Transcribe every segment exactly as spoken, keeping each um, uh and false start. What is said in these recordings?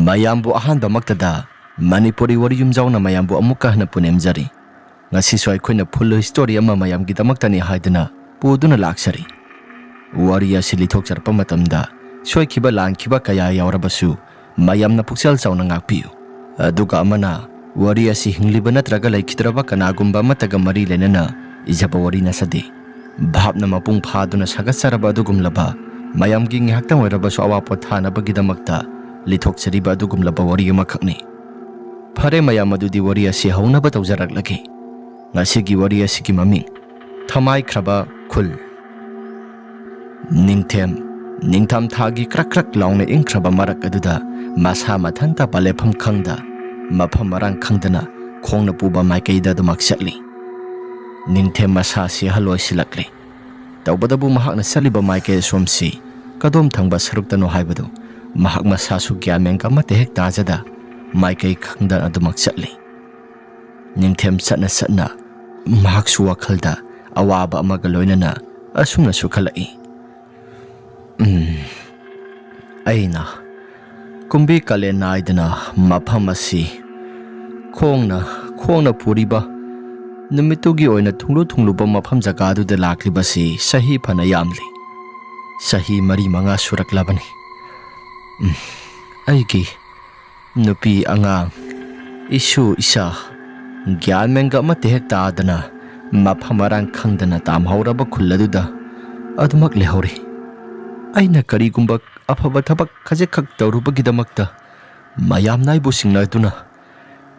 ꯃꯌꯥꯝꯕꯨ ꯑꯍꯥꯟꯕꯃꯛꯇꯗ ꯃꯅꯤꯄꯨꯔꯤ ꯋꯥꯔꯤ ꯌꯨꯝꯖꯥꯎꯅ ꯃꯌꯥꯝꯕꯨ ꯑꯃꯨꯛꯀ ꯍꯟꯅ ꯄꯨꯅꯦꯝꯖꯔꯤ꯫ ꯉꯁꯤꯁꯨ ꯑꯩꯈꯣꯏꯅ full story ꯑꯃ ꯃꯌꯥꯝꯒꯤꯗꯃꯛꯇꯅꯤ ꯍꯥꯏꯗꯨꯅ ꯄꯨꯗꯨꯅ ꯂꯥꯛꯆꯔꯤ꯫ ꯋꯥꯔꯤ ꯑꯁꯤ ꯂꯤꯊꯣꯛꯆꯔꯛꯄ ꯃꯇꯝꯗ ꯁꯣꯏꯈꯤꯕ ꯂꯥꯟꯈꯤꯕ ꯀꯌꯥ ꯌꯥꯎꯔꯕꯁꯨ ꯃꯌꯥꯝꯅ ꯄꯨꯛꯆꯦꯜ ꯆꯥꯎꯅ ꯉꯥꯛꯄꯤꯌꯨ꯫ ꯑꯗꯨꯒ ꯑꯃꯅ ꯋꯥꯔꯤ ꯑꯁꯤ ꯍꯤꯡꯂꯤꯕ ꯅꯠꯇ꯭ꯔꯒ ꯂꯩꯈꯤꯗ꯭ꯔꯕ ꯀꯅꯥꯒꯨꯝꯕ ꯑꯃꯠꯇꯒ ꯃꯔꯤ ꯂꯩꯅꯅ ꯏꯖꯕ ꯋꯥꯔꯤ ꯅꯠꯆꯗꯦ꯫ ꯚꯥꯞꯅ ꯃꯄꯨꯡ ꯐꯥꯗꯨꯅ ꯁꯥꯒꯠꯆꯔꯕ ꯑꯗꯨꯒꯨꯝꯂꯕ, ꯃꯌꯥꯝꯒꯤ ꯉꯥꯏꯍꯥꯛꯇꯪ ꯑꯣꯏꯔꯕꯁꯨ ꯑꯋꯥ ꯄꯣꯊꯥꯅꯕꯒꯤꯗꯃꯛꯇ ꯂꯤꯊꯣꯛꯆꯔꯤꯕ ꯑꯗꯨꯒꯨꯝꯂꯕ ꯋꯥꯔꯤ ꯑꯃꯈꯛꯅꯤ꯫ ꯐꯔꯦ ꯃꯌꯥꯝ, ꯑꯗꯨꯗꯤ ꯋꯥꯔꯤ ꯑꯁꯤ ꯍꯧꯅꯕ ꯇꯧꯖꯔꯛꯂꯒꯦ꯫ ꯉꯁꯤꯒꯤ ꯋꯥꯔꯤ ꯑꯁꯤꯒꯤ ꯃꯃꯤꯡ ꯊꯃꯥꯏꯈ꯭ꯔꯕ ꯈꯨꯜ꯫ ꯅꯤꯡꯊꯦꯝ, ꯅꯤꯡꯊꯝꯊꯥꯒꯤ ꯀ꯭ꯔꯛ ꯀ꯭ꯔꯛ ꯂꯥꯎꯅ ꯏꯪꯈ꯭ꯔꯕ ꯃꯔꯛ ꯑꯗꯨꯗ ꯃꯁꯥ ꯃꯊꯟꯇ ꯄꯂꯦꯐꯝ ꯈꯪꯗ, ꯃꯐꯝ ꯃꯔꯥꯡ ꯈꯪꯗꯅ ꯈꯣꯡꯅ ꯄꯨꯕ ꯃꯥꯏꯀꯩꯗ ꯑꯗꯨꯃꯛ ꯆꯠꯂꯤ꯫ ꯅꯤꯡꯊꯦꯝ ꯃꯁꯥꯁꯤ ꯑꯍꯜ ꯑꯣꯏꯁꯤꯜꯂꯛꯂꯤ꯫ ꯇꯧꯕꯇꯕꯨ ꯃꯍꯥꯛꯅ ꯆꯠꯂꯤꯕ ꯃꯥꯏꯀꯩ ꯑꯁꯣꯝꯁꯤ ꯀꯗꯣꯝ ꯊꯪꯕ ꯁꯔꯨꯛꯇꯅꯣ ꯍꯥꯏꯕꯗꯨ ꯃꯍꯥꯛ ꯃꯁꯥꯁꯨ ꯒ꯭ꯌꯥꯟ ꯃꯦꯟꯒ ꯑꯃꯠꯇ ꯍꯦꯛ ꯇꯥꯖꯗ ꯃꯥꯏꯀꯩ ꯈꯪꯗꯅ ꯑꯗꯨꯃꯛ ꯆꯠꯂꯤ꯫ ꯅꯤꯡꯊꯦꯝ ꯆꯠꯅ ꯆꯠꯅ ꯃꯍꯥꯛꯁꯨ ꯋꯥꯈꯜꯗ ꯑꯋꯥꯕ ꯑꯃꯒ ꯂꯣꯏꯅꯅ ꯑꯁꯨꯝꯅꯁꯨ ꯈꯜꯂꯛꯏ, "ꯎꯝ, ꯑꯩꯅ ꯀꯨꯝꯕꯤ ꯀꯥꯂꯦꯟ ꯅꯥꯏꯗꯅ ꯃꯐꯝ ꯑꯁꯤ ꯈꯣꯡꯅ, ꯈꯣꯡꯅ ꯄꯨꯔꯤꯕ ꯅꯨꯃꯤꯠꯇꯨꯒꯤ ꯑꯣꯏꯅ ꯊꯨꯡꯂꯨ ꯊꯨꯡꯂꯨꯕ ꯃꯐꯝ ꯖꯒꯥꯗꯨꯗ ꯂꯥꯛꯂꯤꯕꯁꯤ ꯆꯍꯤ ꯐꯅ ꯌꯥꯝꯂꯤ꯫ ꯆꯍꯤ ꯃꯔꯤ ꯃꯉꯥ ꯁꯨꯔꯛꯂꯕꯅꯤ꯫ ꯎꯝ, ꯑꯩꯒꯤ ꯅꯨꯄꯤ ꯑꯉꯥꯡ, ꯏꯁꯨ ꯏꯆꯥ, ꯒ꯭ꯌꯥꯟ ꯃꯦꯟꯒ ꯑꯃꯠꯇ ꯍꯦꯛ ꯇꯥꯗꯅ ꯃꯐꯝ ꯃꯔꯥꯡ ꯈꯪꯗꯅ ꯇꯥꯝꯍꯧꯔꯕ ꯈꯨꯜ ꯑꯗꯨꯗ ꯑꯗꯨꯃꯛ ꯂꯩꯍꯧꯔꯤ꯫ ꯑꯩꯅ ꯀꯔꯤꯒꯨꯝꯕ ꯑꯐꯕ ꯊꯕꯛ ꯈꯖꯤꯛꯈꯛ ꯇꯧꯔꯨꯕꯒꯤꯗꯃꯛꯇ ꯃꯌꯥꯝꯅ ꯑꯩꯕꯨ ꯁꯤꯡꯅꯗꯨꯅ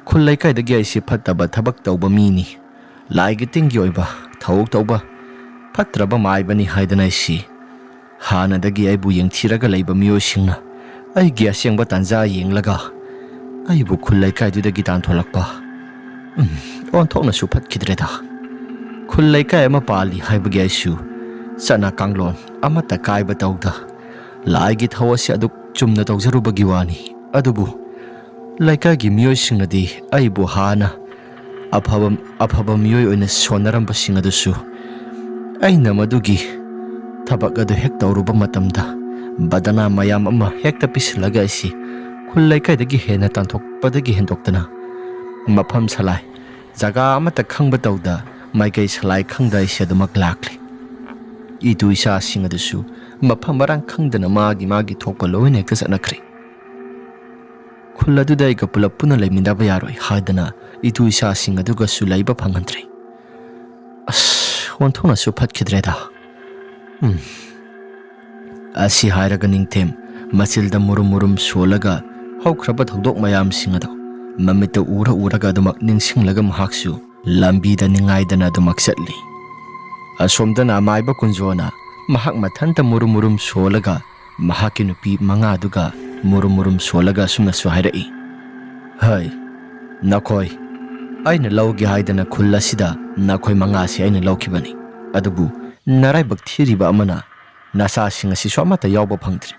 ꯈꯨꯜ ꯂꯩꯀꯥꯏꯗꯒꯤ ꯑꯩꯁꯤ ꯐꯠꯇꯕ ꯊꯕꯛ ꯇꯧꯕ ꯃꯤꯅꯤ, ꯂꯥꯏꯒꯤ ꯇꯤꯟꯒꯤ ꯑꯣꯏꯕ ꯊꯧ ꯇꯧꯕ ꯐꯠꯇ꯭ꯔꯕ ꯃꯥꯏꯕꯅꯤ ꯍꯥꯏꯗꯅ ꯑꯩꯁꯤ ꯍꯥꯟꯅꯗꯒꯤ ꯑꯩꯕꯨ ꯌꯦꯡꯊꯤꯔꯒ ꯂꯩꯕ ꯃꯤꯑꯣꯏꯁꯤꯡꯅ ꯑꯩꯒꯤ ꯑꯁꯦꯡꯕ ꯇꯥꯟꯖꯥ ꯌꯦꯡꯂꯒ ꯑꯩꯕꯨ ꯈꯨꯜ ꯂꯩꯀꯥꯏꯗꯨꯗꯒꯤ ꯇꯥꯟꯊꯣꯛꯂꯛꯄ꯫ ꯎꯝ, ꯑꯣꯟꯊꯣꯛꯅꯁꯨ ꯐꯠꯈꯤꯗ꯭ꯔꯦꯗ꯫ ꯈꯨꯜ ꯂꯩꯀꯥꯏ ꯑꯃ ꯄꯥꯜꯂꯤ ꯍꯥꯏꯕꯒꯤ ꯑꯩꯁꯨ ꯆꯠꯅ ꯀꯥꯡꯂꯣꯟ ꯑꯃꯠꯇ ꯀꯥꯏꯕ ꯇꯧꯗ ꯂꯥꯏꯒꯤ ꯊꯧ ꯑꯁꯤ ꯑꯗꯨꯛ ꯆꯨꯝꯅ ꯇꯧꯖꯔꯨꯕꯒꯤ ꯋꯥꯅꯤ꯫ ꯑꯗꯨꯕꯨ ꯂꯩꯀꯥꯏꯒꯤ ꯃꯤꯑꯣꯏꯁꯤꯡꯅꯗꯤ ꯑꯩꯕꯨ ꯍꯥꯟꯅ ꯑꯐꯕ, ꯑꯐꯕ ꯃꯤꯑꯣꯏ ꯑꯣꯏꯅ ꯁꯣꯟꯅꯔꯝꯕꯁꯤꯡ ꯑꯗꯨꯁꯨ ꯑꯩꯅ ꯃꯗꯨꯒꯤ ꯊꯕꯛ ꯑꯗꯨ ꯍꯦꯛ ꯇꯧꯔꯨꯕ ꯃꯇꯝꯗ ꯕꯗꯅꯥ ꯃꯌꯥꯝ ꯑꯃ ꯍꯦꯛꯇ ꯄꯤꯁꯤꯜꯂꯒ ꯑꯩꯁꯤ ꯈꯨꯜ ꯂꯩꯀꯥꯏꯗꯒꯤ ꯍꯦꯟꯅ ꯇꯥꯟꯊꯣꯛꯄꯗꯒꯤ ꯍꯦꯟꯗꯣꯛꯇꯅ ꯃꯐꯝ ꯁꯂꯥꯏ, ꯖꯒꯥ ꯑꯃꯠꯇ ꯈꯪꯕ ꯇꯧꯗ ꯃꯥꯏꯀꯩ ꯁꯂꯥꯏ ꯈꯪꯗ ꯑꯩꯁꯦ ꯑꯗꯨꯃꯛ ꯂꯥꯛꯂꯤ꯫ ꯏꯇꯨ ꯏꯆꯥꯁꯤꯡ ꯑꯗꯨꯁꯨ ꯃꯐꯝ ꯃꯔꯥꯡ ꯈꯪꯗꯅ ꯃꯥꯒꯤ ꯃꯥꯒꯤ ꯊꯣꯛꯄ ꯂꯣꯏꯅ ꯍꯦꯛꯇ ꯆꯠꯅꯈ꯭ꯔꯦ꯫ ꯈꯨꯜ ꯑꯗꯨꯗ ꯑꯩꯒ ꯄꯨꯂꯞ ꯄꯨꯟꯅ ꯂꯩꯃꯤꯟꯅꯕ ꯌꯥꯔꯣꯏ ꯍꯥꯏꯗꯅ ꯏꯇꯨ ꯏꯆꯥꯁꯤꯡ ꯑꯗꯨꯒꯁꯨ ꯂꯩꯕ ꯐꯪꯍꯟꯗ꯭ꯔꯦ꯫ ꯑꯁ, ꯑꯣꯟꯊꯣꯛꯅꯁꯨ ꯐꯠꯈꯤꯗ꯭ꯔꯦꯗ꯫ ꯎꯝ꯫ ꯑꯁꯤ ꯍꯥꯏꯔꯒ ꯅꯤꯡꯊꯦꯝ ꯃꯆꯤꯜꯗ ꯃꯨꯔꯨꯝ ꯃꯨꯔꯨꯝ ꯁꯣꯜꯂꯒ ꯍꯧꯈ꯭ꯔꯕ ꯊꯧꯗꯣꯛ ꯃꯌꯥꯝꯁꯤꯡ ꯑꯗꯨ ꯃꯃꯤꯠꯇ ꯎꯔ ꯎꯔꯒ ꯑꯗꯨꯃꯛ ꯅꯤꯡꯁꯤꯡꯂꯒ ꯃꯍꯥꯛꯁꯨ ꯂꯝꯕꯤꯗ ꯅꯤꯡꯉꯥꯏꯗꯅ ꯑꯗꯨꯃꯛ ꯆꯠꯂꯤ꯫ ꯑꯁꯣꯝꯗꯅ ꯑꯃꯥꯏꯕ ꯀꯨꯟꯖꯣꯅ ꯃꯍꯥꯛ ꯃꯊꯟꯇ ꯃꯨꯔꯨꯝ ꯃꯨꯔꯨꯝ ꯁꯣꯜꯂꯒ ꯃꯍꯥꯛꯀꯤ ꯅꯨꯄꯤ ꯃꯉꯥꯗꯨꯒ ꯃꯨꯔꯨꯝ ꯃꯨꯔꯨꯝ ꯁꯣꯜꯂꯒ ꯑꯁꯨꯝꯅꯁꯨ ꯍꯥꯏꯔꯛꯏ, "ꯍꯩ, ꯅꯈꯣꯏ, ꯑꯩꯅ ꯂꯧꯒꯦ ꯍꯥꯏꯗꯅ ꯈꯨꯜ ꯑꯁꯤꯗ ꯅꯈꯣꯏ ꯃꯉꯥꯁꯤ ꯑꯩꯅ ꯂꯧꯈꯤꯕꯅꯤ꯫ ꯑꯗꯨꯕꯨ ꯅꯔꯥꯏꯕꯛ ꯊꯤꯔꯤꯕ ꯑꯃꯅ ꯅꯆꯥꯁꯤꯡ ꯑꯁꯤꯁꯨ ꯑꯃꯠꯇ ꯌꯥꯎꯕ ꯐꯪꯗ꯭ꯔꯦ꯫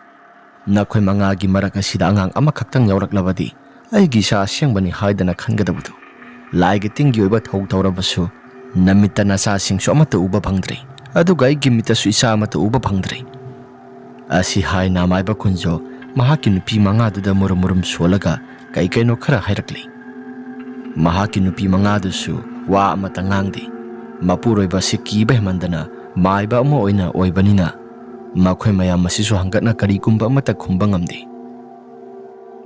ꯅꯈꯣꯏ ꯃꯉꯥꯒꯤ ꯃꯔꯛ ꯑꯁꯤꯗ ꯑꯉꯥꯡ ꯑꯃꯈꯛꯇꯪ ꯌꯥꯎꯔꯛꯂꯕꯗꯤ ꯑꯩꯒꯤ ꯏꯆꯥ ꯑꯁꯦꯡꯕꯅꯤ ꯍꯥꯏꯗꯅ ꯈꯟꯒꯗꯕꯗꯨ꯫ ꯂꯥꯏꯒꯤ ꯇꯤꯟꯒꯤ ꯑꯣꯏꯕ ꯊꯧ ꯇꯧꯔꯕꯁꯨ ꯅꯃꯤꯠꯇ ꯅꯆꯥꯁꯤꯡꯁꯨ ꯑꯃꯠꯇ ꯎꯕ ꯐꯪꯗ꯭ꯔꯦ, ꯑꯗꯨꯒ ꯑꯩꯒꯤ ꯃꯤꯠꯇꯁꯨ ꯏꯆꯥ ꯑꯃꯠꯇ ꯎꯕ ꯐꯪꯗ꯭ꯔꯦ꯫" ꯑꯁꯤ ꯍꯥꯏꯅ ꯑꯃꯥꯏꯕ ꯀꯨꯟꯖꯣ ꯃꯍꯥꯛꯀꯤ ꯅꯨꯄꯤ ꯃꯉꯥꯗꯨꯗ ꯃꯨꯔꯨꯝ ꯃꯨꯔꯨꯝ ꯁꯣꯜꯂꯒ ꯀꯩ ꯀꯩꯅꯣ ꯈꯔ ꯍꯥꯏꯔꯛꯂꯤ꯫ ꯃꯍꯥꯛꯀꯤ ꯅꯨꯄꯤ ꯃꯉꯥꯗꯨꯁꯨ ꯋꯥ ꯑꯃꯠꯇ ꯉꯥꯡꯗꯦ꯫ ꯃꯄꯨꯔꯣꯏꯕ ꯑꯁꯤ ꯀꯤꯕ ꯍꯦꯟꯃꯟꯗꯅ ꯃꯥꯏꯕ ꯑꯃ ꯑꯣꯏꯅ ꯑꯣꯏꯕꯅꯤꯅ ꯃꯈꯣꯏ ꯃꯌꯥꯝ ꯑꯁꯤꯁꯨ ꯍꯪꯒꯠꯅ ꯀꯔꯤꯒꯨꯝꯕ ꯑꯃꯠꯇ ꯈꯨꯝꯕ ꯉꯝꯗꯦ꯫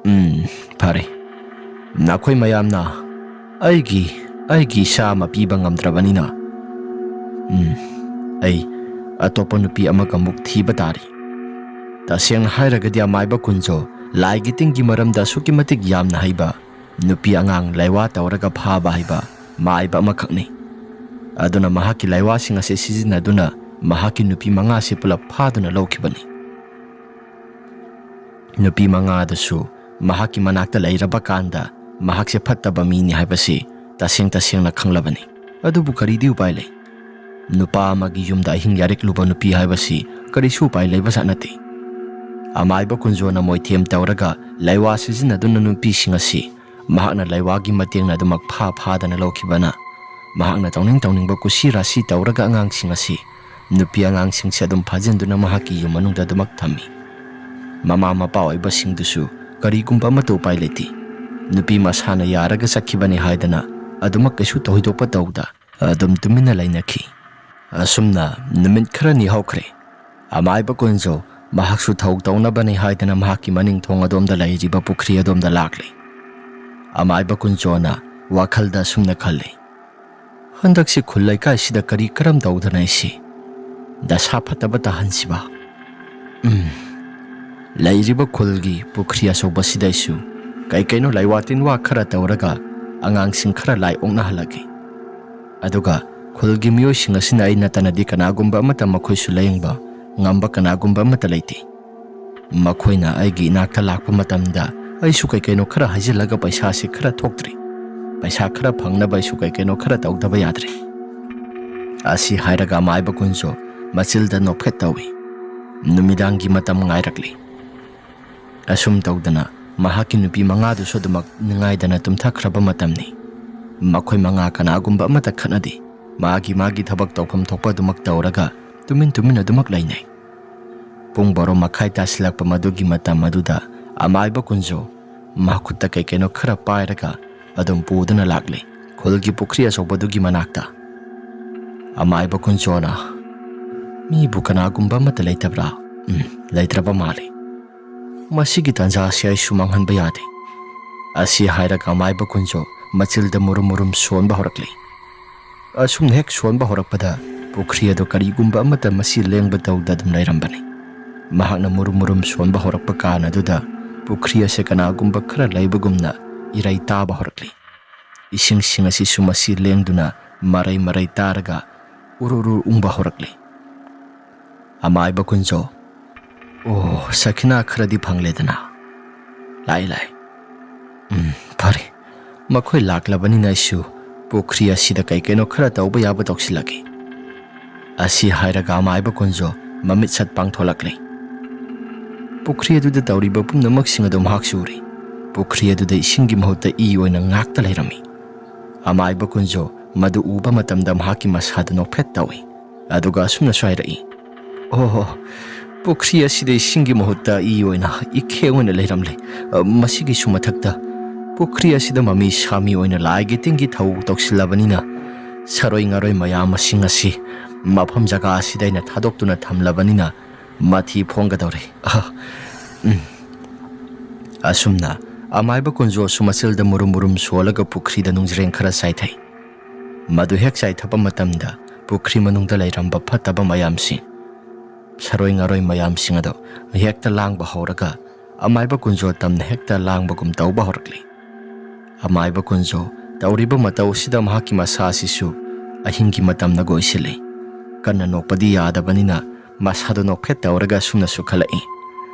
"ꯎꯝ, ꯐꯔꯦ꯫ ꯅꯈꯣꯏ ꯃꯌꯥꯝꯅ ꯑꯩꯒꯤ, ꯑꯩꯒꯤ ꯏꯆꯥ ꯑꯃ ꯄꯤꯕ ꯉꯝꯗ꯭ꯔꯕꯅꯤꯅ, ꯎꯝ, ꯑꯩ ꯑꯇꯣꯞꯄ ꯅꯨꯄꯤ ꯑꯃꯒ ꯑꯃꯨꯛ ꯊꯤꯕ ꯇꯥꯔꯤ꯫" ꯇꯁꯦꯡꯅ ꯍꯥꯏꯔꯒꯗꯤ ꯑꯃꯥꯏꯕ ꯀꯨꯟꯖꯣ ꯂꯥꯏꯒꯤ ꯇꯤꯟꯒꯤ ꯃꯔꯝꯗ ꯑꯁꯨꯛꯀꯤ ꯃꯇꯤꯛ ꯌꯥꯝꯅ ꯍꯩꯕ, ꯅꯨꯄꯤ ꯑꯉꯥꯡ ꯂꯩꯋꯥ ꯇꯧꯔꯒ ꯐꯥꯕ ꯍꯩꯕ ꯃꯥꯏꯕ ꯑꯃꯈꯛꯅꯤ꯫ ꯑꯗꯨꯅ ꯃꯍꯥꯛꯀꯤ ꯂꯩꯋꯥꯁꯤꯡ ꯑꯁꯤ ꯁꯤꯖꯤꯟꯅꯗꯨꯅ ꯃꯍꯥꯛꯀꯤ ꯅꯨꯄꯤ ꯃꯉꯥꯁꯤ ꯄꯨꯂꯞ ꯐꯥꯗꯨꯅ ꯂꯧꯈꯤꯕꯅꯤ꯫ ꯅꯨꯄꯤ ꯃꯉꯥ ꯑꯗꯨꯁꯨ ꯃꯍꯥꯛꯀꯤ ꯃꯅꯥꯛꯇ ꯂꯩꯔꯕ ꯀꯥꯟꯗ ꯃꯍꯥꯛꯁꯦ ꯐꯠꯇꯕ ꯃꯤꯅꯤ ꯍꯥꯏꯕꯁꯤ ꯇꯁꯦꯡ ꯇꯁꯦꯡꯅ ꯈꯪꯂꯕꯅꯤ꯫ ꯑꯗꯨꯕꯨ ꯀꯔꯤꯗꯤ ꯎꯄꯥꯏ ꯂꯩ? ꯅꯨꯄꯥ ꯑꯃꯒꯤ ꯌꯨꯝꯗ ꯑꯍꯤꯡ ꯌꯥꯔꯦꯛꯂꯨꯕ ꯅꯨꯄꯤ ꯍꯥꯏꯕꯁꯤ ꯀꯔꯤꯁꯨ ꯎꯄꯥꯏ ꯂꯩꯕ ꯖꯥꯠ ꯅꯠꯇꯦ꯫ ꯑꯃꯥꯏꯕ ꯀꯨꯟꯖꯣꯅ ꯃꯣꯏꯊꯦꯝ ꯇꯧꯔꯒ ꯂꯩꯋꯥ ꯁꯤꯖꯤꯟꯅꯗꯨꯅ ꯅꯨꯄꯤꯁꯤꯡ ꯑꯁꯤ ꯃꯍꯥꯛꯅ ꯂꯩꯋꯥꯒꯤ ꯃꯇꯦꯡꯅ ꯑꯗꯨꯃꯛ ꯐꯥ ꯐꯥꯗꯅ ꯂꯧꯈꯤꯕꯅ ꯃꯍꯥꯛꯅ ꯇꯧꯅꯤꯡ ꯇꯧꯅꯤꯡꯕ ꯀꯨꯁꯤ ꯔꯥꯁꯤ ꯇꯧꯔꯒ ꯑꯉꯥꯡꯁꯤꯡ ꯑꯁꯤ, ꯅꯨꯄꯤ ꯑꯉꯥꯡꯁꯤꯡꯁꯦ ꯑꯗꯨꯝ ꯐꯥꯖꯤꯟꯗꯨꯅ ꯃꯍꯥꯛꯀꯤ ꯌꯨꯝ ꯃꯅꯨꯡꯗ ꯑꯗꯨꯃꯛ ꯊꯝꯃꯤ꯫ ꯃꯃꯥ ꯃꯄꯥ ꯑꯣꯏꯕꯁꯤꯡꯗꯨꯁꯨ ꯀꯔꯤꯒꯨꯝꯕ ꯑꯃꯠꯇ ꯎꯄꯥꯏ ꯂꯩꯇꯦ꯫ ꯅꯨꯄꯤ ꯃꯁꯥꯅ ꯌꯥꯔꯒ ꯆꯠꯈꯤꯕꯅꯤ ꯍꯥꯏꯗꯅ ꯑꯗꯨꯃꯛ ꯀꯩꯁꯨ ꯊꯣꯏꯗꯣꯛꯄ ꯇꯧꯗ ꯑꯗꯨꯝ ꯇꯨꯃꯤꯟꯅ ꯂꯩꯅꯈꯤ꯫ ꯑꯁꯨꯝꯅ ꯅꯨꯃꯤꯠ ꯈꯔꯅꯤ ꯍꯧꯈ꯭ꯔꯦ꯫ ꯑꯃꯥꯏꯕ ꯀꯨꯟꯖꯣ ꯃꯍꯥꯛꯁꯨ ꯊꯧ ꯇꯧꯅꯕꯅꯤ ꯍꯥꯏꯗꯅ ꯃꯍꯥꯛꯀꯤ ꯃꯅꯤꯡ ꯊꯣꯡ ꯑꯗꯣꯝꯗ ꯂꯩꯔꯤꯕ ꯄꯨꯈ꯭ꯔꯤ ꯑꯗꯣꯝꯗ ꯂꯥꯛꯂꯦ꯫ ꯑꯃꯥꯏꯕ ꯀꯨꯟꯖꯣꯅ ꯋꯥꯈꯜꯗ ꯑꯁꯨꯝꯅ ꯈꯜꯂꯤ, "ꯍꯟꯗꯛꯁꯤ ꯈꯨꯜ ꯂꯩꯀꯥꯏꯁꯤꯗ ꯀꯔꯤ ꯀꯔꯝ ꯇꯧꯗꯅ ꯑꯩꯁꯤ ꯗꯁꯥ ꯐꯠꯇꯕ ꯇꯥꯍꯟꯁꯤꯕ? ꯎꯝ, ꯂꯩꯔꯤꯕ ꯈꯨꯜꯒꯤ ꯄꯨꯈ꯭ꯔꯤ ꯑꯆꯧꯕꯁꯤꯗꯩꯁꯨ ꯀꯩ ꯀꯩꯅꯣ ꯂꯩꯋꯥ ꯇꯤꯟꯋꯥ ꯈꯔ ꯇꯧꯔꯒ ꯑꯉꯥꯡꯁꯤꯡ ꯈꯔ ꯂꯥꯏ ꯑꯣꯛꯅꯍꯜꯂꯒꯦ꯫ ꯑꯗꯨꯒ ꯈꯨꯜꯒꯤ ꯃꯤꯑꯣꯏꯁꯤꯡ ꯑꯁꯤꯅ ꯑꯩ ꯅꯠꯇꯅꯗꯤ ꯀꯅꯥꯒꯨꯝꯕ ꯑꯃꯠꯇ ꯃꯈꯣꯏꯁꯨ ꯂꯥꯌꯦꯡꯕ ꯉꯝꯕ ꯀꯅꯥꯒꯨꯝꯕ ꯑꯃꯠꯇ ꯂꯩꯇꯦ꯫ ꯃꯈꯣꯏꯅ ꯑꯩꯒꯤ ꯏꯅꯥꯛꯇ ꯂꯥꯛꯄ ꯃꯇꯝꯗ ꯑꯩꯁꯨ ꯀꯩ ꯀꯩꯅꯣ ꯈꯔ ꯍꯥꯏꯖꯤꯜꯂꯒ ꯄꯩꯁꯥꯁꯤ ꯈꯔ ꯊꯣꯛꯇ꯭ꯔꯤ꯫ ꯄꯩꯁꯥ ꯈꯔ ꯐꯪꯅꯕ ꯑꯩꯁꯨ ꯀꯩ ꯀꯩꯅꯣ ꯈꯔ ꯇꯧꯗꯕ ꯌꯥꯗ꯭ꯔꯦ"꯫ ꯑꯁꯤ ꯍꯥꯏꯔꯒ ꯑꯃꯥꯏꯕ ꯀꯨꯟꯖꯣ ꯃꯆꯤꯜꯗ ꯅꯣꯛꯐꯦꯠ ꯇꯧꯏ꯫ ꯅꯨꯃꯤꯗꯥꯡꯒꯤ ꯃꯇꯝ ꯉꯥꯏꯔꯛꯂꯤ꯫ ꯑꯁꯨꯝ ꯇꯧꯗꯅ ꯃꯍꯥꯛꯀꯤ ꯅꯨꯄꯤ ꯃꯉꯥꯗꯨꯁꯨ ꯑꯗꯨꯃꯛ ꯅꯤꯡꯉꯥꯏꯗꯅ ꯇꯨꯝꯊꯈ꯭ꯔꯕ ꯃꯇꯝꯅꯤ꯫ ꯃꯈꯣꯏ ꯃꯉꯥ ꯀꯅꯥꯒꯨꯝꯕ ꯑꯃꯠꯇ ꯈꯠꯅꯗꯦ꯫ ꯃꯥꯒꯤ ꯃꯥꯒꯤ ꯊꯕꯛ ꯇꯧꯐꯝ ꯊꯣꯛꯄ ꯑꯗꯨꯃꯛ ꯇꯧꯔꯒ ꯇꯨꯃꯤꯟ ꯇꯨꯃꯤꯟ ꯑꯗꯨꯃꯛ ꯂꯩꯅꯩ꯫ ꯄꯨꯡ ꯕꯥꯔꯣ ꯃꯈꯥꯏ ꯇꯥꯁꯤꯜꯂꯛꯄ ꯃꯗꯨꯒꯤ ꯃꯇꯝ ꯑꯗꯨꯗ ꯑꯃꯥꯏꯕ ꯀꯨꯟꯖꯣ ꯃꯈꯨꯠꯇ ꯀꯩ ꯀꯩꯅꯣ ꯈꯔ ꯄꯥꯏꯔꯒ ꯑꯗꯨꯝ ꯄꯨꯗꯨꯅ ꯂꯥꯛꯂꯦ꯫ ꯈꯨꯜꯒꯤ ꯄꯨꯈ꯭ꯔꯤ ꯑꯆꯧꯕꯗꯨꯒꯤ ꯃꯅꯥꯛꯇ꯫ ꯑꯃꯥꯏꯕ ꯀꯨꯟꯖꯣꯅ, "ꯃꯤꯕꯨ ꯀꯅꯥꯒꯨꯝꯕ ꯑꯃꯠꯇ ꯂꯩꯇꯕ꯭ꯔꯥ? ꯎꯝ, ꯂꯩꯇ꯭ꯔꯕ ꯃꯥꯜꯂꯤ꯫ ꯃꯁꯤꯒꯤ ꯇꯥꯟꯖꯥ ꯑꯁꯤ ꯑꯩꯁꯨ ꯃꯥꯡꯍꯟꯕ ꯌꯥꯗꯦ"꯫ ꯑꯁꯤ ꯍꯥꯏꯔꯒ ꯑꯃꯥꯏꯕ ꯀꯨꯟꯖꯣ ꯃꯆꯤꯜꯗ ꯃꯨꯔꯨꯝ ꯃꯨꯔꯨꯝ ꯁꯣꯟꯕ ꯍꯧꯔꯛꯂꯤ꯫ ꯑꯁꯨꯝꯅ ꯍꯦꯛ ꯁꯣꯟꯕ ꯍꯧꯔꯛꯄꯗ ꯄꯨꯈ꯭ꯔꯤ ꯑꯗꯨ ꯀꯔꯤꯒꯨꯝꯕ ꯑꯃꯠꯇ ꯃꯁꯤ ꯂꯦꯡꯕ ꯇꯧꯗ ꯑꯗꯨꯝ ꯂꯩꯔꯝꯕꯅꯤ꯫ ꯃꯍꯥꯛꯅ ꯃꯨꯔꯨꯝ ꯃꯨꯔꯨꯝ ꯁꯣꯟꯕ ꯍꯧꯔꯛꯄ ꯀꯥꯟ ꯑꯗꯨꯗ ꯄꯨꯈ꯭ꯔꯤ ꯑꯁꯦ ꯀꯅꯥꯒꯨꯝꯕ ꯈꯔ ꯂꯩꯕꯒꯨꯝꯅ ꯏꯔꯩ ꯇꯥꯕ ꯍꯧꯔꯛꯂꯤ꯫ ꯏꯁꯤꯡꯁꯤꯡ ꯑꯁꯤꯁꯨ ꯃꯁꯤ ꯂꯦꯡꯗꯨꯅ ꯃꯔꯩ ꯃꯔꯩ ꯇꯥꯔꯒ ꯎꯔꯨ ꯎꯔꯨ ꯎꯪꯕ ꯍꯧꯔꯛꯂꯤ꯫ ꯑꯃꯥꯏꯕ ꯀꯨꯟꯖꯣ, "ꯑꯣ, ꯁꯈꯤꯅꯥ ꯈꯔꯗꯤ ꯐꯪꯂꯦꯗꯅ꯫ ꯂꯥꯛꯏ, ꯂꯥꯛꯏ꯫ ꯎꯝ, ꯐꯔꯦ꯫ ꯃꯈꯣꯏ ꯂꯥꯛꯂꯕꯅꯤꯅ ꯑꯩꯁꯨ ꯄꯨꯈ꯭ꯔꯤ ꯑꯁꯤꯗ ꯀꯩ ꯀꯩꯅꯣ ꯈꯔ ꯇꯧꯕ ꯌꯥꯕ ꯇꯧꯁꯤꯜꯂꯒꯦ"꯫ ꯑꯁꯤ ꯍꯥꯏꯔꯒ ꯑꯃꯥꯏꯕ ꯀꯨꯟꯖꯣ ꯃꯃꯤꯠ ꯁꯠ ꯄꯥꯡꯊꯣꯛꯂꯛꯂꯦ꯫ ꯄꯨꯈ꯭ꯔꯤ ꯑꯗꯨꯗ ꯇꯧꯔꯤꯕ ꯄꯨꯝꯅꯃꯛꯁꯤꯡ ꯑꯗꯨ ꯃꯍꯥꯛꯁꯨ ꯎꯔꯤ꯫ ꯄꯨꯈ꯭ꯔꯤ ꯑꯗꯨꯗ ꯏꯁꯤꯡꯒꯤ ꯃꯍꯨꯠꯇ ꯏ ꯑꯣꯏꯅ ꯉꯥꯛꯇ ꯂꯩꯔꯝꯃꯤ꯫ ꯑꯃꯥꯏꯕ ꯀꯨꯟꯖꯣ ꯃꯗꯨ ꯎꯕ ꯃꯇꯝꯗ ꯃꯍꯥꯛꯀꯤ ꯃꯁꯥꯗ ꯅꯣꯛꯐꯦꯠ ꯇꯧꯏ꯫ ꯑꯗꯨꯒ ꯑꯁꯨꯝꯅꯁꯨ ꯍꯥꯏꯔꯛꯏ, "ꯑꯣꯍꯣ, ꯄꯨꯈ꯭ꯔꯤ ꯑꯁꯤꯗ ꯏꯁꯤꯡꯒꯤ ꯃꯍꯨꯠꯇ ꯏ ꯑꯣꯏꯅ ꯏꯈꯦꯡ ꯑꯣꯏꯅ ꯂꯩꯔꯝꯂꯦ꯫ ꯑ, ꯃꯁꯤꯒꯤꯁꯨ ꯃꯊꯛꯇ ꯄꯨꯈ꯭ꯔꯤ ꯑꯁꯤꯗ ꯃꯃꯤ ꯁꯥꯃꯤ ꯑꯣꯏꯅ ꯂꯥꯏꯒꯤ ꯇꯤꯟꯒꯤ ꯊꯧ ꯇꯧꯁꯤꯜꯂꯕꯅꯤꯅ ꯁꯥꯔꯣꯏ ꯉꯥꯔꯣꯏ ꯃꯌꯥꯝ ꯑꯁꯤꯡ ꯑꯁꯤ ꯃꯐꯝ ꯖꯒꯥ ꯑꯁꯤꯗ ꯑꯩꯅ ꯊꯥꯗꯣꯛꯇꯨꯅ ꯊꯝꯂꯕꯅꯤꯅ ꯃꯊꯤ ꯐꯣꯡꯒꯗꯧꯔꯦ꯫ ꯑꯍ, ꯎꯝ꯫ ꯑꯁꯨꯝꯅ ꯑꯃꯥꯏꯕ ꯀꯨꯟꯖꯣꯁꯨ ꯃꯆꯤꯜꯗ ꯃꯨꯔꯨꯝ ꯃꯨꯔꯨꯝ ꯁꯣꯜꯂꯒ ꯄꯨꯈ꯭ꯔꯤꯗ ꯅꯨꯡꯖ꯭ꯔꯦꯡ ꯈꯔ ꯆꯥꯏꯊꯩ꯫ ꯃꯗꯨ ꯍꯦꯛ ꯆꯥꯏꯊꯕ ꯃꯇꯝꯗ ꯄꯨꯈ꯭ꯔꯤ ꯃꯅꯨꯡꯗ ꯂꯩꯔꯝꯕ ꯐꯠꯇꯕ ꯃꯌꯥꯝꯁꯤꯡ, ꯁꯥꯔꯣꯏ ꯉꯥꯔꯣꯏ ꯃꯌꯥꯝꯁꯤꯡ ꯑꯗꯨ ꯍꯦꯛꯇ ꯂꯥꯡꯕ ꯍꯧꯔꯒ ꯑꯃꯥꯏꯕ ꯀꯨꯟꯖꯣ ꯇꯝꯅ ꯍꯦꯛꯇ ꯂꯥꯡꯕꯒꯨꯝ ꯇꯧꯕ ꯍꯧꯔꯛꯂꯤ꯫ ꯑꯃꯥꯏꯕ ꯀꯨꯟꯖꯣ ꯇꯧꯔꯤꯕ ꯃꯇꯧ ꯑꯁꯤꯗ ꯃꯍꯥꯛꯀꯤ ꯃꯁꯥ ꯑꯁꯤꯁꯨ ꯑꯍꯤꯡꯒꯤ ꯃꯇꯝꯅꯒ ꯑꯣꯏꯁꯤꯜꯂꯤ꯫ ꯀꯟꯅ ꯅꯣꯛꯄꯗꯤ ꯌꯥꯗꯕꯅꯤꯅ ꯃꯁꯥꯗꯨ ꯅꯣꯛꯐꯦꯠ ꯇꯧꯔꯒ ꯑꯁꯨꯝꯅꯁꯨ ꯈꯜꯂꯛꯏ꯫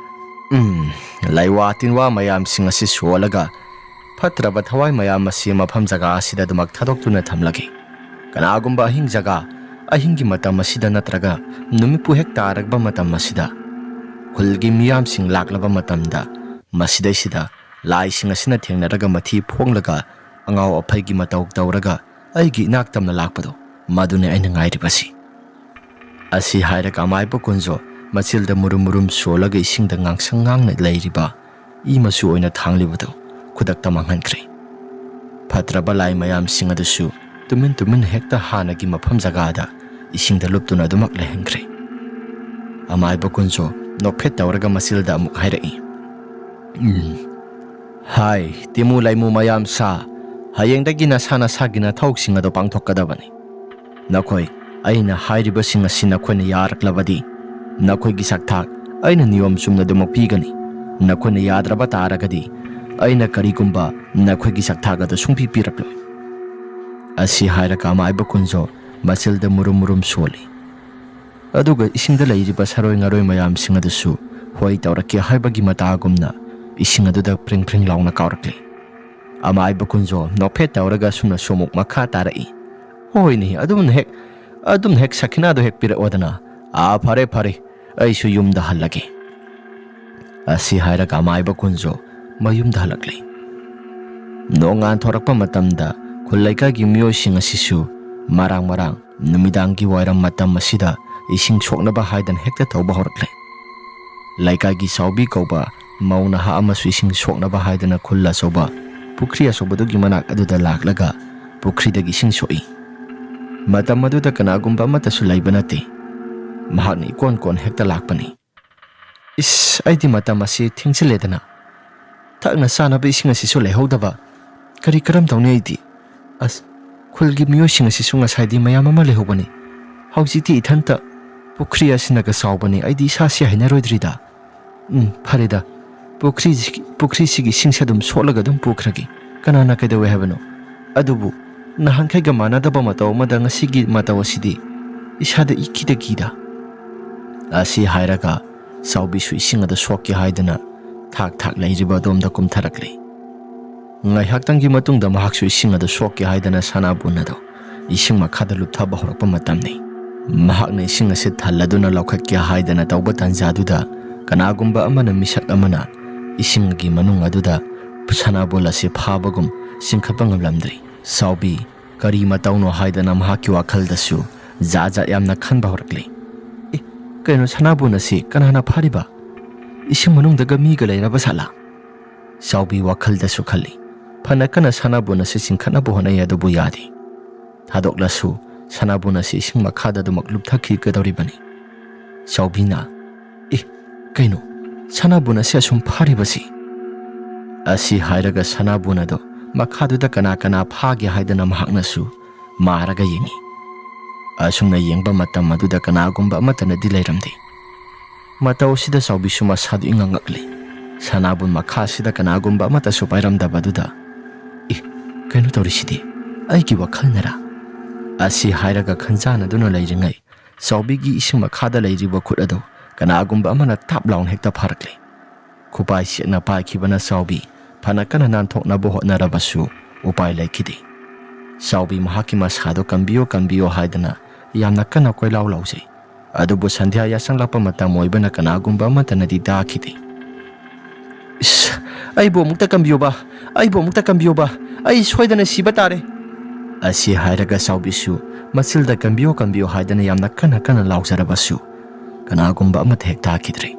ꯎꯝ, ꯂꯩꯋꯥ ꯇꯤꯟꯋꯥ ꯃꯌꯥꯝꯁꯤꯡ ꯑꯁꯤ ꯁꯣꯜꯂꯒ ꯐꯠꯇ꯭ꯔꯕ ꯊꯋꯥꯏ ꯃꯌꯥꯝ ꯑꯁꯤ ꯃꯐꯝ ꯖꯒꯥ ꯑꯁꯤꯗ ꯑꯗꯨꯃꯛ ꯊꯥꯗꯣꯛꯇꯨꯅ ꯊꯝꯂꯒꯦ꯫ ꯀꯅꯥꯒꯨꯝꯕ ꯑꯍꯤꯡ ꯖꯒꯥ, ꯑꯍꯤꯡꯒꯤ ꯃꯇꯝ ꯑꯁꯤꯗ ꯅꯠꯇ꯭ꯔꯒ ꯅꯨꯃꯤꯠꯄꯨ ꯍꯦꯛ ꯇꯥꯔꯛꯄ ꯃꯇꯝ ꯑꯁꯤꯗ ꯈꯨꯜꯒꯤ ꯃꯤꯌꯥꯝꯁꯤꯡ ꯂꯥꯛꯂꯕ ꯃꯇꯝꯗ ꯃꯁꯤꯗꯩꯁꯤꯗ ꯂꯥꯏꯁꯤꯡ ꯑꯁꯤꯅ ꯊꯦꯡꯅꯔꯒ ꯃꯊꯤ ꯐꯣꯡꯂꯒ ꯑꯉꯥꯎ ꯑꯐꯩꯒꯤ ꯃꯇꯧ ꯇꯧꯔꯒ ꯑꯩꯒꯤ ꯏꯅꯥꯛ ꯇꯝꯅ ꯂꯥꯛꯄꯗꯣ, ꯃꯗꯨꯅꯤ ꯑꯩꯅ ꯉꯥꯏꯔꯤꯕꯁꯤ꯫ ꯑꯁꯤ ꯍꯥꯏꯔꯒ ꯑꯃꯥꯏꯕ ꯀꯨꯟꯖꯣ ꯃꯆꯤꯜꯗ ꯃꯨꯔꯨꯝ ꯃꯨꯔꯨꯝ ꯁꯣꯜꯂꯒ ꯏꯁꯤꯡꯗ ꯉꯥꯡꯁꯪ ꯉꯥꯡꯅ ꯂꯩꯔꯤꯕ ꯏ ꯃꯆꯨ ꯑꯣꯏꯅ ꯊꯥꯡꯂꯤꯕꯗꯨ ꯈꯨꯗꯛꯇ ꯃꯥꯡꯍꯟꯈ꯭ꯔꯦ꯫ ꯐꯠꯇ꯭ꯔꯕ ꯂꯥꯏ ꯃꯌꯥꯝꯁꯤꯡ ꯑꯗꯨꯁꯨ ꯇꯨꯃꯤꯟ ꯇꯨꯃꯤꯟ ꯍꯦꯛꯇ ꯍꯥꯟꯅꯒꯤ ꯃꯐꯝ ꯖꯒꯥꯗ ꯏꯁꯤꯡꯗ ꯂꯨꯞꯇꯨꯅ ꯑꯗꯨꯃꯛ ꯂꯩꯍꯟꯈ꯭ꯔꯦ꯫ ꯑꯃꯥꯏꯕ ꯀꯨꯟꯖꯣ ꯅꯣꯛꯐꯦꯠ ꯇꯧꯔꯒ ꯃꯆꯤꯜꯗ ꯑꯃꯨꯛ ꯍꯥꯏꯔꯛꯏ, "ꯎꯝ, ꯍꯥꯏ, ꯇꯤꯃꯨ ꯂꯩꯃꯨ ꯃꯌꯥꯝ ꯁꯥ, ꯍꯌꯦꯡꯗꯒꯤ ꯅꯁꯥ ꯅꯁꯥꯒꯤ ꯅꯊꯧꯁꯤꯡ ꯑꯗꯨ ꯄꯥꯡꯊꯣꯛꯀꯗꯕꯅꯤ꯫ ꯅꯈꯣꯏ, ꯑꯩꯅ ꯍꯥꯏꯔꯤꯕꯁꯤꯡ ꯑꯁꯤ ꯅꯈꯣꯏꯅ ꯌꯥꯔꯛꯂꯕꯗꯤ ꯅꯈꯣꯏꯒꯤ ꯁꯛꯊꯥꯛ ꯑꯩꯅ ꯅꯤꯌꯣꯝ ꯆꯨꯝꯅ ꯑꯗꯨꯃꯛ ꯄꯤꯒꯅꯤ꯫ ꯅꯈꯣꯏꯅ ꯌꯥꯗ꯭ꯔꯕ ꯇꯥꯔꯒꯗꯤ ꯑꯩꯅ ꯀꯔꯤꯒꯨꯝꯕ ꯅꯈꯣꯏꯒꯤ ꯁꯛꯊꯥꯛ ꯑꯗꯨ ꯁꯨꯡꯄꯤ ꯄꯤꯔꯛꯂꯣꯏ"꯫ ꯑꯁꯤ ꯍꯥꯏꯔꯒ ꯑꯃꯥꯏꯕ ꯀꯨꯟꯖꯣ ꯃꯆꯤꯜꯗ ꯃꯨꯔꯨꯝ ꯃꯨꯔꯨꯝ ꯁꯣꯜꯂꯤ꯫ ꯑꯗꯨꯒ ꯏꯁꯤꯡꯗ ꯂꯩꯔꯤꯕ ꯁꯥꯔꯣꯏ ꯉꯥꯔꯣꯏ ꯃꯌꯥꯝꯁꯤꯡ ꯑꯗꯨꯁꯨ ꯍꯣꯏ ꯇꯧꯔꯛꯀꯦ ꯍꯥꯏꯕꯒꯤ ꯃꯇꯥꯒꯨꯝꯅ ꯏꯁꯤꯡ ꯑꯗꯨꯗ ꯄ꯭ꯔꯤꯡ ꯄ꯭ꯔꯤꯡ ꯂꯥꯎꯅ ꯀꯥꯎꯔꯛꯂꯤ꯫ ꯑꯃꯥꯏꯕ ꯀꯨꯟꯖꯣ ꯅꯣꯛꯐꯦꯠ ꯇꯧꯔꯒ ꯑꯁꯨꯝꯅꯁꯨ ꯑꯃꯨꯛ ꯃꯈꯥ ꯇꯥꯔꯛꯏ, "ꯍꯣꯏꯅꯦ, ꯑꯗꯨꯝꯅ ꯍꯦꯛ, ꯑꯗꯨꯝꯅ ꯍꯦꯛ ꯁꯈꯤꯅꯥꯗꯣ ꯍꯦꯛ ꯄꯤꯔꯛꯑꯣꯗꯅ꯫ ꯑꯥ, ꯐꯔꯦ, ꯐꯔꯦ, ꯑꯩꯁꯨ ꯌꯨꯝꯗ ꯍꯜꯂꯒꯦ"꯫ ꯑꯁꯤ ꯍꯥꯏꯔꯒ ꯑꯃꯥꯏꯕ ꯀꯨꯟꯖꯣ ꯃꯌꯨꯝꯗ ꯍꯜꯂꯛꯂꯤ꯫ ꯅꯣꯡꯉꯥꯟ ꯊꯣꯔꯛꯄ ꯃꯇꯝꯗ ꯈꯨꯜ ꯂꯩꯀꯥꯏꯒꯤ ꯃꯤꯑꯣꯏꯁꯤꯡ ꯑꯁꯤꯁꯨ ꯃꯔꯥꯡ ꯃꯔꯥꯡ ꯅꯨꯃꯤꯗꯥꯡꯒꯤ ꯋꯥꯏꯔꯝ ꯃꯇꯝ ꯑꯁꯤꯗ ꯏꯁꯤꯡ ꯁꯣꯛꯅꯕ ꯍꯥꯏꯗꯅ ꯍꯦꯛꯇ ꯇꯧꯕ ꯍꯧꯔꯛꯂꯦ꯫ ꯂꯩꯀꯥꯏꯒꯤ ꯆꯥꯎꯕꯤ ꯀꯧꯕ ꯃꯧ ꯅꯍꯥ ꯑꯃꯁꯨ ꯏꯁꯤꯡ ꯁꯣꯛꯅꯕ ꯍꯥꯏꯗꯅ ꯈꯨꯜ ꯑꯆꯧꯕ ꯄꯨꯈ꯭ꯔꯤ ꯑꯆꯧꯕꯗꯨꯒꯤ ꯃꯅꯥꯛ ꯑꯗꯨꯗ ꯂꯥꯛꯂꯒ ꯄꯨꯈ꯭ꯔꯤꯗꯒꯤ ꯏꯁꯤꯡ ꯁꯣꯛꯏ꯫ ꯃꯇꯝ ꯑꯗꯨꯗ ꯀꯅꯥꯒꯨꯝꯕ ꯑꯃꯠꯇꯁꯨ ꯂꯩꯕ ꯅꯠꯇꯦ꯫ ꯃꯍꯥꯛꯅ ꯏꯀꯣꯟ ꯀꯣꯟ ꯍꯦꯛꯇ ꯂꯥꯛꯄꯅꯤ꯫ "ꯏꯁ, ꯑꯩꯗꯤ ꯃꯇꯝ ꯑꯁꯤ ꯊꯦꯡꯖꯤꯜꯂꯦꯗꯅ꯫ ꯊꯛꯅ ꯆꯥꯅꯕ ꯏꯁꯤꯡ ꯑꯁꯤꯁꯨ ꯂꯩꯍꯧꯗꯕ꯫ ꯀꯔꯤ ꯀꯔꯝ ꯇꯧꯅꯤ ꯑꯩꯗꯤ? ꯑꯁ, ꯈꯨꯜꯒꯤ ꯃꯤꯑꯣꯏꯁꯤꯡ ꯑꯁꯤꯁꯨ ꯉꯁꯥꯏꯗꯤ ꯃꯌꯥꯝ ꯑꯃ ꯂꯩꯍꯧꯕꯅꯤ꯫ ꯍꯧꯖꯤꯛꯇꯤ ꯏꯊꯟꯇ꯫ ꯄꯨꯈ꯭ꯔꯤ ꯑꯁꯤꯅꯒ ꯆꯥꯎꯕꯅꯤ, ꯑꯩꯗꯤ ꯏꯁꯥꯁꯤ ꯍꯩꯅꯔꯣꯏꯗ꯭ꯔꯤꯗ꯫ ꯎꯝ, ꯐꯔꯦꯗ꯫ ꯄꯨꯈ꯭ꯔꯤꯁꯤ-, ꯄꯨꯈ꯭ꯔꯤꯁꯤꯒꯤ ꯏꯁꯤꯡꯁꯦ ꯑꯗꯨꯝ ꯁꯣꯠꯂꯒ ꯑꯗꯨꯝ ꯄꯨꯈ꯭ꯔꯒꯦ꯫ ꯀꯅꯥꯅ ꯀꯩꯗꯧꯋꯦ ꯍꯥꯏꯕꯅꯣ? ꯑꯗꯨꯕꯨ ꯅꯍꯥꯟꯈꯩꯒ ꯃꯥꯟꯅꯗꯕ ꯃꯇꯧ ꯑꯃꯗ ꯉꯁꯤꯒꯤ ꯃꯇꯧ ꯑꯁꯤꯗꯤ ꯏꯁꯥꯗ ꯏꯀꯤꯗ ꯀꯤꯗ"꯫ ꯑꯁꯤ ꯍꯥꯏꯔꯒ ꯆꯥꯎꯕꯤꯁꯨ ꯏꯁꯤꯡ ꯑꯗꯨ ꯁꯣꯛꯀꯦ ꯍꯥꯏꯗꯨꯅ ꯊꯥꯛ ꯊꯥꯛ ꯂꯩꯔꯤꯕ ꯑꯗꯣꯝꯗ ꯀꯨꯝꯊꯔꯛꯂꯤ꯫ ꯉꯥꯏꯍꯥꯛꯇꯪꯒꯤ ꯃꯇꯨꯡꯗ ꯃꯍꯥꯛꯁꯨ ꯏꯁꯤꯡ ꯑꯗꯨ ꯁꯣꯛꯀꯦ ꯍꯥꯏꯗꯅ ꯁꯅꯥꯕꯨꯟ ꯑꯗꯨ ꯏꯁꯤꯡ ꯃꯈꯥꯗ ꯂꯨꯞꯊꯕ ꯍꯧꯔꯛꯄ ꯃꯇꯝꯅꯤ꯫ ꯃꯍꯥꯛꯅ ꯏꯁꯤꯡ ꯑꯁꯤ ꯊꯜꯂꯗꯨꯅ ꯂꯧꯈꯠꯀꯦ ꯍꯥꯏꯗꯅ ꯇꯧꯕ ꯇꯥꯟꯖꯥꯗꯨꯗ ꯀꯅꯥꯒꯨꯝꯕ ꯑꯃꯅ, ꯃꯤꯁꯛ ꯑꯃꯅ ꯏꯁꯤꯡꯒꯤ ꯃꯅꯨꯡ ꯑꯗꯨꯗ ꯁꯅꯥꯕꯨꯟ ꯑꯁꯤ ꯐꯥꯕꯒꯨꯝ ꯆꯤꯡꯈꯠꯄ ꯉꯝꯂꯝꯗ꯭ꯔꯤ꯫ ꯆꯥꯎꯕꯤ ꯀꯔꯤ ꯃꯇꯧꯅꯣ ꯍꯥꯏꯗꯅ ꯃꯍꯥꯛꯀꯤ ꯋꯥꯈꯜꯗꯁꯨ ꯖꯥꯠ ꯖꯥꯠ ꯌꯥꯝꯅ ꯈꯟꯕ ꯍꯧꯔꯛꯂꯤ꯫ "ꯑꯦ, ꯀꯩꯅꯣ ꯁꯅꯥꯕꯨꯟ ꯑꯁꯤ ꯀꯅꯥꯅ ꯐꯥꯔꯤꯕ? ꯏꯁꯤꯡ ꯃꯅꯨꯡꯗꯒ ꯃꯤꯒ ꯂꯩꯔꯕ ꯁꯥꯠꯂꯥ?" ꯆꯥꯎꯕꯤ ꯋꯥꯈꯜꯗꯁꯨ ꯈꯜꯂꯤ꯫ ꯐꯅ ꯀꯟꯅ ꯁꯅꯥꯕꯨꯟ ꯑꯁꯤ ꯆꯤꯡꯈꯠꯅꯕ ꯍꯣꯠꯅꯩ, ꯑꯗꯨꯕꯨ ꯌꯥꯗꯦ꯫ ꯊꯥꯗꯣꯛꯂꯁꯨ ꯁꯅꯥꯕꯨꯟ ꯑꯁꯤ ꯏꯁꯤꯡ ꯃꯈꯥꯗ ꯑꯗꯨꯃꯛ ꯂꯨꯞꯊꯈꯤꯒꯗꯧꯔꯤꯕꯅꯤ꯫ ꯆꯥꯎꯕꯤꯅ, "ꯑꯦ, ꯀꯩꯅꯣ, ꯁꯅꯥꯕꯨꯟ ꯑꯁꯤ ꯑꯁꯨꯝ ꯐꯥꯔꯤꯕꯁꯤ?" ꯑꯁꯤ ꯍꯥꯏꯔꯒ ꯁꯅꯥꯕꯨꯟ ꯑꯗꯨ ꯃꯈꯥꯗꯨꯗ ꯀꯅꯥ ꯀꯅꯥ ꯐꯥꯒꯦ ꯍꯥꯏꯗꯅ ꯃꯍꯥꯛꯅꯁꯨ ꯃꯥꯔꯒ ꯌꯦꯡꯉꯤ꯫ ꯑꯁꯨꯝꯅ ꯌꯦꯡꯕ ꯃꯇꯝ ꯑꯗꯨꯗ ꯀꯅꯥꯒꯨꯝꯕ ꯑꯃꯠꯇꯅꯗꯤ ꯂꯩꯔꯝꯗꯦ꯫ ꯃꯇꯧ ꯑꯁꯤꯗ ꯆꯥꯎꯕꯤꯁꯨ ꯃꯁꯥꯗꯨ ꯏꯉꯛ ꯉꯛꯂꯤ꯫ ꯁꯅꯥꯕꯨꯟ ꯃꯈꯥ ꯑꯁꯤꯗ ꯀꯅꯥꯒꯨꯝꯕ ꯑꯃꯠꯇꯁꯨ ꯄꯥꯏꯔꯝꯗꯕꯗꯨꯗ, "ꯑꯦ, ꯀꯩꯅꯣ ꯇꯧꯔꯤꯁꯤꯗꯤ? ꯑꯩꯒꯤ ꯋꯥꯈꯜꯅꯔꯥ?" ꯑꯁꯤ ꯍꯥꯏꯔꯒ ꯈꯟꯖꯥꯟꯅꯗꯨꯅ ꯂꯩꯔꯤꯉꯩ, ꯆꯥꯎꯕꯤꯒꯤ ꯏꯁꯤꯡ ꯃꯈꯥꯗ ꯂꯩꯔꯤꯕ ꯈꯨꯠ ꯑꯗꯨ ꯀꯅꯥꯒꯨꯝꯕ ꯑꯃꯅ ꯇꯥꯞ ꯂꯥꯎꯅ ꯍꯦꯛꯇ ꯐꯥꯔꯛꯂꯦ꯫ ꯈꯨꯄꯥꯏ ꯁꯦꯠꯅ ꯄꯥꯏꯈꯤꯕꯅ ꯆꯥꯎꯕꯤ ꯐꯅ ꯀꯟꯅ ꯅꯥꯟꯊꯣꯛꯅꯕ ꯍꯣꯠꯅꯔꯕꯁꯨ ꯎꯄꯥꯏ ꯂꯩꯈꯤꯗꯦ꯫ ꯆꯥꯎꯕꯤ ꯃꯍꯥꯛꯀꯤ ꯃꯁꯥꯗꯣ "ꯀꯟꯕꯤꯌꯣ, ꯀꯟꯕꯤꯌꯣ" ꯍꯥꯏꯗꯅ ꯌꯥꯝꯅ ꯀꯟꯅ ꯀꯣꯏꯂꯥꯎ ꯂꯥꯎꯖꯩ꯫ ꯑꯗꯨꯕꯨ ꯁꯟꯙ꯭ꯌꯥ ꯌꯥꯆꯪꯂꯛꯄ ꯃꯇꯝ ꯑꯣꯏꯕꯅ ꯀꯅꯥꯒꯨꯝꯕ ꯑꯃꯠꯇꯅꯗꯤ ꯇꯥꯈꯤꯗꯦ꯫ "ꯏꯁ, ꯑꯩꯕꯨ ꯑꯃꯨꯛꯇ ꯀꯟꯕꯤꯌꯨꯕ, ꯑꯩꯕꯨ ꯑꯃꯨꯛꯇ ꯀꯟꯕꯤꯌꯨꯕ, ꯑꯩ ꯁꯣꯏꯗꯅ ꯁꯤꯕ ꯇꯥꯔꯦ!" ꯑꯁꯤ ꯍꯥꯏꯔꯒ ꯆꯥꯎꯕꯤꯁꯨ ꯃꯆꯤꯜꯗ "ꯀꯟꯕꯤꯌꯨ, ꯀꯟꯕꯤꯌꯨ" ꯍꯥꯏꯗꯅ ꯌꯥꯝꯅ ꯀꯟꯅ ꯀꯟꯅ ꯂꯥꯎꯖꯔꯕꯁꯨ ꯀꯅꯥꯒꯨꯝꯕ ꯑꯃꯠꯇ ꯍꯦꯛ ꯇꯥꯈꯤꯗ꯭ꯔꯦ꯫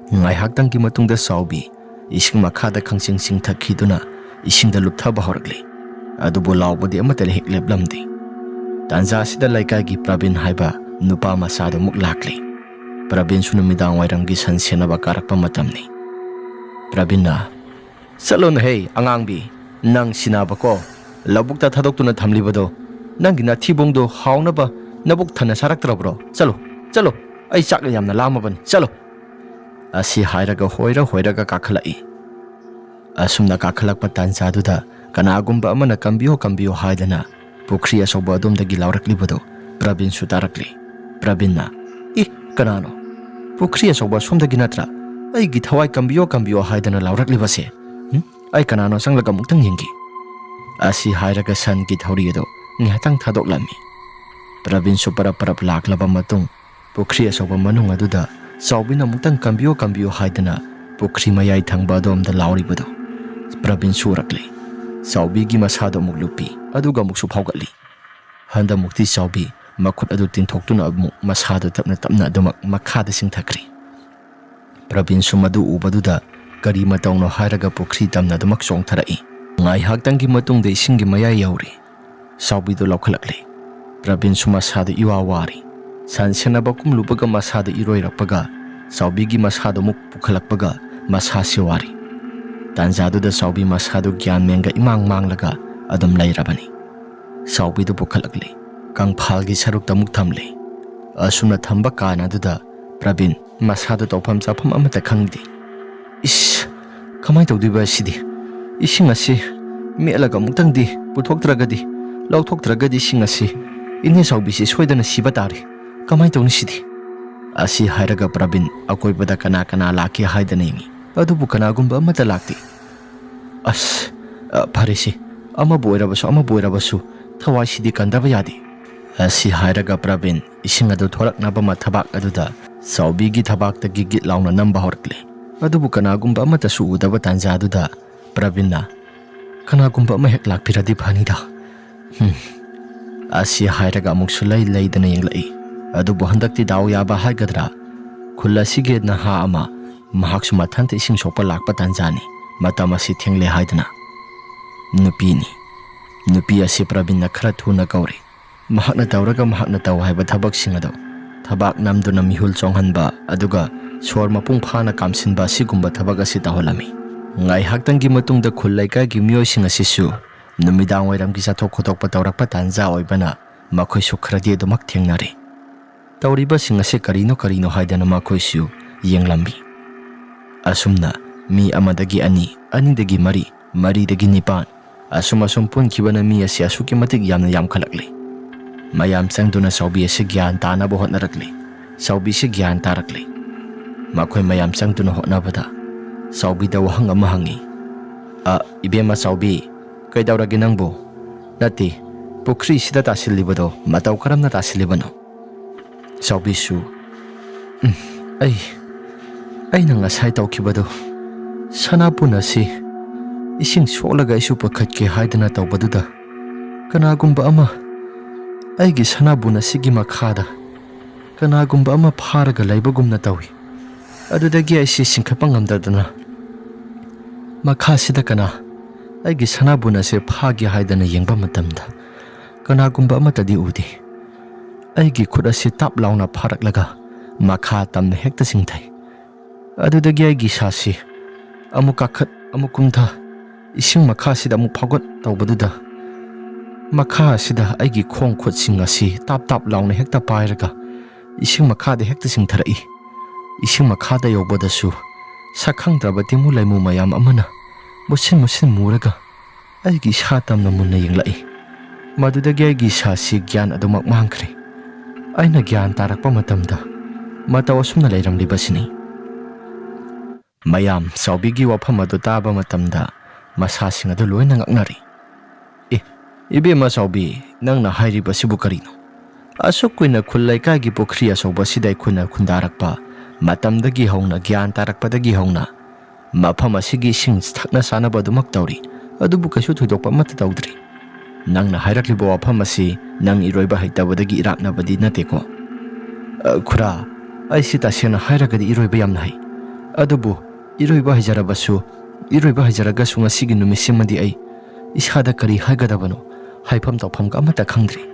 ꯉꯥꯏꯍꯥꯛꯇꯪꯒꯤ ꯃꯇꯨꯡꯗ ꯆꯥꯎꯕꯤ ꯏꯁꯤꯡ ꯃꯈꯥꯗ ꯈꯪꯆꯤꯡ ꯆꯤꯡꯊꯈꯤꯗꯨꯅ ꯏꯁꯤꯡꯗ ꯂꯨꯞꯊꯕ ꯍꯧꯔꯛꯂꯤ꯫ ꯑꯗꯨꯕꯨ ꯂꯥꯎꯕꯗꯤ ꯑꯃꯠꯇ ꯍꯦꯛ ꯂꯦꯞꯂꯝꯗꯦ꯫ ꯇꯥꯟꯖꯥꯁꯤꯗ ꯂꯩꯀꯥꯏꯒꯤ ꯄ꯭ꯔꯕꯤꯟ ꯍꯥꯏꯕ ꯅꯨꯄꯥ ꯃꯆꯥꯗꯨ ꯑꯃꯨꯛ ꯂꯥꯛꯂꯤ꯫ ꯄ꯭ꯔꯕꯤꯟꯁꯨ ꯅꯨꯃꯤꯗꯥꯡ ꯋꯥꯏꯔꯝꯒꯤ ꯁꯟ ꯁꯦꯟꯅꯕ ꯀꯥꯔꯛꯄ ꯃꯇꯝꯅꯤ꯫ ꯄ꯭ꯔꯕꯤꯟꯅ, "ꯆꯠꯂꯣꯅꯍꯦ ꯑꯉꯥꯡꯕꯤ, ꯅꯪ ꯁꯤꯟꯅꯕꯀꯣ ꯂꯧꯕꯨꯛꯇ ꯊꯥꯗꯣꯛꯇꯨꯅ ꯊꯝꯂꯤꯕꯗꯣ, ꯅꯪꯒꯤ ꯅꯊꯤꯕꯣꯡꯗꯣ ꯍꯥꯎꯅꯕ ꯅꯕꯨꯛ ꯊꯟꯅ ꯆꯥꯔꯛꯇ꯭ꯔꯕ꯭ꯔꯣ? ꯆꯠꯂꯣ, ꯆꯠꯂꯣ, ꯑꯩ ꯆꯥꯛ ꯌꯥꯝꯅ ꯂꯥꯝꯃꯕꯅꯤ, ꯆꯠꯂꯣ!" ꯑꯁꯤ ꯍꯥꯏꯔꯒ ꯍꯣꯏꯔ ꯍꯣꯏꯔꯒ ꯀꯥꯈꯠꯂꯛꯏ꯫ ꯑꯁꯨꯝꯅ ꯀꯥꯈꯠꯂꯛꯄ ꯇꯥꯟꯖꯥꯗꯨꯗ ꯀꯅꯥꯒꯨꯝꯕ ꯑꯃꯅ "ꯀꯝꯕꯤꯌꯣ, ꯀꯝꯕꯤꯌꯣ" ꯍꯥꯏꯗꯅ ꯄꯨꯈ꯭ꯔꯤ ꯑꯆꯧꯕ ꯑꯗꯣꯝꯗꯒꯤ ꯂꯥꯎꯔꯛꯂꯤꯕꯗꯨ ꯄ꯭ꯔꯕꯤꯟꯁꯨ ꯇꯥꯔꯛꯂꯤ꯫ ꯄ꯭ꯔꯕꯤꯟꯅ, "ꯏ, ꯀꯅꯥꯅꯣ? ꯄꯨꯈ꯭ꯔꯤ ꯑꯆꯧꯕ ꯑꯁꯣꯝꯗꯒꯤ ꯅꯠꯇ꯭ꯔꯥ? ꯑꯩꯒꯤ ꯊꯋꯥꯏ ꯀꯝꯕꯤꯌꯣ, ꯀꯝꯕꯤꯌꯣ ꯍꯥꯏꯗꯅ ꯂꯥꯎꯔꯛꯂꯤꯕꯁꯦ? ꯎꯝ? ꯑꯩ ꯀꯅꯥꯅꯣ ꯆꯪꯂꯒ ꯑꯃꯨꯛꯇꯪ ꯌꯦꯡꯒꯦ꯫" ꯑꯁꯤ ꯍꯥꯏꯔꯒ ꯁꯟꯒꯤ ꯊꯧꯔꯤ ꯑꯗꯨ ꯉꯥꯏꯍꯥꯛꯇꯪ ꯊꯥꯗꯣꯛꯂꯝꯃꯤ꯫ ꯄ꯭ꯔꯕꯤꯟꯁꯨ ꯄꯔꯞ ꯄꯔꯞ ꯂꯥꯛꯂꯕ ꯃꯇꯨꯡ ꯄꯨꯈ꯭ꯔꯤ ꯑꯆꯧꯕ ꯃꯅꯨꯡ ꯑꯗꯨꯗ ꯆꯥꯎꯕꯤꯅ ꯑꯃꯨꯛꯇꯪ "ꯀꯝꯕꯤꯌꯣ, ꯀꯝꯕꯤꯌꯣ" ꯍꯥꯏꯗꯅ ꯄꯨꯈ꯭ꯔꯤ ꯃꯌꯥꯏ ꯊꯪꯕ ꯑꯗꯣꯝꯗ ꯂꯥꯎꯔꯤꯕꯗꯨ ꯄ꯭ꯔꯕꯤꯟꯁꯨ ꯎꯔꯛꯂꯤ꯫ ꯆꯥꯎꯕꯤꯒꯤ ꯃꯁꯥꯗꯨ ꯑꯃꯨꯛ ꯂꯨꯞꯄꯤ, ꯑꯗꯨꯒ ꯑꯃꯨꯛꯁꯨ ꯐꯥꯎꯒꯠꯂꯤ꯫ ꯍꯟꯗꯛꯃꯨꯛꯇꯤ ꯆꯥꯎꯕꯤ ꯃꯈꯨꯠ ꯑꯗꯨ ꯇꯤꯡꯊꯣꯛꯇꯨꯅ ꯑꯃꯨꯛ ꯃꯁꯥꯗꯨ ꯇꯞꯅ ꯇꯞꯅ ꯑꯗꯨꯃꯛ ꯃꯈꯥꯗ ꯆꯤꯡꯊꯈ꯭ꯔꯤ꯫ ꯄ꯭ꯔꯕꯤꯟꯁꯨ ꯃꯗꯨ ꯎꯕꯗꯨꯗ ꯀꯔꯤ ꯃꯇꯧꯅꯣ ꯍꯥꯏꯔꯒ ꯄꯨꯈ꯭ꯔꯤ ꯇꯝꯅ ꯑꯗꯨꯃꯛ ꯆꯣꯡꯊꯔꯛꯏ꯫ ꯉꯥꯏꯍꯥꯛꯇꯪꯒꯤ ꯃꯇꯨꯡꯗ ꯏꯁꯤꯡꯒꯤ ꯃꯌꯥꯏ ꯌꯧꯔꯤ꯫ ꯆꯥꯎꯕꯤꯗꯨ ꯂꯧꯈꯠꯂꯛꯂꯤ꯫ ꯄ꯭ꯔꯕꯤꯟꯁꯨ ꯃꯁꯥꯗꯨ ꯏꯋꯥ ꯋꯥꯔꯤ꯫ ꯁꯟ ꯁꯦꯟꯅꯕ ꯀꯨꯝꯂꯨꯕꯒ ꯃꯁꯥꯗꯨ ꯏꯔꯣꯏꯔꯛꯄꯒ ꯆꯥꯎꯕꯤꯒꯤ ꯃꯁꯥꯗꯨ ꯑꯃꯨꯛ ꯄꯨꯈꯠꯂꯛꯄꯒ ꯃꯁꯥꯁꯤ ꯋꯥꯔꯤ꯫ ꯇꯥꯟꯖꯥꯗꯨꯗ ꯆꯥꯎꯕꯤ ꯃꯁꯥꯗꯨ ꯒ꯭ꯌꯥꯟ ꯃꯦꯟꯒ ꯏꯃꯥꯡ ꯃꯥꯡꯂꯒ ꯑꯗꯨꯝ ꯂꯩꯔꯕꯅꯤ꯫ ꯆꯥꯎꯕꯤꯗꯨ ꯄꯨꯈꯠꯂꯛꯂꯤ꯫ ꯀꯪꯐꯥꯜꯒꯤ ꯁꯔꯨꯛꯇ ꯑꯃꯨꯛ ꯊꯝꯂꯤ꯫ ꯑꯁꯨꯝꯅ ꯊꯝꯕ ꯀꯥꯟ ꯑꯗꯨꯗ ꯄ꯭ꯔꯕꯤꯟ ꯃꯁꯥꯗꯨ ꯇꯧꯐꯝ ꯆꯥꯐꯝ ꯑꯃꯠꯇ ꯈꯪꯗꯦ꯫ "ꯏꯁ, ꯀꯃꯥꯏꯅ ꯇꯧꯗꯣꯏꯕ ꯑꯁꯤꯗꯤ? ꯏꯁꯤꯡ ꯑꯁꯤ ꯃꯦꯠꯂꯒ ꯑꯃꯨꯛꯇꯪꯗꯤ ꯄꯨꯊꯣꯛꯇ꯭ꯔꯒꯗꯤ, ꯂꯧꯊꯣꯛꯇ꯭ꯔꯒꯗꯤ ꯏꯁꯤꯡ ꯑꯁꯤ ꯏꯅꯦ ꯆꯥꯎꯕꯤꯁꯤ ꯁꯣꯏꯗꯅ ꯁꯤꯕ ꯇꯥꯔꯦ꯫ ꯀꯃꯥꯏꯅ ꯇꯧꯅꯤ ꯁꯤꯗꯤ?" ꯑꯁꯤ ꯍꯥꯏꯔꯒ ꯄ꯭ꯔꯕꯤꯟ ꯑꯀꯣꯏꯕꯗ ꯀꯅꯥ ꯀꯅꯥ ꯂꯥꯛꯀꯦ ꯍꯥꯏꯗꯅ ꯌꯦꯡꯉꯤ, ꯑꯗꯨꯕꯨ ꯀꯅꯥꯒꯨꯝꯕ ꯑꯃꯠꯇ ꯂꯥꯛꯇꯦ꯫ "ꯑꯁ, ꯑ, ꯐꯔꯦꯁꯦ, ꯑꯃꯕꯨ ꯑꯣꯏꯔꯕꯁꯨ ꯑꯃꯕꯨ ꯑꯣꯏꯔꯕꯁꯨ ꯊꯋꯥꯏꯁꯤꯗꯤ ꯀꯟꯗꯕ ꯌꯥꯗꯦ꯫" ꯑꯁꯤ ꯍꯥꯏꯔꯒ ꯄ꯭ꯔꯕꯤꯟ ꯏꯁꯤꯡ ꯑꯗꯨ ꯊꯣꯔꯛꯅꯕ ꯃꯊꯕꯥꯛ ꯑꯗꯨꯗ ꯆꯥꯎꯕꯤꯒꯤ ꯊꯕꯥꯛꯇ ꯒꯤꯠ ꯒꯤꯠ ꯂꯥꯎꯅ ꯅꯝꯕ ꯍꯧꯔꯛꯂꯦ꯫ ꯑꯗꯨꯕꯨ ꯀꯅꯥꯒꯨꯝꯕ ꯑꯃꯠꯇꯁꯨ ꯎꯗꯕ ꯇꯥꯟꯖꯥꯗꯨꯗ ꯄ꯭ꯔꯕꯤꯟꯅ, "ꯀꯅꯥꯒꯨꯝꯕ ꯑꯃ ꯍꯦꯛ ꯂꯥꯛꯄꯤꯔꯗꯤ ꯐꯅꯤꯗ꯫ ꯍꯨꯝ꯫" ꯑꯁꯤ ꯍꯥꯏꯔꯒ ꯑꯃꯨꯛꯁꯨ ꯂꯩ ꯂꯩꯗꯅ ꯌꯦꯡꯂꯛꯏ꯫ ꯑꯗꯨꯕꯨ ꯍꯟꯗꯛꯇꯤ ꯗꯥꯎ ꯌꯥꯕ ꯍꯥꯏꯒꯗ꯭ꯔꯥ, ꯈꯨꯜ ꯑꯁꯤꯒꯤ ꯅꯍꯥ ꯑꯃ ꯃꯍꯥꯛꯁꯨ ꯃꯊꯟꯇ ꯏꯁꯤꯡ ꯁꯣꯛꯄ ꯂꯥꯛꯄ ꯇꯥꯟꯖꯥꯅꯤ꯫ ꯃꯇꯝ ꯑꯁꯤ ꯊꯦꯡꯂꯦ ꯍꯥꯏꯗꯨꯅ꯫ ꯅꯨꯄꯤꯅꯤ꯫ ꯅꯨꯄꯤ ꯑꯁꯤ ꯄ꯭ꯔꯕꯤꯟꯅ ꯈꯔ ꯊꯨꯅ ꯀꯧꯔꯤ꯫ ꯃꯍꯥꯛꯅ ꯇꯧꯔꯒ ꯃꯍꯥꯛꯅ ꯇꯧ ꯍꯥꯏꯕ ꯊꯕꯛꯁꯤꯡ ꯑꯗꯨ ꯊꯕꯥꯛ ꯅꯝꯗꯨꯅ ꯃꯤꯍꯨꯜ ꯆꯣꯡꯍꯟꯕ, ꯑꯗꯨꯒ ꯁꯣꯔ ꯃꯄꯨꯡ ꯐꯥꯅ ꯀꯥꯝꯁꯤꯟꯕ ꯑꯁꯤꯒꯨꯝꯕ ꯊꯕꯛ ꯑꯁꯤ ꯇꯧꯍꯜꯂꯝꯃꯤ꯫ ꯉꯥꯏꯍꯥꯛꯇꯪꯒꯤ ꯃꯇꯨꯡꯗ ꯈꯨꯜ ꯂꯩꯀꯥꯏꯒꯤ ꯃꯤꯑꯣꯏꯁꯤꯡ ꯑꯁꯤꯁꯨ ꯅꯨꯃꯤꯗꯥꯡ ꯋꯥꯏꯔꯝꯒꯤ ꯆꯠꯊꯣꯛ ꯈꯣꯠꯇꯣꯛꯄ ꯇꯧꯔꯛꯄ ꯇꯥꯟꯖꯥ ꯑꯣꯏꯕꯅ ꯃꯈꯣꯏꯁꯨ ꯈꯔꯗꯤ ꯑꯗꯨꯃꯛ ꯊꯦꯡꯅꯔꯦ꯫ ꯇꯧꯔꯤꯕꯁꯤꯡ ꯑꯁꯤ ꯀꯔꯤꯅꯣ ꯀꯔꯤꯅꯣ ꯍꯥꯏꯗꯅ ꯃꯈꯣꯏꯁꯨ ꯌꯦꯡꯂꯝꯃꯤ꯫ ꯑꯁꯨꯝꯅ ꯃꯤ ꯑꯃꯗꯒꯤ ꯑꯅꯤ, ꯑꯅꯤꯗꯒꯤ ꯃꯔꯤ, ꯃꯔꯤꯗꯒꯤ ꯅꯤꯄꯥꯟ, ꯑꯁꯨꯝ ꯑꯁꯨꯝ ꯄꯨꯟꯈꯤꯕꯅ ꯃꯤ ꯑꯁꯤ ꯑꯁꯨꯛꯀꯤ ꯃꯇꯤꯛ ꯌꯥꯝꯅ ꯌꯥꯝꯈꯠꯂꯛꯂꯤ꯫ ꯃꯌꯥꯝ ꯆꯪꯗꯨꯅ ꯆꯥꯎꯕꯤ ꯑꯁꯤ ꯒ꯭ꯌꯥꯟ ꯇꯥꯅꯕ ꯍꯣꯠꯅꯔꯛꯂꯤ꯫ ꯆꯥꯎꯕꯤꯁꯤ ꯒ꯭ꯌꯥꯟ ꯇꯥꯔꯛꯂꯤ꯫ ꯃꯈꯣꯏ ꯃꯌꯥꯝ ꯆꯪꯗꯨꯅ ꯍꯣꯠꯅꯕꯗ ꯆꯥꯎꯕꯤꯗ ꯋꯥꯍꯪ ꯑꯃ ꯍꯪꯉꯤ꯫ "ꯑ, ꯏꯕꯦꯝꯃ ꯆꯥꯎꯕꯤ, ꯀꯩꯗꯧꯔꯒꯦ ꯅꯪꯕꯨ? ꯅꯠꯇꯦ, ꯄꯨꯈ꯭ꯔꯤꯁꯤꯗ ꯇꯥꯁꯤꯜꯂꯤꯕꯗꯣ ꯃꯇꯧ ꯀꯔꯝꯅ ꯇꯥꯁꯤꯜꯂꯤꯕꯅꯣ?" ꯆꯥꯎꯕꯤꯁꯨ, "ꯎꯝ, ꯑꯩ, ꯑꯩꯅ ꯉꯁꯥꯏ ꯇꯧꯈꯤꯕꯗꯣ, ꯁꯅꯥꯕꯨꯟ ꯑꯁꯤ ꯏꯁꯤꯡ ꯁꯣꯛꯂꯒ ꯑꯩꯁꯨ ꯄꯨꯈꯠꯀꯦ ꯍꯥꯏꯗꯅ ꯇꯧꯕꯗꯨꯗ, ꯀꯅꯥꯒꯨꯝꯕ ꯑꯃ ꯑꯩꯒꯤ ꯁꯅꯥꯕꯨꯟ ꯑꯁꯤꯒꯤ ꯃꯈꯥꯗ ꯀꯅꯥꯒꯨꯝꯕ ꯑꯃ ꯐꯥꯔꯒ ꯂꯩꯕꯒꯨꯝꯅ ꯇꯧꯏ꯫ ꯑꯗꯨꯗꯒꯤ ꯑꯩꯁꯤ ꯆꯤꯡꯈꯠꯄ ꯉꯝꯗꯗꯅ ꯃꯈꯥꯁꯤꯗ ꯀꯅꯥ ꯑꯩꯒꯤ ꯁꯅꯥꯕꯨꯟ ꯑꯁꯤ ꯐꯥꯒꯦ ꯍꯥꯏꯗꯅ ꯌꯦꯡꯕ ꯃꯇꯝꯗ ꯀꯅꯥꯒꯨꯝꯕ ꯑꯃꯠꯇꯗꯤ ꯎꯗꯦ꯫ ꯑꯩꯒꯤ ꯈꯨꯠ ꯑꯁꯤ ꯇꯥꯞ ꯂꯥꯎꯅ ꯐꯥꯔꯛꯂꯒ ꯃꯈꯥ ꯇꯝꯅ ꯍꯦꯛꯇ ꯆꯤꯡꯊꯩ꯫ ꯑꯗꯨꯗꯒꯤ ꯑꯩꯒꯤ ꯏꯁꯥꯁꯤ ꯑꯃꯨꯛ ꯀꯥꯈꯠ ꯑꯃꯨꯛ ꯀꯨꯝꯊ, ꯏꯁꯤꯡ ꯃꯈꯥꯁꯤꯗ ꯑꯃꯨꯛ ꯐꯥꯎꯒꯠ ꯇꯧꯕꯗꯨꯗ, ꯃꯈꯥ ꯑꯁꯤꯗ ꯑꯩꯒꯤ ꯈꯣꯡ ꯈꯨꯠꯁꯤꯡ ꯑꯁꯤ ꯇꯥꯞ ꯇꯥꯞ ꯂꯥꯎꯅ ꯍꯦꯛꯇ ꯄꯥꯏꯔꯒ ꯏꯁꯤꯡ ꯃꯈꯥꯗ ꯍꯦꯛꯇ ꯆꯤꯡꯊꯔꯛꯏ꯫ ꯏꯁꯤꯡ ꯃꯈꯥꯗ ꯌꯧꯕꯗꯁꯨ ꯁꯛꯈꯪꯗ꯭ꯔꯕ ꯇꯤꯃꯨ ꯂꯩꯃꯨ ꯃꯌꯥꯝ ꯑꯃꯅ ꯃꯨꯁꯤꯟ ꯃꯨꯁꯤꯟ ꯃꯨꯔꯒ ꯑꯩꯒꯤ ꯏꯁꯥ ꯇꯝꯅ ꯃꯨꯟꯅ ꯌꯦꯡꯂꯛꯏ꯫ ꯃꯗꯨꯗꯒꯤ ꯑꯩꯒꯤ ꯏꯁꯥꯁꯤ ꯒ꯭ꯌꯥꯟ ꯑꯗꯨꯃꯛ ꯃꯥꯡꯈ꯭ꯔꯦ꯫ ꯑꯩꯅ ꯒ꯭ꯌꯥꯟ ꯇꯥꯔꯛꯄ ꯃꯇꯝꯗ ꯃꯇꯧ ꯑꯁꯨꯝꯅ ꯂꯩꯔꯝꯂꯤꯕꯁꯤꯅꯤ꯫ ꯃꯌꯥꯝ ꯆꯥꯎꯕꯤꯒꯤ ꯋꯥꯐꯝ ꯑꯗꯨ ꯇꯥꯕ ꯃꯇꯝꯗ ꯃꯁꯥꯁꯤꯡ ꯑꯗꯨ ꯂꯣꯏꯅ ꯉꯛꯅꯔꯤ꯫ "ꯑꯦ, ꯏꯕꯦꯝꯃ ꯆꯥꯎꯕꯤ, ꯅꯪꯅ ꯍꯥꯏꯔꯤꯕꯁꯤꯕꯨ ꯀꯔꯤꯅꯣ? ꯑꯁꯨꯛ ꯀꯨꯏꯅ ꯈꯨꯜ ꯂꯩꯀꯥꯏꯒꯤ ꯄꯨꯈ꯭ꯔꯤ ꯑꯆꯧꯕ ꯑꯁꯤꯗ ꯑꯩꯈꯣꯏꯅ ꯈꯨꯟꯗꯥꯔꯛꯄ ꯃꯇꯝꯗꯒꯤ ꯍꯧꯅ, ꯒ꯭ꯌꯥꯟ ꯇꯥꯔꯛꯄꯗꯒꯤ ꯍꯧꯅ ꯃꯐꯝ ꯑꯁꯤꯒꯤ ꯏꯁꯤꯡ ꯊꯛꯅ ꯆꯥꯅꯕ ꯑꯗꯨꯃꯛ ꯇꯧꯔꯤ, ꯑꯗꯨꯕꯨ ꯀꯩꯁꯨ ꯊꯣꯏꯗꯣꯛꯄ ꯑꯃꯠꯇ ꯇꯧꯗ꯭ꯔꯤ꯫ ꯅꯪꯅ ꯍꯥꯏꯔꯛꯂꯤꯕ ꯋꯥꯐꯝ ꯑꯁꯤ ꯅꯪ ꯏꯔꯣꯏꯕ ꯍꯩꯇꯕꯗꯒꯤ ꯏꯔꯥꯛꯅꯕꯗꯤ ꯅꯠꯇꯦꯀꯣ?" "ꯑ, ꯈꯨꯔꯥ, ꯑꯩꯁꯤ ꯇꯁꯦꯡꯅ ꯍꯥꯏꯔꯒꯗꯤ ꯏꯔꯣꯏꯕ ꯌꯥꯝꯅ ꯍꯩ꯫ ꯑꯗꯨꯕꯨ ꯏꯔꯣꯏꯕ ꯍꯩꯖꯔꯕꯁꯨ, ꯏꯔꯣꯏꯕ ꯍꯩꯖꯔꯒꯁꯨ ꯉꯁꯤꯒꯤ ꯅꯨꯃꯤꯠꯁꯤꯃꯗꯤ ꯑꯩ ꯏꯁꯥꯗ ꯀꯔꯤ ꯍꯥꯏꯒꯗꯕꯅꯣ ꯍꯥꯏꯐꯝ ꯇꯧꯐꯝꯒ ꯑꯃꯠꯇ ꯈꯪꯗ꯭ꯔꯤ꯫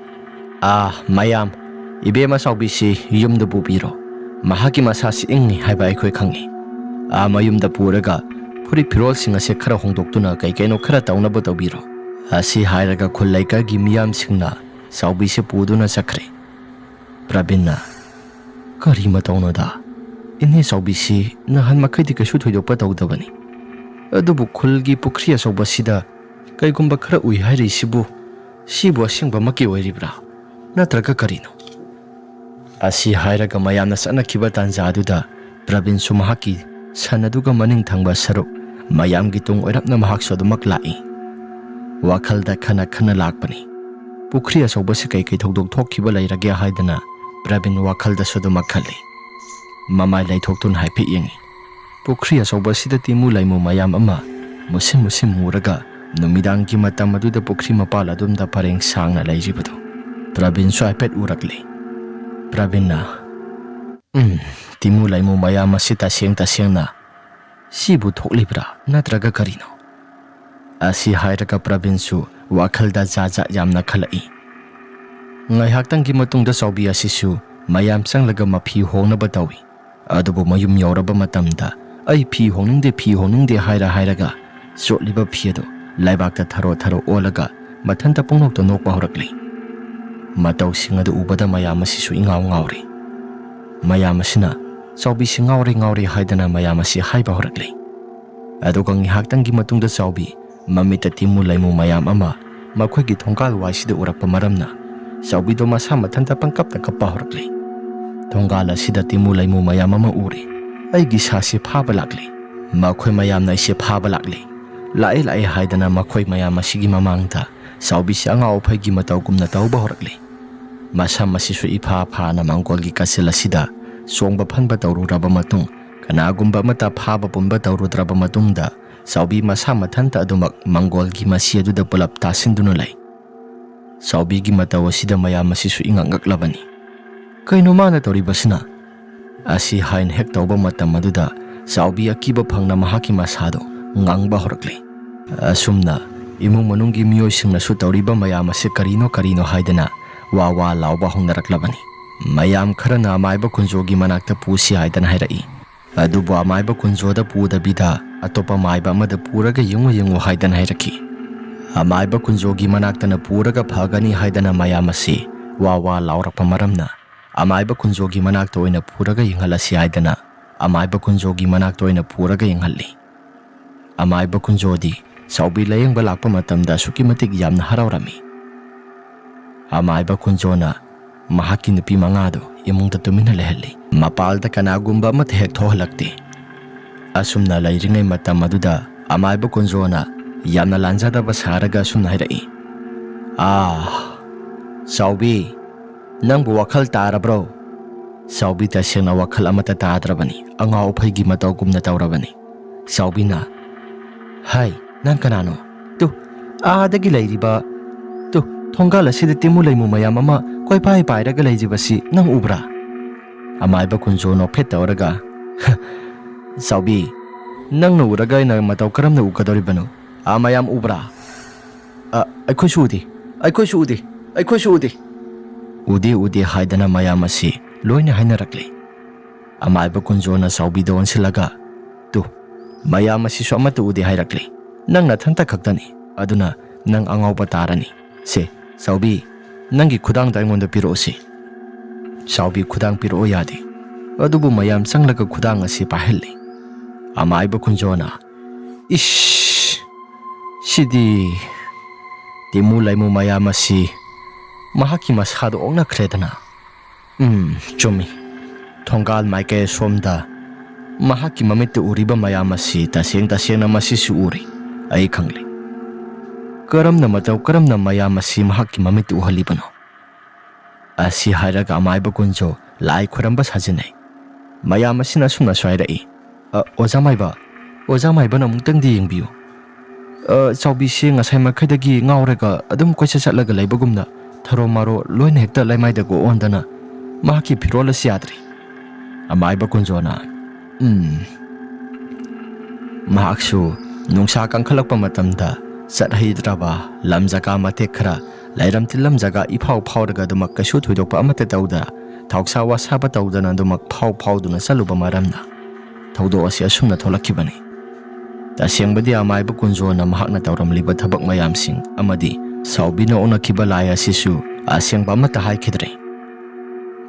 "ꯑꯥ, ꯃꯌꯥꯝ, ꯏꯕꯦꯝꯃ ꯆꯥꯎꯕꯤꯁꯤ ꯌꯨꯝꯗ ꯄꯨꯕꯤꯔꯣ꯫ ꯃꯍꯥꯛꯀꯤ ꯃꯁꯥꯁꯤ ꯏꯪꯉꯤ ꯍꯥꯏꯕ ꯑꯩꯈꯣꯏ ꯈꯪꯉꯤ꯫ ꯑꯥ, ꯃꯌꯨꯝꯗ ꯄꯨꯔꯒ ꯐꯨꯔꯤꯠ ꯐꯤꯔꯣꯜꯁꯤꯡ ꯑꯁꯦ ꯈꯔ ꯍꯣꯡꯗꯣꯛꯇꯨꯅ ꯀꯩ ꯀꯩꯅꯣ ꯈꯔ ꯇꯧꯅꯕ ꯇꯧꯕꯤꯔꯣ"꯫ ꯑꯁꯤ ꯍꯥꯏꯔꯒ ꯈꯨꯜ ꯂꯩꯀꯥꯏꯒꯤ ꯃꯤꯌꯥꯝꯁꯤꯡꯅ ꯆꯥꯎꯕꯤꯁꯦ ꯄꯨꯗꯨꯅ ꯆꯠꯈ꯭ꯔꯦ꯫ ꯄ꯭ꯔꯕꯤꯟꯅ, "ꯀꯔꯤ ꯃꯇꯧꯅꯣꯗ? ꯏꯅꯦ ꯆꯥꯎꯕꯤꯁꯤ ꯅꯍꯥꯟ ꯃꯈꯩꯗꯤ ꯀꯩꯁꯨ ꯊꯣꯏꯗꯣꯛꯄ ꯇꯧꯗꯕꯅꯤ꯫ ꯑꯗꯨꯕꯨ ꯈꯨꯜꯒꯤ ꯄꯨꯈ꯭ꯔꯤ ꯑꯆꯧꯕꯁꯤꯗ ꯀꯩꯒꯨꯝꯕ ꯈꯔ ꯎꯏ ꯍꯥꯏꯔꯤꯁꯤꯕꯨ, ꯁꯤꯕꯨ ꯑꯁꯦꯡꯕꯃꯛꯀꯤ ꯑꯣꯏꯔꯤꯕ꯭ꯔꯥ? ꯅꯠꯇ꯭ꯔꯒ ꯀꯔꯤꯅꯣ?" ꯑꯁꯤ ꯍꯥꯏꯔꯒ ꯃꯌꯥꯝꯅ ꯆꯠꯅꯈꯤꯕ ꯇꯥꯟꯖꯥ ꯑꯗꯨꯗ ꯄ꯭ꯔꯕꯤꯟꯁꯨ ꯃꯍꯥꯛꯀꯤ ꯁꯟ ꯑꯗꯨꯒ ꯃꯅꯤꯡ ꯊꯪꯕ ꯁꯔꯨꯛ ꯃꯌꯥꯝꯒꯤ ꯇꯨꯡ ꯑꯣꯏꯔꯞꯅ ꯃꯍꯥꯛꯁꯨ ꯑꯗꯨꯃꯛ ꯂꯥꯛꯏ꯫ ꯋꯥꯈꯜꯗ ꯈꯟꯅ ꯈꯟꯅ ꯂꯥꯛꯄꯅꯤ꯫ ꯄꯨꯈ꯭ꯔꯤ ꯑꯆꯧꯕꯁꯤ ꯀꯩ ꯀꯩ ꯊꯧꯗꯣꯛ ꯊꯣꯛꯈꯤꯕ ꯂꯩꯔꯒꯦ ꯍꯥꯏꯗꯅ ꯄ꯭ꯔꯕꯤꯟ ꯋꯥꯈꯜꯗꯁꯨ ꯑꯗꯨꯃꯛ ꯈꯜꯂꯤ꯫ ꯃꯃꯥꯏ ꯂꯩꯊꯣꯛꯇꯨꯅ ꯍꯥꯏꯐꯦꯠ ꯌꯦꯡꯉꯤ꯫ ꯄꯨꯈ꯭ꯔꯤ ꯑꯆꯧꯕꯁꯤꯗ ꯇꯤꯃꯨ ꯂꯩꯃꯨ ꯃꯌꯥꯝ ꯑꯃ ꯃꯨꯁꯤꯟ ꯃꯨꯁꯤꯟ ꯃꯨꯔꯒ ꯅꯨꯃꯤꯗꯥꯡꯒꯤ ꯃꯇꯝ ꯑꯗꯨꯗ ꯄꯨꯈ꯭ꯔꯤ ꯃꯄꯥꯜ ꯑꯗꯨꯝꯗ ꯄꯔꯦꯡ ꯁꯥꯡꯅ ꯂꯩꯔꯤꯕꯗꯨ ꯄ꯭ꯔꯕꯤꯟꯁꯨ ꯍꯥꯏꯐꯦꯠ ꯎꯔꯛꯂꯤ꯫ ꯄ꯭ꯔꯕꯤꯟꯅ, "ꯎꯝ, ꯇꯤꯃꯨ ꯂꯩꯃꯨ ꯃꯌꯥꯝ ꯑꯁꯤ ꯇꯁꯦꯡ ꯇꯁꯦꯡꯅ ꯁꯤꯕꯨ ꯊꯣꯛꯂꯤꯕ꯭ꯔꯥ ꯅꯠꯇ꯭ꯔꯒ ꯀꯔꯤꯅꯣ?" ꯑꯁꯤ ꯍꯥꯏꯔꯒ ꯄ꯭ꯔꯕꯤꯟꯁꯨ ꯋꯥꯈꯜꯗ ꯖꯥꯠ ꯖꯥꯠ ꯌꯥꯝꯅ ꯈꯜꯂꯛꯏ꯫ ꯉꯥꯏꯍꯥꯛꯇꯪꯒꯤ ꯃꯇꯨꯡꯗ ꯆꯥꯎꯕꯤ ꯑꯁꯤꯁꯨ ꯃꯌꯥꯝ ꯆꯪꯂꯒ ꯃꯐꯤ ꯍꯣꯡꯅꯕ ꯇꯧꯏ꯫ ꯑꯗꯨꯕꯨ ꯃꯌꯨꯝ ꯌꯧꯔꯕ ꯃꯇꯝꯗ, "ꯑꯩ ꯐꯤ ꯍꯣꯡꯅꯤꯡꯗꯦ, ꯐꯤ ꯍꯣꯡꯅꯤꯡꯗꯦ" ꯍꯥꯏꯔ ꯍꯥꯏꯔꯒ ꯆꯣꯠꯂꯤꯕ ꯐꯤ ꯑꯗꯨ ꯂꯩꯕꯥꯛꯇ ꯊꯔꯣ ꯊꯔꯣ ꯑꯣꯜꯂꯒ ꯃꯊꯟꯇ ꯄꯨꯡꯅꯣꯛꯇ ꯅꯣꯛꯄ ꯍꯧꯔꯛꯂꯤ꯫ ꯃꯇꯧꯁꯤꯡ ꯑꯗꯨ ꯎꯕꯗ ꯃꯌꯥꯝ ꯑꯁꯤꯁꯨ ꯏꯉꯥꯎ ꯉꯥꯎꯔꯤ꯫ ꯃꯌꯥꯝ ꯑꯁꯤꯅ ꯆꯥꯎꯕꯤꯁꯤ ꯉꯥꯎꯔꯦ ꯉꯥꯎꯔꯦ ꯍꯥꯏꯗꯅ ꯃꯌꯥꯝ ꯑꯁꯤ ꯍꯥꯏꯕ ꯍꯧꯔꯛꯂꯤ꯫ ꯑꯗꯨꯒ ꯉꯥꯏꯍꯥꯛꯇꯪꯒꯤ ꯃꯇꯨꯡꯗ ꯆꯥꯎꯕꯤ ꯃꯃꯤꯠꯇ ꯇꯤꯃꯨ ꯂꯩꯃꯨ ꯃꯌꯥꯝ ꯑꯃ ꯃꯈꯣꯏꯒꯤ ꯊꯣꯡꯒꯥꯜ ꯋꯥꯏꯁꯤꯗ ꯎꯔꯛꯄ ꯃꯔꯝꯅ ꯆꯥꯎꯕꯤꯗꯣ ꯃꯁꯥ ꯃꯊꯟꯇ ꯄꯪꯀꯞꯇ ꯀꯞꯄ ꯍꯧꯔꯛꯂꯤ꯫ "ꯊꯣꯡꯒꯥꯜ ꯑꯁꯤꯗ ꯇꯤꯃꯨ ꯂꯩꯃꯨ ꯃꯌꯥꯝ ꯑꯃ ꯎꯔꯦ꯫ ꯑꯩꯒꯤ ꯁꯥꯁꯤ ꯐꯥꯕ ꯂꯥꯛꯂꯦ꯫ ꯃꯈꯣꯏ ꯃꯌꯥꯝꯅ ꯑꯩꯁꯦ ꯐꯥꯕ ꯂꯥꯛꯂꯦ꯫ ꯂꯥꯛꯑꯦ, ꯂꯥꯛꯑꯦ" ꯍꯥꯏꯗꯅ ꯃꯈꯣꯏ ꯃꯌꯥꯝ ꯑꯁꯤꯒꯤ ꯃꯃꯥꯡꯗ ꯆꯥꯎꯕꯤꯁꯤ ꯑꯉꯥꯎ ꯑꯐꯩꯒꯤ ꯃꯇꯧꯒꯨꯝꯅ ꯇꯧꯕ ꯍꯧꯔꯛꯂꯤ꯫ ꯃꯁꯝ ꯑꯁꯤꯁꯨ ꯏꯐꯥ ꯐꯥꯅ ꯃꯪꯒꯣꯜꯒꯤ ꯀꯥꯆꯤꯜ ꯑꯁꯤꯗ ꯆꯣꯡꯕ ꯐꯟꯕ ꯇꯧꯔꯨꯔꯕ ꯃꯇꯨꯡ, ꯀꯅꯥꯒꯨꯝꯕ ꯑꯃꯠꯇ ꯐꯥꯕ ꯄꯨꯟꯕ ꯇꯧꯔꯨꯗ꯭ꯔꯕ ꯃꯇꯨꯡꯗ, ꯆꯥꯎꯕꯤ ꯃꯁꯥ ꯃꯊꯟꯇ ꯑꯗꯨꯃꯛ ꯃꯪꯒꯣꯜꯒꯤ ꯃꯁꯤ ꯑꯗꯨꯗ ꯄꯨꯂꯞ ꯇꯥꯁꯤꯟꯗꯨꯅ ꯂꯩ꯫ ꯆꯥꯎꯕꯤꯒꯤ ꯃꯇꯧ ꯑꯁꯤꯗ ꯃꯌꯥꯝ ꯑꯁꯤꯁꯨ ꯏꯉꯛ ꯉꯛꯂꯕꯅꯤ꯫ "ꯀꯩꯅꯣ ꯃꯥꯅ ꯇꯧꯔꯤꯕꯁꯤꯅ?" ꯑꯁꯤ ꯍꯥꯏꯅ ꯍꯦꯛ ꯇꯧꯕ ꯃꯇꯝ ꯑꯗꯨꯗ ꯆꯥꯎꯕꯤ ꯑꯀꯤꯕ ꯐꯪꯅ ꯃꯍꯥꯛꯀꯤ ꯃꯁꯥꯗꯣ ꯉꯪꯕ ꯍꯧꯔꯛꯂꯦ꯫ ꯑꯁꯨꯝꯅ ꯏꯃꯨꯡ ꯃꯅꯨꯡꯒꯤ ꯃꯤꯑꯣꯏꯁꯤꯡꯅꯁꯨ ꯇꯧꯔꯤꯕ ꯃꯌꯥꯝ ꯑꯁꯤ ꯀꯔꯤꯅꯣ ꯀꯔꯤꯅꯣ ꯍꯥꯏꯗꯅ ꯋꯥ ꯋꯥ ꯂꯥꯎꯕ ꯍꯧꯅꯔꯛꯂꯕꯅꯤ꯫ ꯃꯌꯥꯝ ꯈꯔꯅ ꯑꯃꯥꯏꯕ ꯀꯨꯟꯖꯣꯒꯤ ꯃꯅꯥꯛꯇ ꯄꯨꯁꯤ ꯍꯥꯏꯗꯅ ꯍꯥꯏꯔꯛꯏ꯫ ꯑꯗꯨꯕꯨ ꯑꯃꯥꯏꯕ ꯀꯨꯟꯖꯣꯗ ꯄꯨꯗꯕꯤꯗ ꯑꯇꯣꯞꯄ ꯃꯥꯏꯕ ꯑꯃꯗ ꯄꯨꯔꯒ ꯌꯦꯡꯉꯨ ꯌꯦꯡꯉꯨ ꯍꯥꯏꯗꯅ ꯍꯥꯏꯔꯛꯈꯤ꯫ ꯑꯃꯥꯏꯕ ꯀꯨꯟꯖꯣꯒꯤ ꯃꯅꯥꯛꯇꯅ ꯄꯨꯔꯒ ꯐꯒꯅꯤ ꯍꯥꯏꯗꯅ ꯃꯌꯥꯝ ꯑꯁꯤ ꯋꯥ ꯋꯥ ꯂꯥꯎꯔꯛꯄ ꯃꯔꯝꯅ ꯑꯃꯥꯏꯕ ꯀꯨꯟꯖꯣꯒꯤ ꯃꯅꯥꯛꯇ ꯑꯣꯏꯅ ꯄꯨꯔꯒ ꯌꯦꯡꯍꯜꯂꯁꯤ ꯍꯥꯏꯗꯅ ꯑꯃꯥꯏꯕ ꯀꯨꯟꯖꯣꯒꯤ ꯃꯅꯥꯛꯇ ꯑꯣꯏꯅ ꯄꯨꯔꯒ ꯌꯦꯡꯍꯜꯂꯤ꯫ ꯑꯃꯥꯏꯕ ꯀꯨꯟꯖꯣꯗꯤ ꯆꯥꯎꯕꯤ ꯂꯥꯌꯦꯡꯕ ꯂꯥꯛꯄ ꯃꯇꯝꯗ ꯑꯁꯨꯛꯀꯤ ꯃꯇꯤꯛ ꯌꯥꯝꯅ ꯍꯔꯥꯎꯔꯝꯃꯤ꯫ ꯑꯃꯥꯏꯕ ꯀꯨꯟꯖꯣꯅ ꯃꯍꯥꯛꯀꯤ ꯅꯨꯄꯤ ꯃꯉꯥꯗꯨ ꯏꯃꯨꯡꯗ ꯇꯨꯃꯤꯟꯅ ꯂꯩꯍꯜꯂꯤ꯫ ꯃꯄꯥꯜꯗ ꯀꯅꯥꯒꯨꯝꯕ ꯑꯃꯠꯇ ꯍꯦꯛ ꯊꯣꯛꯍꯜꯂꯛꯇꯦ꯫ ꯑꯁꯨꯝꯅ ꯂꯩꯔꯤꯉꯩ ꯃꯇꯝ ꯑꯗꯨꯗ ꯑꯃꯥꯏꯕ ꯀꯨꯟꯖꯣꯅ ꯌꯥꯝꯅ ꯂꯥꯟꯖꯗꯕ ꯁꯥꯔꯒ ꯑꯁꯨꯝꯅ ꯍꯥꯏꯔꯛꯏ, "ꯑꯥ, ꯆꯥꯎꯕꯤ, ꯅꯪꯕꯨ ꯋꯥꯈꯜ ꯇꯥꯔꯕ꯭ꯔꯣ?" ꯆꯥꯎꯕꯤ ꯇꯁꯦꯡꯅ ꯋꯥꯈꯜ ꯑꯃꯠꯇ ꯇꯥꯗ꯭ꯔꯕꯅꯤ꯫ ꯑꯉꯥꯎ ꯑꯐꯩꯒꯤ ꯃꯇꯧꯒꯨꯝꯅ ꯇꯧꯔꯕꯅꯤ꯫ ꯆꯥꯎꯕꯤꯅ, "ꯍꯥꯏ, ꯅꯪ ꯀꯅꯥꯅꯣ? ꯇꯨ, ꯑꯥꯗꯒꯤ ꯂꯩꯔꯤꯕ, ꯇꯨ, ꯊꯣꯡꯒꯥꯜ ꯑꯁꯤꯗ ꯇꯤꯃꯨ ꯂꯩꯃꯨ ꯃꯌꯥꯝ ꯑꯃ ꯀꯣꯏꯄꯥꯏ ꯄꯥꯏꯔꯒ ꯂꯩꯔꯤꯕꯁꯤ ꯅꯪ ꯎꯕ꯭ꯔꯥ?" ꯑꯃꯥꯏꯕ ꯀꯨꯟꯖꯣ ꯅꯣꯛꯐꯦꯠ ꯇꯧꯔꯒ, "ꯆꯥꯎꯕꯤ, ꯅꯪꯅ ꯎꯔꯒ ꯑꯩꯅ ꯃꯇꯧ ꯀꯔꯝꯅ ꯎꯒꯗꯧꯔꯤꯕꯅꯣ? ꯑꯥ ꯃꯌꯥꯝ ꯎꯕ꯭ꯔꯥ?" "ꯑ, ꯑꯩꯈꯣꯏꯁꯨ ꯎꯗꯦ, ꯑꯩꯈꯣꯏꯁꯨ ꯎꯗꯦ, ꯑꯩꯈꯣꯏꯁꯨ ꯎꯗꯦ꯫ ꯎꯗꯦ, ꯎꯗꯦ" ꯍꯥꯏꯗꯅ ꯃꯌꯥꯝ ꯑꯁꯤ ꯂꯣꯏꯅ ꯍꯥꯏꯅꯔꯛꯂꯦ꯫ ꯑꯃꯥꯏꯕ ꯀꯨꯟꯖꯣꯅ ꯆꯥꯎꯕꯤꯗ ꯑꯣꯟꯁꯤꯜꯂꯒ, "ꯇꯨ, ꯃꯌꯥꯝ ꯑꯁꯤꯁꯨ ꯑꯃꯠꯇ ꯎꯗꯦ ꯍꯥꯏꯔꯛꯂꯦ꯫ ꯅꯪ ꯅꯊꯟꯇ ꯈꯛꯇꯅꯤ, ꯑꯗꯨꯅ ꯅꯪ ꯑꯉꯥꯎꯕ ꯇꯥꯔꯅꯤ꯫ ꯁꯦ, ꯆꯥꯎꯕꯤ, ꯅꯪꯒꯤ ꯈꯨꯗꯥꯡꯗ ꯑꯩꯉꯣꯟꯗ ꯄꯤꯔꯛꯎꯁꯤ꯫" ꯆꯥꯎꯕꯤ ꯈꯨꯗꯥꯡ ꯄꯤꯔꯛꯑꯣ ꯌꯥꯗꯦ, ꯑꯗꯨꯕꯨ ꯃꯌꯥꯝ ꯆꯪꯂꯒ ꯈꯨꯗꯥꯡ ꯑꯁꯤ ꯄꯥꯏꯍꯜꯂꯤ꯫ ꯑꯃꯥꯏꯕ ꯀꯨꯟꯖꯣꯅ, "ꯏꯁ, ꯁꯤꯗꯤ ꯇꯤꯃꯨ ꯂꯩꯃꯨ ꯃꯌꯥꯝ ꯑꯁꯤ ꯃꯍꯥꯛꯀꯤ ꯃꯁꯥꯗ ꯑꯣꯛꯅꯈ꯭ꯔꯦꯗꯅ꯫ ꯎꯝ, ꯆꯨꯝꯃꯤ꯫ ꯊꯣꯡꯒꯥꯜ ꯃꯥꯏꯀꯩ ꯑꯁꯣꯝꯗ ꯃꯍꯥꯛꯀꯤ ꯃꯃꯤꯠꯇ ꯎꯔꯤꯕ ꯃꯌꯥꯝ ꯑꯁꯤ ꯇꯁꯦꯡ ꯇꯁꯦꯡꯅ ꯃꯁꯤꯁꯨ ꯎꯔꯤ꯫ ꯑꯩ ꯈꯪꯂꯦ꯫ ꯀꯔꯝꯅ ꯃꯇꯧ ꯀꯔꯝꯅ ꯃꯌꯥꯝ ꯑꯁꯤ ꯃꯍꯥꯛꯀꯤ ꯃꯃꯤꯠꯇ ꯎꯍꯜꯂꯤꯕꯅꯣ?" ꯑꯁꯤ ꯍꯥꯏꯔꯒ ꯑꯃꯥꯏꯕ ꯀꯨꯟꯖꯣ ꯂꯥꯏ ꯈꯣꯏꯔꯝꯕ ꯁꯥꯖꯤꯟꯅꯩ꯫ ꯃꯌꯥꯝ ꯑꯁꯤꯅ ꯑꯁꯨꯝꯅꯁꯨ ꯍꯥꯏꯔꯛꯏ, "ꯑ, ꯑꯣꯖꯥ ꯃꯥꯏꯕ, ꯑꯣꯖꯥ ꯃꯥꯏꯕꯅ ꯑꯃꯨꯛꯇꯪꯗꯤ ꯌꯦꯡꯕꯤꯌꯨ꯫ ꯑ, ꯆꯥꯎꯕꯤꯁꯦ ꯉꯁꯥꯏ ꯃꯈꯩꯗꯒꯤ ꯉꯥꯎꯔꯒ ꯑꯗꯨꯝ ꯀꯣꯏꯆꯠ ꯆꯠꯂꯒ ꯂꯩꯕꯒꯨꯝꯅ ꯊꯔꯣ ꯃꯥꯔꯣ ꯂꯣꯏꯅ ꯍꯦꯛꯇ ꯂꯩꯃꯥꯏꯗꯒ ꯑꯣꯟꯗꯅ ꯃꯍꯥꯛꯀꯤ ꯐꯤꯔꯣꯜ ꯑꯁꯤ ꯌꯥꯗ꯭ꯔꯦ꯫" ꯑꯃꯥꯏꯕ ꯀꯨꯟꯖꯣꯅ, "ꯎꯝ, ꯃꯍꯥꯛꯁꯨ ꯅꯨꯡꯁꯥ ꯀꯟꯈꯠꯂꯛꯄ ꯃꯇꯝꯗ ꯆꯠꯍꯩꯗ꯭ꯔꯕ ꯂꯝ ꯖꯒꯥ ꯃꯇꯦꯛ ꯈꯔ, ꯂꯩꯔꯝ ꯇꯤꯜꯂꯝ ꯖꯒꯥ ꯏꯐꯥꯎ ꯐꯥꯎꯔꯒ ꯑꯗꯨꯃꯛ ꯀꯩꯁꯨ ꯊꯣꯏꯗꯣꯛꯄ ꯑꯃꯠꯇ ꯇꯧꯗ, ꯊꯥꯎꯁꯥ ꯋꯥꯁꯥꯕ ꯇꯧꯗꯅ ꯑꯗꯨꯃꯛ ꯐꯥꯎ ꯐꯥꯎꯗꯨꯅ ꯆꯠꯂꯨꯕ ꯃꯔꯝꯅ ꯊꯧꯗꯣꯛ ꯑꯁꯤ ꯑꯁꯨꯝꯅ ꯊꯣꯛꯂꯛꯈꯤꯕꯅꯤ꯫ ꯇꯁꯦꯡꯕꯗꯤ ꯑꯃꯥꯏꯕ ꯀꯨꯟꯖꯣꯅ ꯃꯍꯥꯛꯅ ꯇꯧꯔꯝꯂꯤꯕ ꯊꯕꯛ ꯃꯌꯥꯝꯁꯤꯡ ꯑꯃꯗꯤ ꯁꯥꯎꯕꯤꯅ ꯑꯣꯟꯅꯈꯤꯕ ꯂꯥꯏ ꯑꯁꯤꯁꯨ ꯑꯁꯦꯡꯕ ꯑꯃꯠꯇ ꯍꯥꯏꯈꯤꯗ꯭ꯔꯦ꯫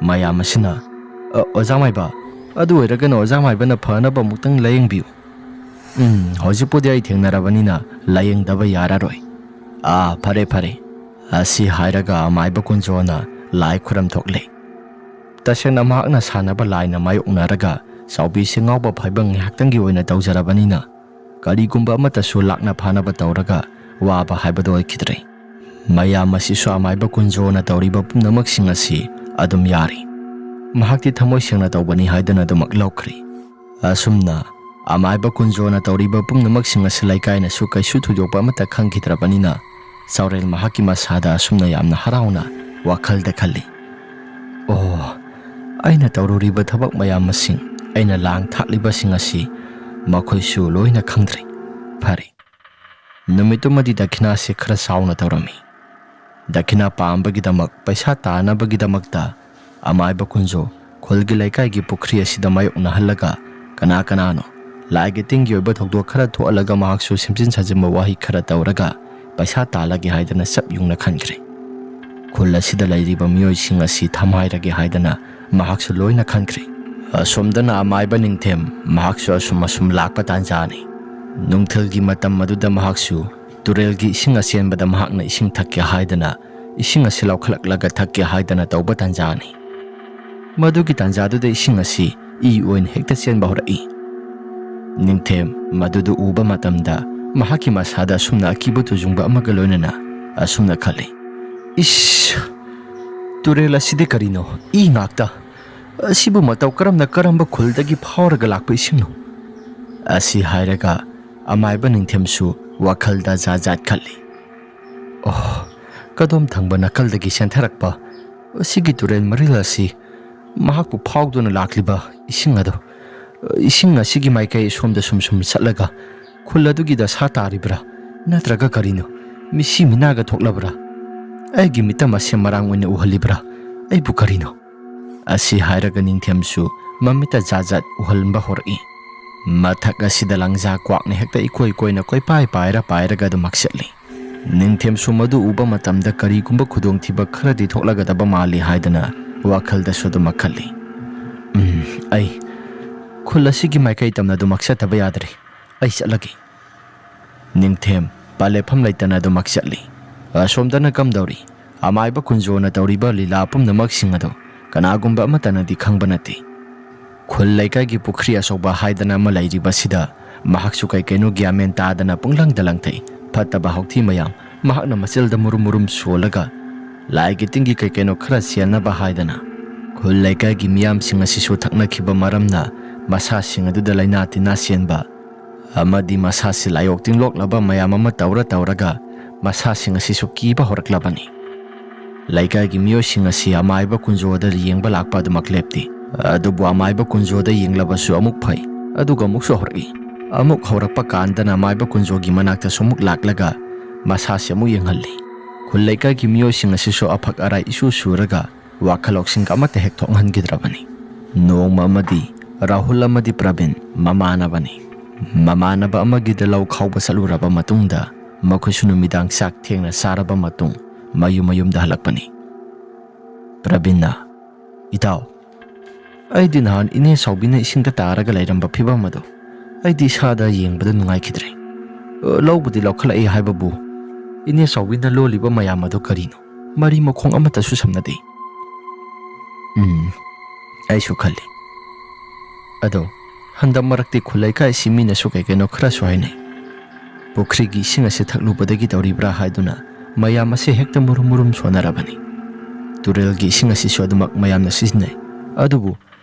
ꯃꯌꯥꯝ ꯑꯁꯤꯅ, "ꯑ, ꯑꯣꯖꯥ ꯃꯥꯏꯕ, ꯑꯗꯨ ꯑꯣꯏꯔꯒꯅ ꯑꯣꯖꯥ ꯃꯥꯏꯕꯅ ꯐꯅꯕ ꯑꯃꯨꯛꯇꯪ ꯂꯥꯌꯦꯡꯕꯤꯌꯨ꯫" "ꯎꯝ, ꯍꯧꯖꯤꯛꯄꯨꯗꯤ ꯑꯩ ꯊꯦꯡꯅꯔꯕꯅꯤꯅ ꯂꯥꯌꯦꯡꯗꯕ ꯌꯥꯔꯔꯣꯏ꯫ ꯑꯥ, ꯐꯔꯦ, ꯐꯔꯦ꯫" ꯑꯁꯤ ꯍꯥꯏꯔꯒ ꯑꯃꯥꯏꯕ ꯀꯨꯟꯖꯣꯅ ꯂꯥꯏ ꯈꯨꯔꯝ ꯊꯣꯛꯂꯦ꯫ ꯇꯁꯦꯡꯅ ꯃꯍꯥꯛꯅ ꯁꯥꯟꯅꯕ ꯂꯥꯏꯅ ꯃꯥꯌꯣꯛꯅꯔꯒ ꯆꯥꯎꯕꯤꯁꯦ ꯉꯥꯎꯕ ꯐꯥꯏꯕ ꯉꯥꯏꯍꯥꯛꯇꯪꯒꯤ ꯑꯣꯏꯅ ꯇꯧꯖꯔꯕꯅꯤꯅ ꯀꯔꯤꯒꯨꯝꯕ ꯑꯃꯠꯇꯁꯨ ꯂꯥꯛꯅ ꯐꯥꯅꯕ ꯇꯧꯔꯒ ꯋꯥꯕ ꯍꯥꯏꯕꯗꯣ ꯑꯣꯏꯈꯤꯗ꯭ꯔꯦ꯫ ꯃꯌꯥꯝ ꯑꯁꯤꯁꯨ ꯑꯃꯥꯏꯕ ꯀꯨꯟꯖꯣꯅ ꯇꯧꯔꯤꯕ ꯄꯨꯝꯅꯃꯛꯁꯤꯡ ꯑꯁꯤ ꯑꯗꯨꯝ ꯌꯥꯔꯤ꯫ ꯃꯍꯥꯛꯇꯤ ꯊꯃꯣꯏ ꯁꯦꯡꯅ ꯇꯧꯕꯅꯤ ꯍꯥꯏꯗꯅ ꯑꯗꯨꯃꯛ ꯂꯧꯈ꯭ꯔꯦ꯫ ꯑꯁꯨꯝꯅ ꯑꯃꯥꯏꯕ ꯀꯨꯟꯖꯣꯅ ꯇꯧꯔꯤꯕ ꯄꯨꯝꯅꯃꯛꯁꯤꯡ ꯑꯁꯤ ꯂꯩꯀꯥꯏꯅꯁꯨ ꯀꯩꯁꯨ ꯊꯣꯏꯗꯣꯛꯄ ꯑꯃꯠꯇ ꯈꯪꯈꯤꯗ꯭ꯔꯕꯅꯤꯅ ꯆꯥꯎꯔꯦꯜ ꯃꯍꯥꯛꯀꯤ ꯃꯁꯥꯗ ꯑꯁꯨꯝꯅ ꯌꯥꯝꯅ ꯍꯔꯥꯎꯅ ꯋꯥꯈꯜꯗ ꯈꯜꯂꯤ, "ꯑꯣ, ꯑꯩꯅ ꯇꯧꯔꯨꯔꯤꯕ ꯊꯕꯛ ꯃꯌꯥꯝ ꯑꯁꯤ, ꯑꯩꯅ ꯂꯥꯡ ꯊꯥꯛꯂꯤꯕꯁꯤꯡ ꯑꯁꯤ ꯃꯈꯣꯏꯁꯨ ꯂꯣꯏꯅ ꯈꯪꯗ꯭ꯔꯦ꯫ ꯐꯔꯦ꯫" ꯅꯨꯃꯤꯠꯇꯨꯃꯗꯤ ꯗꯈꯤꯅꯥꯁꯤ ꯈꯔ ꯆꯥꯎꯅ ꯇꯧꯔꯝꯃꯤ꯫ ꯗꯈꯤꯅꯥ ꯄꯥꯝꯕꯒꯤꯗꯃꯛ ꯄꯩꯁꯥ ꯇꯥꯅꯕꯒꯤꯗꯃꯛꯇ ꯑꯃꯥꯏꯕ ꯀꯨꯟꯖꯣ ꯈꯨꯜꯒꯤ ꯂꯩꯀꯥꯏꯒꯤ ꯄꯨꯈ꯭ꯔꯤ ꯑꯁꯤꯗ ꯃꯥꯌꯣꯛꯅꯍꯜꯂꯒ ꯀꯅꯥ ꯀꯅꯥꯅꯣ ꯂꯥꯏꯒꯤ ꯇꯤꯟꯒꯤ ꯑꯣꯏꯕ ꯊꯧꯗꯣꯛ ꯈꯔ ꯊꯣꯛꯍꯜꯂꯒ ꯃꯍꯥꯛꯁꯨ ꯁꯦꯝꯖꯤꯟ ꯁꯥꯖꯤꯟꯕ ꯋꯥꯍꯩ ꯈꯔ ꯇꯧꯔꯒ ꯄꯩꯁꯥ ꯇꯥꯜꯂꯒꯦ ꯍꯥꯏꯗꯅ ꯆꯞ ꯌꯨꯡꯅ ꯈꯟꯈ꯭ꯔꯦ꯫ ꯈꯨꯜ ꯑꯁꯤꯗ ꯂꯩꯔꯤꯕ ꯃꯤꯑꯣꯏꯁꯤꯡ ꯑꯁꯤ ꯊꯝꯍꯥꯏꯔꯒꯦ ꯍꯥꯏꯗꯅ ꯃꯍꯥꯛꯁꯨ ꯂꯣꯏꯅ ꯈꯟꯈ꯭ꯔꯦ꯫ ꯑꯁꯣꯝꯗꯅ ꯑꯃꯥꯏꯕ ꯅꯤꯡꯊꯦꯝ ꯃꯍꯥꯛꯁꯨ ꯑꯁꯨꯝ ꯑꯁꯨꯝ ꯂꯥꯛꯄ ꯇꯥꯟꯖꯥꯅꯤ꯫ ꯅꯨꯡꯊꯤꯜꯒꯤ ꯃꯇꯝ ꯑꯗꯨꯗ ꯃꯍꯥꯛꯁꯨ ꯇꯨꯔꯦꯜꯒꯤ ꯏꯁꯤꯡ ꯑꯆꯦꯟꯕꯗ ꯃꯍꯥꯛꯅ ꯏꯁꯤꯡ ꯊꯛꯀꯦ ꯍꯥꯏꯗꯅ ꯏꯁꯤꯡ ꯑꯁꯤ ꯂꯧꯈꯠꯂꯛꯂꯒ ꯊꯛꯀꯦ ꯍꯥꯏꯗꯅ ꯇꯧꯕ ꯇꯥꯟꯖꯥꯅꯤ꯫ ꯃꯗꯨꯒꯤ ꯇꯥꯟꯖꯥꯗꯨꯗ ꯏꯁꯤꯡ ꯑꯁꯤ ꯏ ꯑꯣꯏꯅ ꯍꯦꯛꯇ ꯆꯦꯟꯕ ꯍꯧꯔꯛꯏ꯫ ꯅꯤꯡꯊꯦꯝ ꯃꯗꯨꯗꯨ ꯎꯕ ꯃꯇꯝꯗ ꯃꯍꯥꯛꯀꯤ ꯃꯁꯥꯗ ꯑꯁꯨꯝꯅ ꯑꯀꯤꯕ ꯇꯨꯖꯨꯡꯕ ꯑꯃꯒ ꯂꯣꯏꯅꯅ ꯑꯁꯨꯝꯅ ꯈꯜꯂꯤ, "ꯏꯁ! ꯇꯨꯔꯦꯜ ꯑꯁꯤꯗꯤ ꯀꯔꯤꯅꯣ? ꯏ ꯉꯥꯛꯇ! ꯑꯁꯤꯕꯨ ꯃꯇꯧ ꯀꯔꯝꯅ ꯀꯔꯝꯕ ꯈꯨꯜꯗꯒꯤ ꯐꯥꯎꯔꯒ ꯂꯥꯛꯄ ꯏꯁꯤꯡꯅꯣ?" ꯑꯁꯤ ꯍꯥꯏꯔꯒ ꯑꯃꯥꯏꯕ ꯅꯤꯡꯊꯦꯝꯁꯨ ꯋꯥꯈꯜꯗ ꯖꯥꯠ ꯖꯥꯠ ꯈꯜꯂꯤ꯫ "ꯑꯣ, ꯀꯗꯣꯝ ꯊꯪꯕ ꯅꯥꯀꯜꯗꯒꯤ ꯆꯦꯟꯊꯔꯛꯄ ꯑꯁꯤꯒꯤ ꯇꯨꯔꯦꯜ ꯃꯔꯤꯜ ꯑꯁꯤ ꯃꯍꯥꯛꯄꯨ ꯐꯥꯎꯗꯨꯅ ꯂꯥꯛꯂꯤꯕ ꯏꯁꯤꯡ ꯑꯗꯨ ꯏꯁꯤꯡ ꯑꯁꯤꯒꯤ ꯃꯥꯏꯀꯩ ꯁꯣꯝꯗ ꯁꯨꯝ ꯁꯨꯝ ꯆꯠꯂꯒ ꯈꯨꯜ ꯑꯗꯨꯒꯤ ꯗꯁꯥ ꯇꯥꯔꯤꯕ꯭ꯔꯥ? ꯅꯠꯇ꯭ꯔꯒ ꯀꯔꯤꯅꯣ? ꯃꯤꯁꯤ ꯃꯤꯅꯥꯒ ꯊꯣꯛꯂꯕ꯭ꯔꯥ? ꯑꯩꯒꯤ ꯃꯤꯠꯇ ꯃꯁꯦ ꯃꯔꯥꯡ ꯑꯣꯏꯅ ꯎꯍꯜꯂꯤꯕ꯭ꯔꯥ? ꯑꯩꯕꯨ ꯀꯔꯤꯅꯣ?" ꯑꯁꯤ ꯍꯥꯏꯔꯒ ꯅꯤꯡꯊꯦꯝꯁꯨ ꯃꯃꯤꯠꯇ ꯖꯥꯠ ꯖꯥꯠ ꯎꯍꯟꯕ ꯍꯧꯔꯛꯏ꯫ ꯃꯊꯛ ꯑꯁꯤꯗ ꯂꯪꯖꯥ ꯀ꯭ꯋꯥꯛꯅ ꯍꯦꯛꯇ ꯏꯀꯣꯏ ꯀꯣꯏꯅ ꯀꯣꯏꯄꯥꯏ ꯄꯥꯏꯔ ꯄꯥꯏꯔꯒ ꯑꯗꯨꯃꯛ ꯆꯠꯂꯤ꯫ ꯅꯤꯡꯊꯦꯝꯁꯨ ꯃꯗꯨ ꯎꯕ ꯃꯇꯝꯗ ꯀꯔꯤꯒꯨꯝꯕ ꯈꯨꯗꯣꯡꯊꯤꯕ ꯈꯔꯗꯤ ꯊꯣꯛꯂꯒꯗꯕ ꯃꯥꯜꯂꯤ ꯍꯥꯏꯗꯅ ꯋꯥꯈꯜꯗꯁꯨ ꯑꯗꯨꯃꯛ ꯈꯜꯂꯤ꯫ "ꯎꯝ, ꯑꯩ ꯈꯨꯜ ꯑꯁꯤꯒꯤ ꯃꯥꯏꯀꯩ ꯇꯝꯅ ꯑꯗꯨꯃꯛ ꯆꯠꯇꯕ ꯌꯥꯗ꯭ꯔꯦ꯫ ꯑꯩ ꯆꯠꯂꯒꯦ꯫" ꯅꯤꯡꯊꯦꯝ ꯄꯥꯂꯦꯞꯐꯝ ꯂꯩꯇꯅ ꯑꯗꯨꯃꯛ ꯆꯠꯂꯤ꯫ ꯑꯁꯣꯝꯗꯅ ꯀꯝꯗꯧꯔꯤ? ꯑꯃꯥꯏꯕ ꯀꯨꯟꯖꯣꯅ ꯇꯧꯔꯤꯕ ꯂꯤꯂꯥ ꯄꯨꯝꯅꯃꯛꯁꯤꯡ ꯑꯗꯨ ꯀꯅꯥꯒꯨꯝꯕ ꯑꯃꯠꯇꯅꯗꯤ ꯈꯪꯕ ꯅꯠꯇꯦ꯫ ꯈꯨꯜ ꯂꯩꯀꯥꯏꯒꯤ ꯄꯨꯈ꯭ꯔꯤ ꯑꯆꯧꯕ ꯍꯥꯏꯗꯅ ꯑꯃ ꯂꯩꯔꯤꯕꯁꯤꯗ ꯃꯍꯥꯛꯁꯨ ꯀꯩ ꯀꯩꯅꯣ ꯒ꯭ꯌꯥꯟ ꯃꯦꯟ ꯇꯥꯗꯅ ꯄꯨꯡꯂꯪꯗ ꯂꯪꯊꯩ꯫ ꯐꯠꯇꯕ ꯍꯥꯎꯊꯤ ꯃꯌꯥꯝ ꯃꯍꯥꯛꯅ ꯃꯆꯤꯜꯗ ꯃꯨꯔꯨꯝ ꯃꯨꯔꯨꯝ ꯁꯣꯜꯂꯒ ꯂꯥꯏꯒꯤ ꯇꯤꯟꯒꯤ ꯀꯩ ꯀꯩꯅꯣ ꯈꯔ ꯆꯦꯟꯅꯕ ꯍꯥꯏꯗꯅ ꯈꯨꯜ ꯂꯩꯀꯥꯏꯒꯤ ꯃꯤꯌꯥꯝꯁꯤꯡ ꯑꯁꯤꯁꯨ ꯊꯛꯅꯈꯤꯕ ꯃꯔꯝꯅ ꯃꯁꯥꯁꯤꯡ ꯑꯗꯨꯗ ꯂꯥꯏꯅꯥ ꯇꯤꯟꯅꯥ ꯆꯦꯟꯕ ꯑꯃꯗꯤ ꯃꯁꯥꯁꯤ ꯂꯥꯏꯑꯣꯛ ꯇꯤꯟꯂꯣꯛꯂꯕ ꯃꯌꯥꯝ ꯑꯃ ꯇꯧꯔ ꯇꯧꯔꯒ ꯃꯁꯥꯁꯤꯡ ꯑꯁꯤꯁꯨ ꯀꯤꯕ ꯍꯧꯔꯛꯂꯕꯅꯤ꯫ ꯂꯩꯀꯥꯏꯒꯤ ꯃꯤꯑꯣꯏꯁꯤꯡ ꯑꯁꯤ ꯑꯃꯥꯏꯕ ꯀꯨꯟꯖꯣꯗ ꯌꯦꯡꯕ ꯂꯥꯛꯄ ꯑꯗꯨꯃꯛ ꯂꯦꯞꯇꯦ꯫ ꯑꯗꯨꯕꯨ ꯑꯃꯥꯏꯕ ꯀꯨꯟꯖꯣꯗ ꯌꯦꯡꯂꯕꯁꯨ ꯑꯃꯨꯛ ꯐꯩ, ꯑꯗꯨꯒ ꯑꯃꯨꯛꯁꯨ ꯍꯧꯔꯛꯏ꯫ ꯑꯃꯨꯛ ꯍꯧꯔꯛꯄ ꯀꯥꯟꯗꯅ ꯑꯃꯥꯏꯕ ꯀꯨꯟꯖꯣꯒꯤ ꯃꯅꯥꯛꯇꯁꯨ ꯑꯃꯨꯛ ꯂꯥꯛꯂꯒ ꯃꯁꯥꯁꯤ ꯑꯃꯨꯛ ꯌꯦꯡꯍꯜꯂꯤ꯫ ꯈꯨꯜ ꯂꯩꯀꯥꯏꯒꯤ ꯃꯤꯑꯣꯏꯁꯤꯡ ꯑꯁꯤꯁꯨ ꯑꯐꯛ ꯑꯔꯥꯏ ꯏꯁꯨ ꯁꯨꯔꯒ ꯋꯥꯈꯜ ꯂꯧꯁꯤꯡꯒ ꯑꯃꯠꯇ ꯍꯦꯛ ꯊꯣꯛꯍꯟꯈꯤꯗ꯭ꯔꯕꯅꯤ꯫ ꯅꯣꯡꯃ ꯑꯃꯗꯤ ꯔꯥꯍꯨꯜ ꯑꯃꯗꯤ ꯄ꯭ꯔꯕꯤꯟ ꯃꯃꯥꯟꯅꯕꯅꯤ꯫ ꯃꯃꯥꯟꯅꯕ ꯑꯃꯒꯤꯗ ꯂꯧ ꯈꯥꯎꯕ ꯆꯠꯂꯨꯔꯕ ꯃꯇꯨꯡꯗ ꯃꯈꯣꯏꯁꯨ ꯅꯨꯃꯤꯗꯥꯡ ꯆꯥꯛ ꯊꯦꯡꯅ ꯆꯥꯔꯕ ꯃꯇꯨꯡ ꯃꯌꯨꯝ ꯃꯌꯨꯝꯗ ꯍꯜꯂꯛꯄꯅꯤ꯫ ꯄ꯭ꯔꯕꯤꯟꯅ, "ꯏꯇꯥꯎ, ꯑꯩꯗꯤ ꯅꯍꯥꯟ ꯏꯅꯦ ꯆꯥꯎꯕꯤꯅ ꯏꯁꯤꯡꯗ ꯇꯥꯔꯒ ꯂꯩꯔꯝꯕ ꯐꯤꯕꯝ ꯑꯗꯨ ꯑꯩꯗꯤ ꯏꯁꯥꯗ ꯌꯦꯡꯕꯗ ꯅꯨꯡꯉꯥꯏꯈꯤꯗ꯭ꯔꯦ꯫ ꯑ, ꯂꯧꯕꯨꯗꯤ ꯂꯧꯈꯠꯂꯛꯏ ꯍꯥꯏꯕꯕꯨ ꯏꯅꯦ ꯆꯥꯎꯕꯤꯅ ꯂꯣꯜꯂꯤꯕ ꯃꯌꯥꯝ ꯑꯗꯨ ꯀꯔꯤꯅꯣ? ꯃꯔꯤ ꯃꯈꯣꯡ ꯑꯃꯠꯇꯁꯨ ꯁꯝꯅꯗꯦ꯫" "ꯎꯝ, ꯑꯩꯁꯨ ꯈꯜꯂꯤ꯫ ꯑꯗꯣ ꯍꯟꯗꯛ ꯃꯔꯛꯇꯤ ꯈꯨꯜ ꯂꯩꯀꯥꯏꯁꯤ ꯃꯤꯅꯁꯨ ꯀꯩ ꯀꯩꯅꯣ ꯈꯔꯁꯨ ꯍꯥꯏꯅꯩ꯫ ꯄꯨꯈ꯭ꯔꯤꯒꯤ ꯏꯁꯤꯡ ꯑꯁꯤ ꯊꯛꯂꯨꯕꯗꯒꯤ ꯇꯧꯔꯤꯕ꯭ꯔꯥ ꯍꯥꯏꯗꯨꯅ ꯃꯌꯥꯝ ꯑꯁꯦ ꯍꯦꯛꯇ ꯃꯨꯔꯨꯝ ꯃꯨꯔꯨꯝ ꯁꯣꯟꯅꯔꯕꯅꯤ꯫ ꯇꯨꯔꯦꯜꯒꯤ ꯏꯁꯤꯡ ꯑꯁꯤꯁꯨ ꯑꯗꯨꯃꯛ ꯃꯌꯥꯝꯅ ꯁꯤꯖꯤꯟꯅꯩ꯫ ꯑꯗꯨꯕꯨ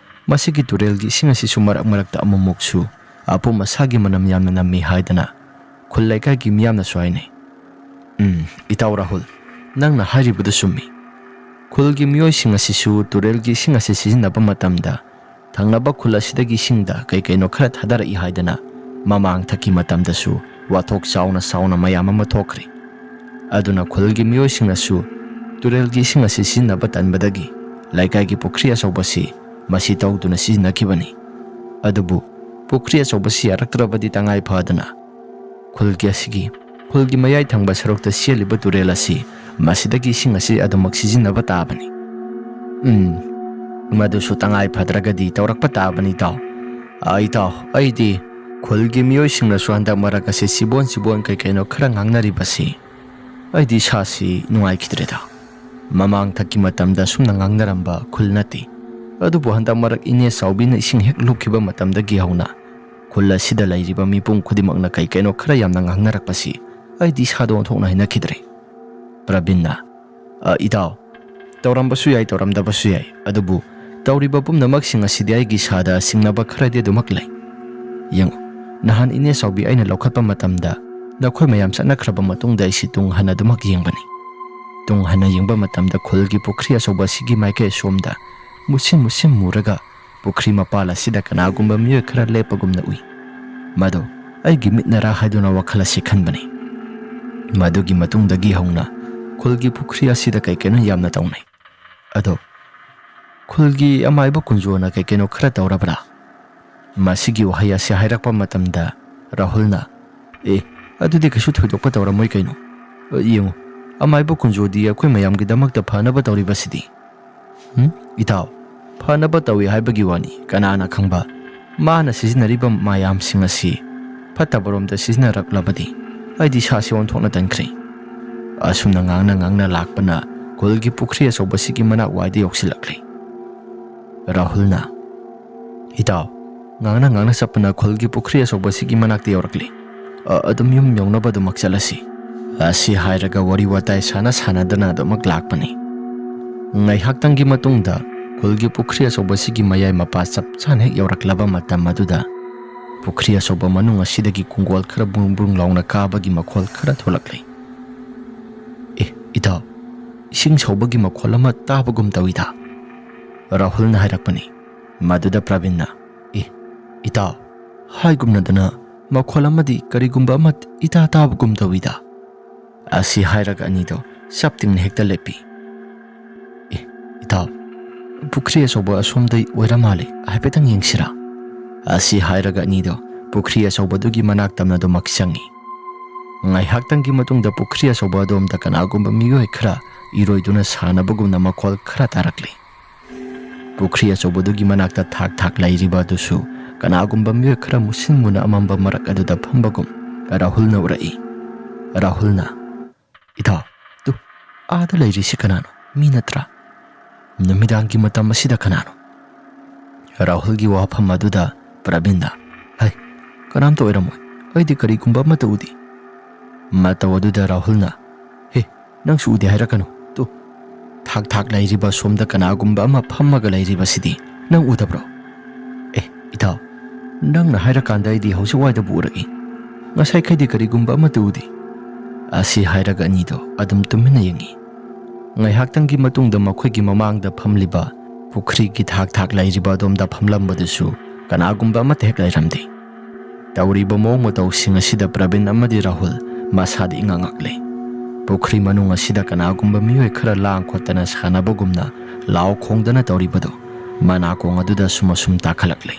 ꯃꯁꯤꯒꯤ ꯇꯨꯔꯦꯜꯒꯤ ꯏꯁꯤꯡ ꯑꯁꯤꯁꯨ ꯃꯔꯛ ꯃꯔꯛꯇ ꯑꯃꯨꯛꯃꯨꯛꯁꯨ ꯑꯄꯨꯝ ꯑꯁꯥꯒꯤ ꯃꯅꯝ ꯌꯥꯝꯅ ꯅꯝꯃꯤ ꯍꯥꯏꯗꯅ ꯈꯨꯜ ꯂꯩꯀꯥꯏꯒꯤ ꯃꯤꯌꯥꯝꯅꯁꯨ ꯍꯥꯏꯅꯩ꯫" "ꯎꯝ, ꯏꯇꯥꯎ ꯔꯥꯍꯨꯜ, ꯅꯪꯅ ꯍꯥꯏꯔꯤꯕꯗꯨ ꯆꯨꯝꯃꯤ꯫ ꯈꯨꯜꯒꯤ ꯃꯤꯑꯣꯏꯁꯤꯡ ꯑꯁꯤꯁꯨ ꯇꯨꯔꯦꯜꯒꯤ ꯏꯁꯤꯡ ꯑꯁꯤ ꯁꯤꯖꯤꯟꯅꯕ ꯃꯇꯝꯗ ꯊꯪꯅꯕ ꯈꯨꯜ ꯑꯁꯤꯗꯒꯤ ꯏꯁꯤꯡꯗ ꯀꯩ ꯀꯩꯅꯣ ꯈꯔ ꯊꯥꯗꯔꯛꯏ ꯍꯥꯏꯗꯅ ꯃꯃꯥꯡ ꯊꯛꯀꯤ ꯃꯇꯝꯗꯁꯨ ꯋꯥꯊꯣꯛ ꯆꯥꯎꯅ ꯆꯥꯎꯅ ꯃꯌꯥꯝ ꯑꯃ ꯊꯣꯛꯈ꯭ꯔꯦ꯫ ꯑꯗꯨꯅ ꯈꯨꯜꯒꯤ ꯃꯤꯑꯣꯏꯁꯤꯡꯅꯁꯨ ꯇꯨꯔꯦꯜꯒꯤ ꯏꯁꯤꯡ ꯑꯁꯤ ꯁꯤꯖꯤꯟꯅꯕ ꯇꯟꯕꯗꯒꯤ ꯂꯩꯀꯥꯏꯒꯤ ꯄꯨꯈ꯭ꯔꯤ ꯑꯆꯧꯕꯁꯤ ꯃꯁꯤ ꯇꯧꯗꯨꯅ ꯁꯤꯖꯤꯟꯅꯈꯤꯕꯅꯤ꯫ ꯑꯗꯨꯕꯨ ꯄꯨꯈ꯭ꯔꯤ ꯑꯆꯧꯕꯁꯤ ꯌꯥꯔꯛꯇ꯭ꯔꯕꯗꯤ ꯇꯉꯥꯏ ꯐꯗꯅ ꯈꯨꯜꯒꯤ ꯑꯁꯤꯒꯤ ꯈꯨꯜꯒꯤ ꯃꯌꯥꯏ ꯊꯪꯕ ꯁꯔꯨꯛꯇ ꯆꯦꯜꯂꯤꯕ ꯇꯨꯔꯦꯜ ꯑꯁꯤ ꯃꯁꯤꯗꯒꯤ ꯏꯁꯤꯡ ꯑꯁꯤ ꯑꯗꯨꯃꯛ ꯁꯤꯖꯤꯟꯅꯕ ꯇꯥꯕꯅꯤ꯫ ꯎꯝ, ꯃꯗꯨꯁꯨ ꯇꯉꯥꯏ ꯐꯗ꯭ꯔꯒꯗꯤ ꯇꯧꯔꯛꯄ ꯇꯥꯕꯅꯤ, ꯏꯇꯥꯎ꯫ ꯑ, ꯏꯇꯥꯎ, ꯑꯩꯗꯤ ꯈꯨꯜꯒꯤ ꯃꯤꯑꯣꯏꯁꯤꯡꯅꯁꯨ ꯍꯟꯗꯛ ꯃꯔꯛ ꯑꯁꯤ ꯆꯤꯕꯣꯟ ꯆꯤꯕꯣꯟ ꯀꯩ ꯀꯩꯅꯣ ꯈꯔ ꯉꯥꯡꯅꯔꯤꯕꯁꯤ ꯑꯩꯗꯤ ꯏꯁꯥꯁꯤ ꯅꯨꯡꯉꯥꯏꯈꯤꯗ꯭ꯔꯦꯗ꯫ ꯃꯃꯥꯡ ꯊꯛꯀꯤ ꯃꯇꯝꯗ ꯑꯁꯨꯝꯅ ꯉꯥꯡꯅꯔꯝꯕ ꯈꯨꯜ ꯅꯠꯇꯦ꯫ ꯑꯗꯨꯕꯨ ꯍꯟꯗꯛ ꯃꯔꯛ ꯏꯅꯦ ꯆꯥꯎꯕꯤꯅ ꯏꯁꯤꯡ ꯍꯦꯛ ꯂꯨꯞꯈꯤꯕ ꯃꯇꯝꯗꯒꯤ ꯍꯧꯅ ꯈꯨꯜ ꯑꯁꯤꯗ ꯂꯩꯔꯤꯕ ꯃꯤꯄꯨꯝ ꯈꯨꯗꯤꯡꯃꯛꯅ ꯀꯩ ꯀꯩꯅꯣ ꯈꯔ ꯌꯥꯝꯅ ꯉꯥꯡꯅꯔꯛꯄꯁꯤ ꯑꯩꯗꯤ ꯏꯁꯥꯗ ꯑꯣꯟꯊꯣꯛꯅ ꯍꯩꯅꯈꯤꯗ꯭ꯔꯦ꯫ ꯄ꯭ꯔꯕꯤꯟꯅ, "ꯑ, ꯏꯇꯥꯎ, ꯇꯧꯔꯝꯕꯁꯨ ꯌꯥꯏ, ꯇꯧꯔꯝꯗꯕꯁꯨ ꯌꯥꯏ, ꯑꯗꯨꯕꯨ ꯇꯧꯔꯤꯕ ꯄꯨꯝꯅꯃꯛꯁꯤꯡ ꯑꯁꯤꯗꯤ ꯑꯩꯒꯤ ꯏꯁꯥꯗ ꯁꯤꯡꯅꯕ ꯈꯔꯗꯤ ꯑꯗꯨꯃꯛ ꯂꯩ꯫ ꯌꯦꯡꯉꯨ, ꯅꯍꯥꯟ ꯏꯅꯦ ꯆꯥꯎꯕꯤ ꯑꯩꯅ ꯂꯧꯈꯠꯄ ꯃꯇꯝꯗ ꯅꯈꯣꯏ ꯃꯌꯥꯝ ꯆꯠꯅꯈ꯭ꯔꯕ ꯃꯇꯨꯡꯗ ꯑꯩꯁꯤ ꯇꯨꯡ ꯍꯟꯅ ꯑꯗꯨꯃꯛ ꯌꯦꯡꯕꯅꯤ꯫ ꯇꯨꯡ ꯍꯟꯅ ꯌꯦꯡꯕ ꯃꯇꯝꯗ ꯈꯨꯜꯒꯤ ꯄꯨꯈ꯭ꯔꯤ ꯑꯆꯧꯕ ꯑꯁꯤꯒꯤ ꯃꯥꯏꯀꯩ ꯑꯁꯣꯝꯗ ꯃꯨꯁꯤꯟ ꯃꯨꯁꯤꯟ ꯃꯨꯔꯒ ꯄꯨꯈ꯭ꯔꯤ ꯃꯄꯥꯜ ꯑꯁꯤꯗ ꯀꯅꯥꯒꯨꯝꯕ ꯃꯤꯑꯣꯏ ꯈꯔ ꯂꯦꯞꯄꯒꯨꯝꯅ ꯎꯏ꯫ ꯃꯗꯨ ꯑꯩꯒꯤ ꯃꯤꯠꯅꯔꯥ ꯍꯥꯏꯗꯨꯅ ꯋꯥꯈꯜ ꯑꯁꯤ ꯈꯟꯕꯅꯤ꯫ ꯃꯗꯨꯒꯤ ꯃꯇꯨꯡꯗꯒꯤ ꯍꯧꯅ ꯈꯨꯜꯒꯤ ꯄꯨꯈ꯭ꯔꯤ ꯑꯁꯤꯗ ꯀꯩ ꯀꯩꯅꯣ ꯌꯥꯝꯅ ꯇꯧꯅꯩ꯫ ꯑꯗꯣ ꯈꯨꯜꯒꯤ ꯑꯃꯥꯏꯕ ꯀꯨꯟꯖꯣꯅ ꯀꯩ ꯀꯩꯅꯣ ꯈꯔ ꯇꯧꯔꯕ꯭ꯔꯥ?" ꯃꯁꯤꯒꯤ ꯋꯥꯍꯩ ꯑꯁꯤ ꯍꯥꯏꯔꯛꯄ ꯃꯇꯝꯗ ꯔꯥꯍꯨꯜꯅ, "ꯑꯦ, ꯑꯗꯨꯗꯤ ꯀꯩꯁꯨ ꯊꯣꯏꯗꯣꯛꯄ ꯇꯧꯔꯝꯃꯣꯏ ꯀꯩꯅꯣ꯫ ꯑ, ꯌꯦꯡꯉꯨ, ꯑꯃꯥꯏꯕ ꯀꯨꯟꯖꯣꯗꯤ ꯑꯩꯈꯣꯏ ꯃꯌꯥꯝꯒꯤꯗꯃꯛꯇ ꯐꯅꯕ ꯇꯧꯔꯤꯕꯁꯤꯗꯤ꯫" "ꯍꯨꯝ, ꯏꯇꯥꯎ, ꯐꯅꯕ ꯇꯧꯏ ꯍꯥꯏꯕꯒꯤ ꯋꯥꯅꯤ, ꯀꯅꯥꯅ ꯈꯪꯕ ꯃꯥꯅ ꯁꯤꯖꯤꯟꯅꯔꯤꯕ ꯃꯌꯥꯝꯁꯤꯡ ꯑꯁꯤ ꯐꯠꯇꯕꯔꯣꯝꯗ ꯁꯤꯖꯤꯟꯅꯔꯛꯂꯕꯗꯤ?" ꯑꯩꯗꯤ ꯏꯁꯥꯁꯤ ꯑꯣꯟꯊꯣꯛꯅ ꯇꯟꯈ꯭ꯔꯦ꯫ ꯑꯁꯨꯝꯅ ꯉꯥꯡꯅ ꯉꯥꯡꯅ ꯂꯥꯛꯄꯅ ꯈꯨꯜꯒꯤ ꯄꯨꯈ꯭ꯔꯤ ꯑꯆꯧꯕꯁꯤꯒꯤ ꯃꯅꯥꯛ ꯋꯥꯏꯗ ꯌꯧꯁꯤꯜꯂꯛꯂꯦ꯫ ꯔꯥꯍꯨꯜꯅ, "ꯏꯇꯥꯎ, ꯉꯥꯡꯅ ꯉꯥꯡꯅ ꯆꯠꯄꯅ ꯈꯨꯜꯒꯤ ꯄꯨꯈ꯭ꯔꯤ ꯑꯆꯧꯕꯁꯤꯒꯤ ꯃꯅꯥꯛꯇ ꯌꯧꯔꯛꯂꯦ꯫ ꯑ, ꯑꯗꯨꯝ ꯌꯨꯝ ꯌꯧꯅꯕ ꯑꯗꯨꯃꯛ ꯆꯠꯂꯁꯤ꯫" ꯑꯁꯤ ꯍꯥꯏꯔꯒ ꯋꯥꯔꯤ ꯋꯥꯇꯥꯏ ꯁꯥꯟꯅ ꯁꯥꯟꯅꯗꯅ ꯑꯗꯨꯃꯛ ꯂꯥꯛꯄꯅꯤ꯫ ꯉꯥꯏꯍꯥꯛꯇꯪꯒꯤ ꯃꯇꯨꯡꯗ ꯈꯨꯜꯒꯤ ꯄꯨꯈ꯭ꯔꯤ ꯑꯆꯧꯕꯁꯤꯒꯤ ꯃꯌꯥꯏ ꯃꯄꯥ ꯆꯞ ꯆꯥꯅ ꯍꯦꯛ ꯌꯧꯔꯛꯂꯕ ꯃꯇꯝ ꯑꯗꯨꯗ ꯄꯨꯈ꯭ꯔꯤ ꯑꯆꯧꯕ ꯃꯅꯨꯡ ꯑꯁꯤꯗꯒꯤ ꯀꯨꯡꯒꯣꯜ ꯈꯔ ꯕ꯭ꯔꯨꯡ ꯕ꯭ꯔꯨꯡ ꯂꯥꯎꯅ ꯀꯥꯕꯒꯤ ꯃꯈꯣꯜ ꯈꯔ ꯊꯣꯛꯂꯛꯂꯦ꯫ "ꯑꯦ, ꯏꯇꯥꯎ, ꯏꯁꯤꯡ ꯁꯧꯕꯒꯤ ꯃꯈꯣꯜ ꯑꯃ ꯇꯥꯕꯒꯨꯝ ꯇꯧꯏꯗ꯫" ꯔꯥꯍꯨꯜꯅ ꯍꯥꯏꯔꯛꯄꯅꯤ꯫ ꯃꯗꯨꯗ ꯄ꯭ꯔꯕꯤꯟꯅ, "ꯑꯦ, ꯏꯇꯥꯎ, ꯍꯥꯏꯒꯨꯝꯅꯗꯅ ꯃꯈꯣꯜ ꯑꯃꯗꯤ ꯀꯔꯤꯒꯨꯝꯕ ꯑꯃ ꯏꯇꯥ ꯇꯥꯕꯒꯨꯝ ꯇꯧꯏꯗ?" ꯑꯁꯤ ꯍꯥꯏꯔꯒ ꯑꯅꯤꯗꯣ ꯆꯞ ꯇꯤꯡꯅ ꯍꯦꯛꯇ ꯂꯦꯞꯄꯤ꯫ "ꯑꯦ, ꯏꯇꯥꯎ, ꯄꯨꯈ꯭ꯔꯤ ꯑꯆꯧꯕ ꯑꯁꯣꯝꯗꯩ ꯑꯣꯏꯔ ꯃꯥꯜꯂꯦ, ꯍꯥꯏꯐꯦꯠꯇꯪ ꯌꯦꯡꯁꯤꯔꯥ?" ꯑꯁꯤ ꯍꯥꯏꯔꯒ ꯑꯅꯤꯗꯣ ꯄꯨꯈ꯭ꯔꯤ ꯑꯆꯧꯕꯗꯨꯒꯤ ꯃꯅꯥꯛ ꯇꯝꯅ ꯑꯗꯨꯃꯛ ꯆꯪꯉꯤ꯫ ꯉꯥꯏꯍꯥꯛꯇꯪꯒꯤ ꯃꯇꯨꯡꯗ ꯄꯨꯈ꯭ꯔꯤ ꯑꯆꯧꯕ ꯑꯗꯣꯝꯗ ꯀꯅꯥꯒꯨꯝꯕ ꯃꯤꯑꯣꯏ ꯈꯔ ꯏꯔꯣꯏꯗꯨꯅ ꯁꯥꯟꯅꯕꯒꯨꯝꯅ ꯃꯈꯣꯜ ꯈꯔ ꯇꯥꯔꯛꯂꯤ꯫ ꯄꯨꯈ꯭ꯔꯤ ꯑꯆꯧꯕꯗꯨꯒꯤ ꯃꯅꯥꯛꯇ ꯊꯥꯛ ꯊꯥꯛ ꯂꯩꯔꯤꯕ ꯑꯗꯨꯁꯨ ꯀꯅꯥꯒꯨꯝꯕ ꯃꯤꯑꯣꯏ ꯈꯔ ꯃꯨꯁꯤꯟ ꯃꯨꯅ ꯑꯃꯝꯕ ꯃꯔꯛ ꯑꯗꯨꯗ ꯐꯝꯕꯒꯨꯝ ꯔꯥꯍꯨꯜꯅ ꯎꯔꯛꯏ꯫ ꯔꯥꯍꯨꯜꯅ, "ꯏꯇꯥꯎ, ꯇꯨ, ꯑꯥꯗ ꯂꯩꯔꯤꯁꯤ ꯀꯅꯥꯅꯣ? ꯃꯤ ꯅꯠꯇ꯭ꯔꯥ? ꯅꯨꯃꯤꯗꯥꯡꯒꯤ ꯃꯇꯝ ꯑꯁꯤꯗ ꯀꯅꯥꯅꯣ?" ꯔꯥꯍꯨꯜꯒꯤ ꯋꯥꯐꯝ ꯑꯗꯨꯗ ꯄ꯭ꯔꯕꯤꯟꯅ, "ꯍꯩ, ꯀꯅꯥꯝꯇ ꯑꯣꯏꯔꯝꯃꯣꯏ, ꯑꯩꯗꯤ ꯀꯔꯤꯒꯨꯝꯕ ꯑꯃꯠꯇ ꯎꯗꯦ꯫" ꯃꯇꯧ ꯑꯗꯨꯗ ꯔꯥꯍꯨꯜꯅ, "ꯍꯦ, ꯅꯪꯁꯨ ꯎꯗꯦ ꯍꯥꯏꯔꯛꯀꯅꯨ꯫ ꯇꯨ, ꯊꯥꯛ ꯊꯥꯛ ꯂꯩꯔꯤꯕ ꯁꯣꯝꯗ ꯀꯅꯥꯒꯨꯝꯕ ꯑꯃ ꯐꯝꯃꯒ ꯂꯩꯔꯤꯕꯁꯤꯗꯤ ꯅꯪ ꯎꯗꯕ꯭ꯔꯣ?" "ꯑꯦ, ꯏꯇꯥꯎ, ꯅꯪꯅ ꯍꯥꯏꯔꯀꯥꯟꯗ ꯑꯩꯗꯤ ꯍꯧꯖꯤꯛ ꯋꯥꯏꯗꯕꯨ ꯎꯔꯛꯏ꯫ ꯉꯁꯥꯏꯈꯩꯗꯤ ꯀꯔꯤꯒꯨꯝꯕ ꯑꯃꯠꯇ ꯎꯗꯦ꯫" ꯑꯁꯤ ꯍꯥꯏꯔꯒ ꯑꯅꯤꯗꯣ ꯑꯗꯨꯝ ꯇꯨꯃꯤꯟꯅ ꯌꯦꯡꯉꯤ꯫ ꯉꯥꯏꯍꯥꯛꯇꯪꯒꯤ ꯃꯇꯨꯡꯗ ꯃꯈꯣꯏꯒꯤ ꯃꯃꯥꯡꯗ ꯐꯝꯂꯤꯕ ꯄꯨꯈ꯭ꯔꯤꯒꯤ ꯊꯥꯛ ꯊꯥꯛ ꯂꯩꯔꯤꯕ ꯑꯗꯣꯝꯗ ꯐꯝꯂꯝꯕꯗꯨꯁꯨ ꯀꯅꯥꯒꯨꯝꯕ ꯑꯃꯠꯇ ꯍꯦꯛ ꯂꯩꯔꯝꯗꯦ꯫ ꯇꯧꯔꯤꯕ ꯃꯑꯣꯡ ꯃꯇꯧꯁꯤꯡ ꯑꯁꯤꯗ ꯄ꯭ꯔꯕꯤꯟ ꯑꯃꯗꯤ ꯔꯥꯍꯨꯜ ꯃꯁꯥꯗ ꯏꯉꯛ ꯉꯛꯂꯦ꯫ ꯄꯨꯈ꯭ꯔꯤ ꯃꯅꯨꯡ ꯑꯁꯤꯗ ꯀꯅꯥꯒꯨꯝꯕ ꯃꯤꯑꯣꯏ ꯈꯔ ꯂꯥꯡ ꯈꯣꯠꯇꯅ ꯁꯥꯟꯅꯕꯒꯨꯝꯅ ꯂꯥꯎ ꯈꯣꯡꯗꯅ ꯇꯧꯔꯤꯕꯗꯨ ꯃꯅꯥꯀꯣꯡ ꯑꯗꯨꯗ ꯁꯨꯝ ꯑꯁꯨꯝ ꯇꯥꯈꯠꯂꯛꯂꯦ꯫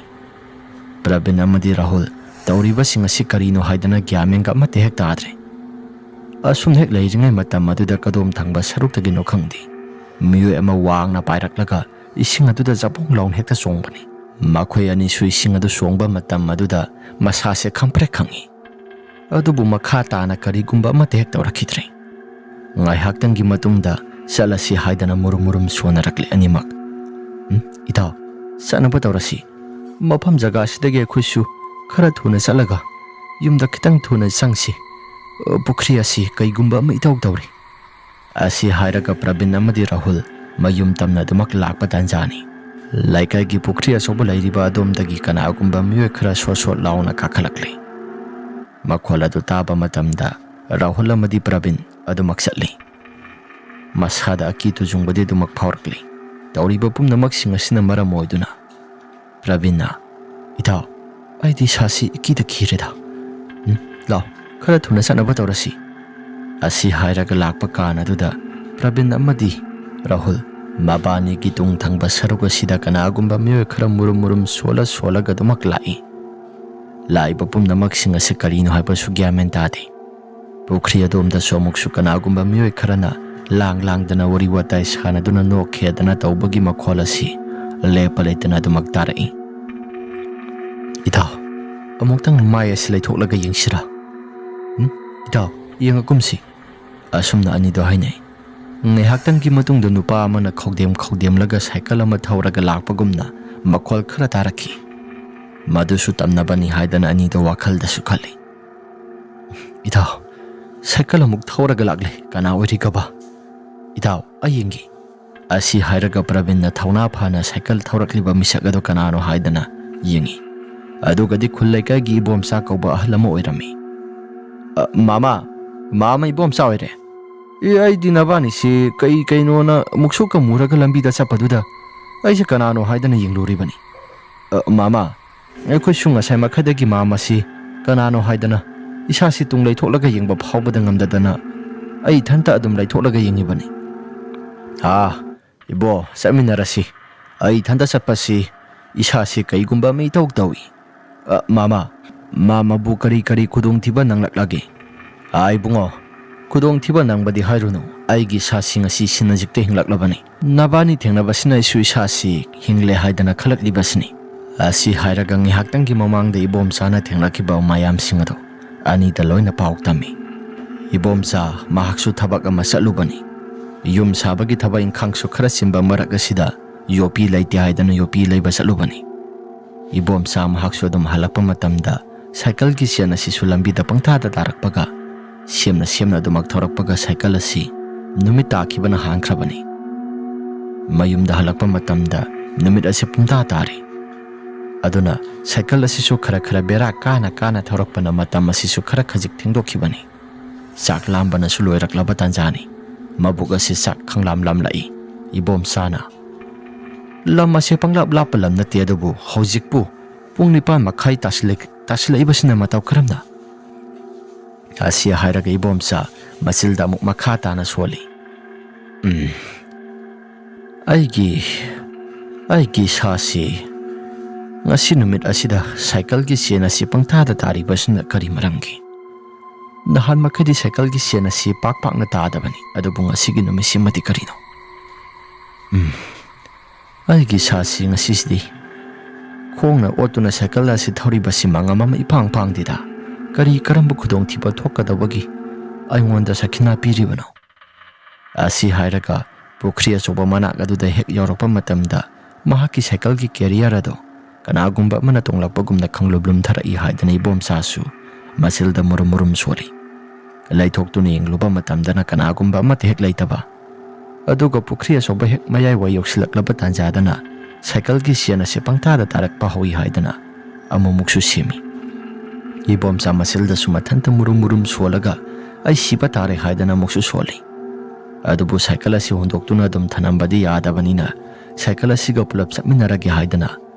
ꯄ꯭ꯔꯕꯤꯟ ꯑꯃꯗꯤ ꯔꯥꯍꯨꯜ ꯇꯧꯔꯤꯕꯁꯤꯡ ꯑꯁꯤ ꯀꯔꯤꯅꯣ ꯍꯥꯏꯗꯅ ꯒ꯭ꯌꯥꯟ ꯃꯦꯟꯒ ꯑꯃꯠꯇ ꯍꯦꯛ ꯇꯥꯗ꯭ꯔꯦ꯫ ꯑꯁꯨꯝ ꯍꯦꯛ ꯂꯩꯔꯤꯉꯩ ꯃꯇꯝ ꯑꯗꯨꯗ ꯀꯗꯣꯝ ꯊꯪꯕ ꯁꯔꯨꯛꯇꯒꯤꯅꯣ ꯈꯪꯗꯦ, ꯃꯤꯑꯣꯏ ꯑꯃ ꯋꯥꯡꯅ ꯄꯥꯏꯔꯛꯂꯒ ꯏꯁꯤꯡ ꯑꯗꯨꯗ ꯖꯕꯣꯡ ꯂꯥꯎꯅ ꯍꯦꯛꯇ ꯆꯣꯡꯕꯅꯤ꯫ ꯃꯈꯣꯏ ꯑꯅꯤꯁꯨ ꯏꯁꯤꯡ ꯑꯗꯨ ꯆꯣꯡꯕ ꯃꯇꯝ ꯑꯗꯨꯗ ꯃꯁꯥꯁꯦ ꯈꯪꯄ꯭ꯔꯦꯛ ꯈꯪꯉꯤ꯫ ꯑꯗꯨꯕꯨ ꯃꯈꯥ ꯇꯥꯅ ꯀꯔꯤꯒꯨꯝꯕ ꯑꯃꯠꯇ ꯍꯦꯛ ꯇꯧꯔꯛꯈꯤꯗ꯭ꯔꯦ꯫ ꯉꯥꯏꯍꯥꯛꯇꯪꯒꯤ ꯃꯇꯨꯡꯗ ꯆꯠꯂꯁꯤ ꯍꯥꯏꯗꯅ ꯃꯨꯔꯨꯝ ꯃꯨꯔꯨꯝ ꯁꯣꯟꯅꯔꯛꯂꯦ ꯑꯅꯤꯃꯛ꯫ "ꯎꯝ, ꯏꯇꯥꯎ, ꯆꯠꯅꯕ ꯇꯧꯔꯁꯤ꯫ ꯃꯐꯝ ꯖꯒꯥꯁꯤꯗꯒꯤ ꯑꯩꯈꯣꯏꯁꯨ ꯈꯔ ꯊꯨꯅ ꯆꯠꯂꯒ ꯌꯨꯝꯗ ꯈꯤꯇꯪ ꯊꯨꯅ ꯆꯪꯁꯤ꯫ ꯑ, ꯄꯨꯈ꯭ꯔꯤ ꯑꯁꯤ ꯀꯩꯒꯨꯝꯕ ꯑꯃ ꯏꯇꯧ ꯇꯧꯔꯤ꯫" ꯑꯁꯤ ꯍꯥꯏꯔꯒ ꯄ꯭ꯔꯕꯤꯟ ꯑꯃꯗꯤ ꯔꯥꯍꯨꯜ ꯃꯌꯨꯝ ꯇꯝꯅ ꯑꯗꯨꯃꯛ ꯂꯥꯛꯄ ꯇꯥꯟꯖꯥꯅꯤ꯫ ꯂꯩꯀꯥꯏꯒꯤ ꯄꯨꯈ꯭ꯔꯤ ꯑꯆꯧꯕ ꯂꯩꯔꯤꯕ ꯑꯗꯣꯝꯗꯒꯤ ꯀꯅꯥꯒꯨꯝꯕ ꯃꯤꯑꯣꯏ ꯈꯔ ꯁꯣꯠ ꯁꯣꯠ ꯂꯥꯎꯅ ꯀꯥꯈꯠꯂꯛꯂꯤ꯫ ꯃꯈꯣꯜ ꯑꯗꯨ ꯇꯥꯕ ꯃꯇꯝꯗ ꯔꯥꯍꯨꯜ ꯑꯃꯗꯤ ꯄ꯭ꯔꯕꯤꯟ ꯑꯗꯨꯃꯛ ꯆꯠꯂꯤ꯫ ꯃꯁꯥꯗ ꯑꯀꯤ ꯇꯨꯖꯨꯡꯕꯗꯤ ꯑꯗꯨꯃꯛ ꯐꯥꯎꯔꯛꯂꯤ꯫ ꯇꯧꯔꯤꯕ ꯄꯨꯝꯅꯃꯛꯁꯤꯡ ꯑꯁꯤꯅ ꯃꯔꯝ ꯑꯣꯏꯗꯨꯅ ꯄ꯭ꯔꯕꯤꯟꯅ, "ꯏꯇꯥꯎ, ꯑꯩꯗꯤ ꯏꯁꯥꯁꯤ ꯏꯀꯤꯗ ꯀꯤꯔꯦꯗ꯫ ꯎꯝ, ꯂꯥꯎ, ꯈꯔ ꯊꯨꯅ ꯆꯠꯅꯕ ꯇꯧꯔꯁꯤ"꯫ ꯑꯁꯤ ꯍꯥꯏꯔꯒ ꯂꯥꯛꯄ ꯀꯥꯟ ꯑꯗꯨꯗ ꯄ꯭ꯔꯕꯤꯟ ꯑꯃꯗꯤ ꯔꯥꯍꯨꯜ ꯃꯕꯥꯅꯤꯒꯤ ꯇꯨꯡ ꯊꯪꯕ ꯁꯔꯨꯛ ꯑꯁꯤꯗ ꯀꯅꯥꯒꯨꯝꯕ ꯃꯤꯑꯣꯏ ꯈꯔ ꯃꯨꯔꯨꯝ ꯃꯨꯔꯨꯝ ꯁꯣꯜꯂ ꯁꯣꯜꯂꯒ ꯑꯗꯨꯃꯛ ꯂꯥꯛꯏ꯫ ꯂꯥꯛꯏꯕ ꯄꯨꯝꯅꯃꯛꯁꯤꯡ ꯑꯁꯤ ꯀꯔꯤꯅꯣ ꯍꯥꯏꯕꯁꯨ ꯒ꯭ꯌꯥꯟ ꯃꯦꯟ ꯇꯥꯗꯦ꯫ ꯄꯨꯈ꯭ꯔꯤ ꯑꯗꯣꯝꯗꯁꯨ ꯑꯃꯨꯛꯁꯨ ꯀꯅꯥꯒꯨꯝꯕ ꯃꯤꯑꯣꯏ ꯈꯔꯅ ꯂꯥꯡ ꯂꯥꯡꯗꯅ ꯋꯥꯔꯤ ꯋꯥꯇꯥꯏ ꯁꯥꯟꯅꯗꯨꯅ ꯅꯣꯛꯈꯦꯗꯅ ꯇꯧꯕꯒꯤ ꯃꯈꯣꯜ ꯑꯁꯤ ꯂꯦꯞꯄ ꯂꯩꯇꯅ ꯑꯗꯨꯃꯛ ꯇꯥꯔꯛꯏ꯫ "ꯏꯇꯥꯎ, ꯑꯃꯨꯛꯇꯪ ꯃꯥꯏ ꯑꯁꯤ ꯂꯩꯊꯣꯛꯂꯒ ꯌꯦꯡꯁꯤꯔꯥ? ꯎꯝ, ꯏꯇꯥꯎ, ꯌꯦꯡꯉꯛꯀꯨꯝꯁꯤ"꯫ ꯑꯁꯨꯝꯅ ꯑꯅꯤꯗꯣ ꯍꯥꯏꯅꯩ꯫ ꯉꯥꯏꯍꯥꯛꯇꯪꯒꯤ ꯃꯇꯨꯡꯗ ꯅꯨꯄꯥ ꯑꯃꯅ ꯈꯧꯗꯦꯝ ꯈꯧꯗꯦꯝꯂꯒ ꯁꯥꯏꯀꯜ ꯑꯃ ꯊꯧꯔꯒ ꯂꯥꯛꯄꯒꯨꯝꯅ ꯃꯈꯣꯜ ꯈꯔ ꯇꯥꯔꯛꯈꯤ꯫ ꯃꯗꯨꯁꯨ ꯇꯝꯅꯕꯅꯤ ꯍꯥꯏꯗꯅ ꯑꯅꯤꯗꯣ ꯋꯥꯈꯜꯗꯁꯨ ꯈꯜꯂꯤ꯫ "ꯏꯇꯥꯎ, ꯁꯥꯏꯀꯜ ꯑꯃꯨꯛ ꯊꯧꯔꯒ ꯂꯥꯛꯂꯦ꯫ ꯀꯅꯥ ꯑꯣꯏꯔꯤꯒꯕ? ꯏꯇꯥꯎ, ꯑꯩ ꯌꯦꯡꯒꯦ"꯫ ꯑꯁꯤ ꯍꯥꯏꯔꯒ ꯄ꯭ꯔꯕꯤꯟꯅ ꯊꯧꯅꯥ ꯐꯅ ꯁꯥꯏꯀꯜ ꯊꯧꯔꯛꯂꯤꯕ ꯃꯤꯁꯛ ꯑꯗꯨ ꯀꯅꯥꯅꯣ ꯍꯥꯏꯗꯅ ꯌꯦꯡꯉꯤ꯫ ꯑꯗꯨꯒꯗꯤ ꯈꯨꯜ ꯂꯩꯀꯥꯏꯒꯤ ꯏꯕꯣꯝꯆꯥ ꯀꯧꯕ ꯑꯍꯜ ꯑꯃ ꯑꯣꯏꯔꯝꯃꯤ꯫ "ꯑ, ꯃꯥꯃ, ꯃꯥꯃ, ꯏꯕꯣꯝꯆꯥ ꯑꯣꯏꯔꯦ꯫ ꯑꯦ, ꯑꯩꯗꯤ ꯅꯕꯥꯅꯤꯁꯤ ꯀꯩ ꯀꯩꯅꯣꯅ ꯃꯨꯛꯁꯨꯛꯀ ꯃꯨꯔꯒ ꯂꯝꯕꯤꯗ ꯆꯠꯄꯗꯨꯗ ꯑꯩꯁꯦ ꯀꯅꯥꯅꯣ ꯍꯥꯏꯗꯅ ꯌꯦꯡꯂꯨꯔꯤꯕꯅꯤ꯫ ꯑ, ꯃꯥꯃ, ꯑꯩꯈꯣꯏꯁꯨ ꯉꯁꯥꯏ ꯃꯈꯩꯗꯒꯤ ꯃꯥꯃꯁꯤ ꯀꯅꯥꯅꯣ ꯍꯥꯏꯗꯅ ꯏꯁꯥꯁꯤ ꯇꯨꯡ ꯂꯩꯊꯣꯛꯂꯒ ꯌꯦꯡꯕ ꯐꯥꯎꯕꯗ ꯉꯝꯗꯗꯅ ꯑꯩ ꯏꯊꯟꯇ ꯑꯗꯨꯝ ꯂꯩꯊꯣꯛꯂꯒ ꯌꯦꯡꯉꯤꯕꯅꯤ"꯫ "ꯑꯥ, ꯏꯕꯣ, ꯆꯠꯃꯤꯟꯅꯔꯁꯤ꯫ ꯑꯩ ꯏꯊꯟꯇ ꯆꯠꯄꯁꯤ ꯏꯁꯥꯁꯤ ꯀꯩꯒꯨꯝꯕ ꯑꯃ ꯏꯇꯧ ꯇꯧꯏ꯫ ꯑ, ꯃꯥꯃ, ꯃꯥꯃꯕꯨ ꯀꯔꯤ ꯀꯔꯤ ꯈꯨꯗꯣꯡꯊꯤꯕ ꯅꯪꯂꯛꯂꯒꯦ?" "ꯑꯥ, ꯏꯕꯨꯡꯉꯣ, ꯈꯨꯗꯣꯡꯊꯤꯕ ꯅꯪꯕꯗꯤ ꯍꯥꯏꯔꯨꯅꯨ꯫ ꯑꯩꯒꯤ ꯏꯁꯥꯁꯤ ꯉꯁꯤ ꯁꯤꯅꯖꯤꯛꯇ ꯍꯤꯡꯂꯛꯂꯕꯅꯤ꯫ ꯅꯕꯥꯅꯤ ꯊꯦꯡꯅꯕꯁꯤꯅ ꯑꯩꯁꯨ ꯏꯁꯥꯁꯤ ꯍꯤꯡꯂꯦ ꯍꯥꯏꯗꯅ ꯈꯜꯂꯛꯂꯤꯕꯁꯤꯅꯤ"꯫ ꯑꯁꯤ ꯍꯥꯏꯔꯒ ꯉꯥꯏꯍꯥꯛꯇꯪꯒꯤ ꯃꯃꯥꯡꯗ ꯏꯕꯣꯝꯆꯥꯅ ꯊꯦꯡꯅꯈꯤꯕ ꯃꯌꯥꯝꯁꯤꯡ ꯑꯗꯨ ꯑꯅꯤꯗ ꯂꯣꯏꯅ ꯄꯥꯎ ꯇꯝꯃꯤ꯫ ꯏꯕꯣꯝꯆꯥ ꯃꯍꯥꯛꯁꯨ ꯊꯕꯛ ꯑꯃ ꯆꯠꯂꯨꯕꯅꯤ꯫ ꯌꯨꯝ ꯁꯥꯕꯒꯤ ꯊꯕꯛ ꯏꯪꯈꯥꯡꯁꯨ ꯈꯔ ꯆꯤꯟꯕ ꯃꯔꯛ ꯑꯁꯤꯗ ꯌꯣꯄꯤ ꯂꯩꯇꯦ ꯍꯥꯏꯗꯅ ꯌꯣꯄꯤ ꯂꯩꯕ ꯆꯠꯂꯨꯕꯅꯤ꯫ ꯏꯕꯣꯝꯆꯥ ꯃꯍꯥꯛꯁꯨ ꯑꯗꯨꯝ ꯍꯜꯂꯛꯄ ꯃꯇꯝꯗ ꯁꯥꯏꯀꯜꯒꯤ ꯆꯦꯟ ꯑꯁꯤꯁꯨ ꯂꯝꯕꯤꯗ ꯄꯪꯇꯥꯗ ꯇꯥꯔꯛꯄꯒ, ꯁꯦꯝꯅ ꯁꯦꯝꯅ ꯑꯗꯨꯃꯛ ꯊꯧꯔꯛꯄꯒ ꯁꯥꯏꯀꯜ ꯑꯁꯤ ꯅꯨꯃꯤꯠ ꯇꯥꯈꯤꯕꯅ ꯍꯥꯟꯈ꯭ꯔꯕꯅꯤ꯫ ꯃꯌꯨꯝꯗ ꯍꯜꯂꯛꯄ ꯃꯇꯝꯗ ꯅꯨꯃꯤꯠ ꯑꯁꯤ ꯄꯨꯡꯇꯥ ꯇꯥꯔꯦ꯫ ꯑꯗꯨꯅ ꯁꯥꯏꯀꯜ ꯑꯁꯤꯁꯨ ꯈꯔ ꯈꯔ ꯕꯦꯔꯥ ꯀꯥꯅ ꯀꯥꯅ ꯊꯧꯔꯛꯄꯅ ꯃꯇꯝ ꯑꯁꯤꯁꯨ ꯈꯔ ꯈꯖꯤꯛ ꯊꯦꯡꯗꯣꯛꯈꯤꯕꯅꯤ꯫ ꯆꯥꯛ ꯂꯥꯝꯕꯅꯁꯨ ꯂꯣꯏꯔꯛꯂꯕ ꯇꯥꯟꯖꯥꯅꯤ꯫ ꯃꯕꯨꯛ ꯑꯁꯤ ꯆꯥꯛ ꯈꯪꯂꯥꯝ ꯂꯥꯝꯂꯛꯏ꯫ ꯏꯕꯣꯝꯆꯥꯅ, ꯂꯝ ꯑꯁꯦ ꯄꯪꯂꯥꯞ ꯂꯥꯞꯄ ꯂꯝ ꯅꯠꯇꯦ, ꯑꯗꯨꯕꯨ ꯍꯧꯖꯤꯛꯄꯨ ꯄꯨꯡ ꯅꯤꯄꯥꯟ ꯃꯈꯥꯏ ꯇꯥꯁꯤꯜꯂꯛ-, ꯇꯥꯁꯤꯜꯂꯛꯏꯕꯁꯤꯅ ꯃꯇꯧ ꯀꯔꯝꯅ? ꯑꯁꯤ ꯍꯥꯏꯔꯒ ꯏꯕꯣꯝꯆꯥ ꯃꯁꯤꯜꯗ ꯑꯃꯨꯛ ꯃꯈꯥ ꯇꯥꯅ ꯁꯣꯜꯂꯤ꯫ "ꯎꯝ, ꯑꯩꯒꯤ, ꯑꯩꯒꯤ ꯏꯁꯥꯁꯤ ꯉꯁꯤ ꯅꯨꯃꯤꯠ ꯑꯁꯤꯗ ꯁꯥꯏꯀꯜꯒꯤ ꯆꯦꯟ ꯑꯁꯤ ꯄꯪꯇꯥꯗ ꯇꯥꯔꯤꯕꯁꯤꯅ ꯀꯔꯤ ꯃꯔꯝꯒꯤ? ꯅꯍꯥꯟ ꯃꯈꯩꯗꯤ ꯁꯥꯏꯀꯜꯒꯤ ꯆꯦꯟ ꯑꯁꯤ ꯄꯥꯛ ꯄꯥꯛꯅ ꯇꯥꯗꯕꯅꯤ, ꯑꯗꯨꯕꯨ ꯉꯁꯤꯒꯤ ꯅꯨꯃꯤꯠꯁꯤꯃꯗꯤ ꯀꯔꯤꯅꯣ? ꯎꯝ, ꯑꯩꯒꯤ ꯏꯁꯥꯁꯤ ꯉꯁꯤꯁꯤꯗꯤ ꯈꯣꯡꯅ ꯑꯣꯠꯇꯨꯅ ꯁꯥꯏꯀꯜ ꯑꯁꯤ ꯊꯧꯔꯤꯕꯁꯤ ꯃꯉꯝ ꯑꯃ ꯏꯄꯥꯡ ꯄꯥꯡꯗꯦꯗ꯫ ꯀꯔꯤ ꯀꯔꯝꯕ ꯈꯨꯗꯣꯡꯊꯤꯕ ꯊꯣꯛꯀꯗꯧꯕꯒꯤ ꯑꯩꯉꯣꯟꯗ ꯁꯈꯤꯅꯥ ꯄꯤꯔꯤꯕꯅꯣ?" ꯑꯁꯤ ꯍꯥꯏꯔꯒ ꯄꯨꯈ꯭ꯔꯤ ꯑꯆꯧꯕ ꯃꯅꯥꯛ ꯑꯗꯨꯗ ꯍꯦꯛ ꯌꯧꯔꯛꯄ ꯃꯇꯝꯗ, ꯃꯍꯥꯛꯀꯤ ꯁꯥꯏꯀꯜꯒꯤ ꯀꯦꯔꯤꯌꯔ ꯑꯗꯨ ꯀꯅꯥꯒꯨꯝꯕ ꯑꯃꯅ ꯇꯣꯡꯂꯛꯄꯒꯨꯝꯅ ꯈꯪꯂꯨꯝ ꯂꯨꯝꯊꯔꯛꯏ ꯍꯥꯏꯗꯅ ꯏꯕꯣꯝꯆꯥꯁꯨ ꯃꯁꯤꯜꯗ ꯃꯨꯔꯨꯝ ꯃꯨꯔꯨꯝ ꯁꯣꯜꯂꯤ꯫ ꯂꯩꯊꯣꯛꯇꯨꯅ ꯌꯦꯡꯂꯨꯕ ꯃꯇꯝꯗꯅ ꯀꯅꯥꯒꯨꯝꯕ ꯑꯃꯠꯇ ꯍꯦꯛ ꯂꯩꯇꯕ꯫ ꯑꯗꯨꯒ ꯄꯨꯈ꯭ꯔꯤ ꯑꯆꯧꯕ ꯍꯦꯛ ꯃꯌꯥꯏꯋꯥꯏ ꯌꯧꯁꯤꯜꯂꯛꯂꯕ ꯇꯥꯟꯖꯥꯗꯅ ꯁꯥꯏꯀꯜꯒꯤ ꯆꯦꯟ ꯑꯁꯤ ꯄꯪꯇꯥꯗ ꯇꯥꯔꯛꯄ ꯍꯧꯏ ꯍꯥꯏꯗꯅ ꯑꯃꯨꯛꯃꯨꯛꯁꯨ ꯁꯦꯝꯃꯤ꯫ ꯏꯕꯣꯝꯆꯥ ꯃꯁꯤꯜꯗꯁꯨ ꯃꯊꯟꯇ ꯃꯨꯔꯨꯝ ꯃꯨꯔꯨꯝ ꯁꯣꯜꯂꯒ "ꯑꯩ ꯁꯤꯕ ꯇꯥꯔꯦ" ꯍꯥꯏꯗꯅ ꯑꯃꯨꯛꯁꯨ ꯁꯣꯜꯂꯤ꯫ ꯑꯗꯨꯕꯨ ꯁꯥꯏꯀꯜ ꯑꯁꯤ ꯍꯨꯟꯗꯣꯛꯇꯨꯅ ꯑꯗꯨꯝ ꯊꯅꯝꯕꯗꯤ ꯌꯥꯗꯕꯅꯤꯅ, ꯁꯥꯏꯀꯜ ꯑꯁꯤꯒ ꯄꯨꯂꯞ ꯆꯠꯃꯤꯟꯅꯔꯒꯦ ꯍꯥꯏꯗꯅ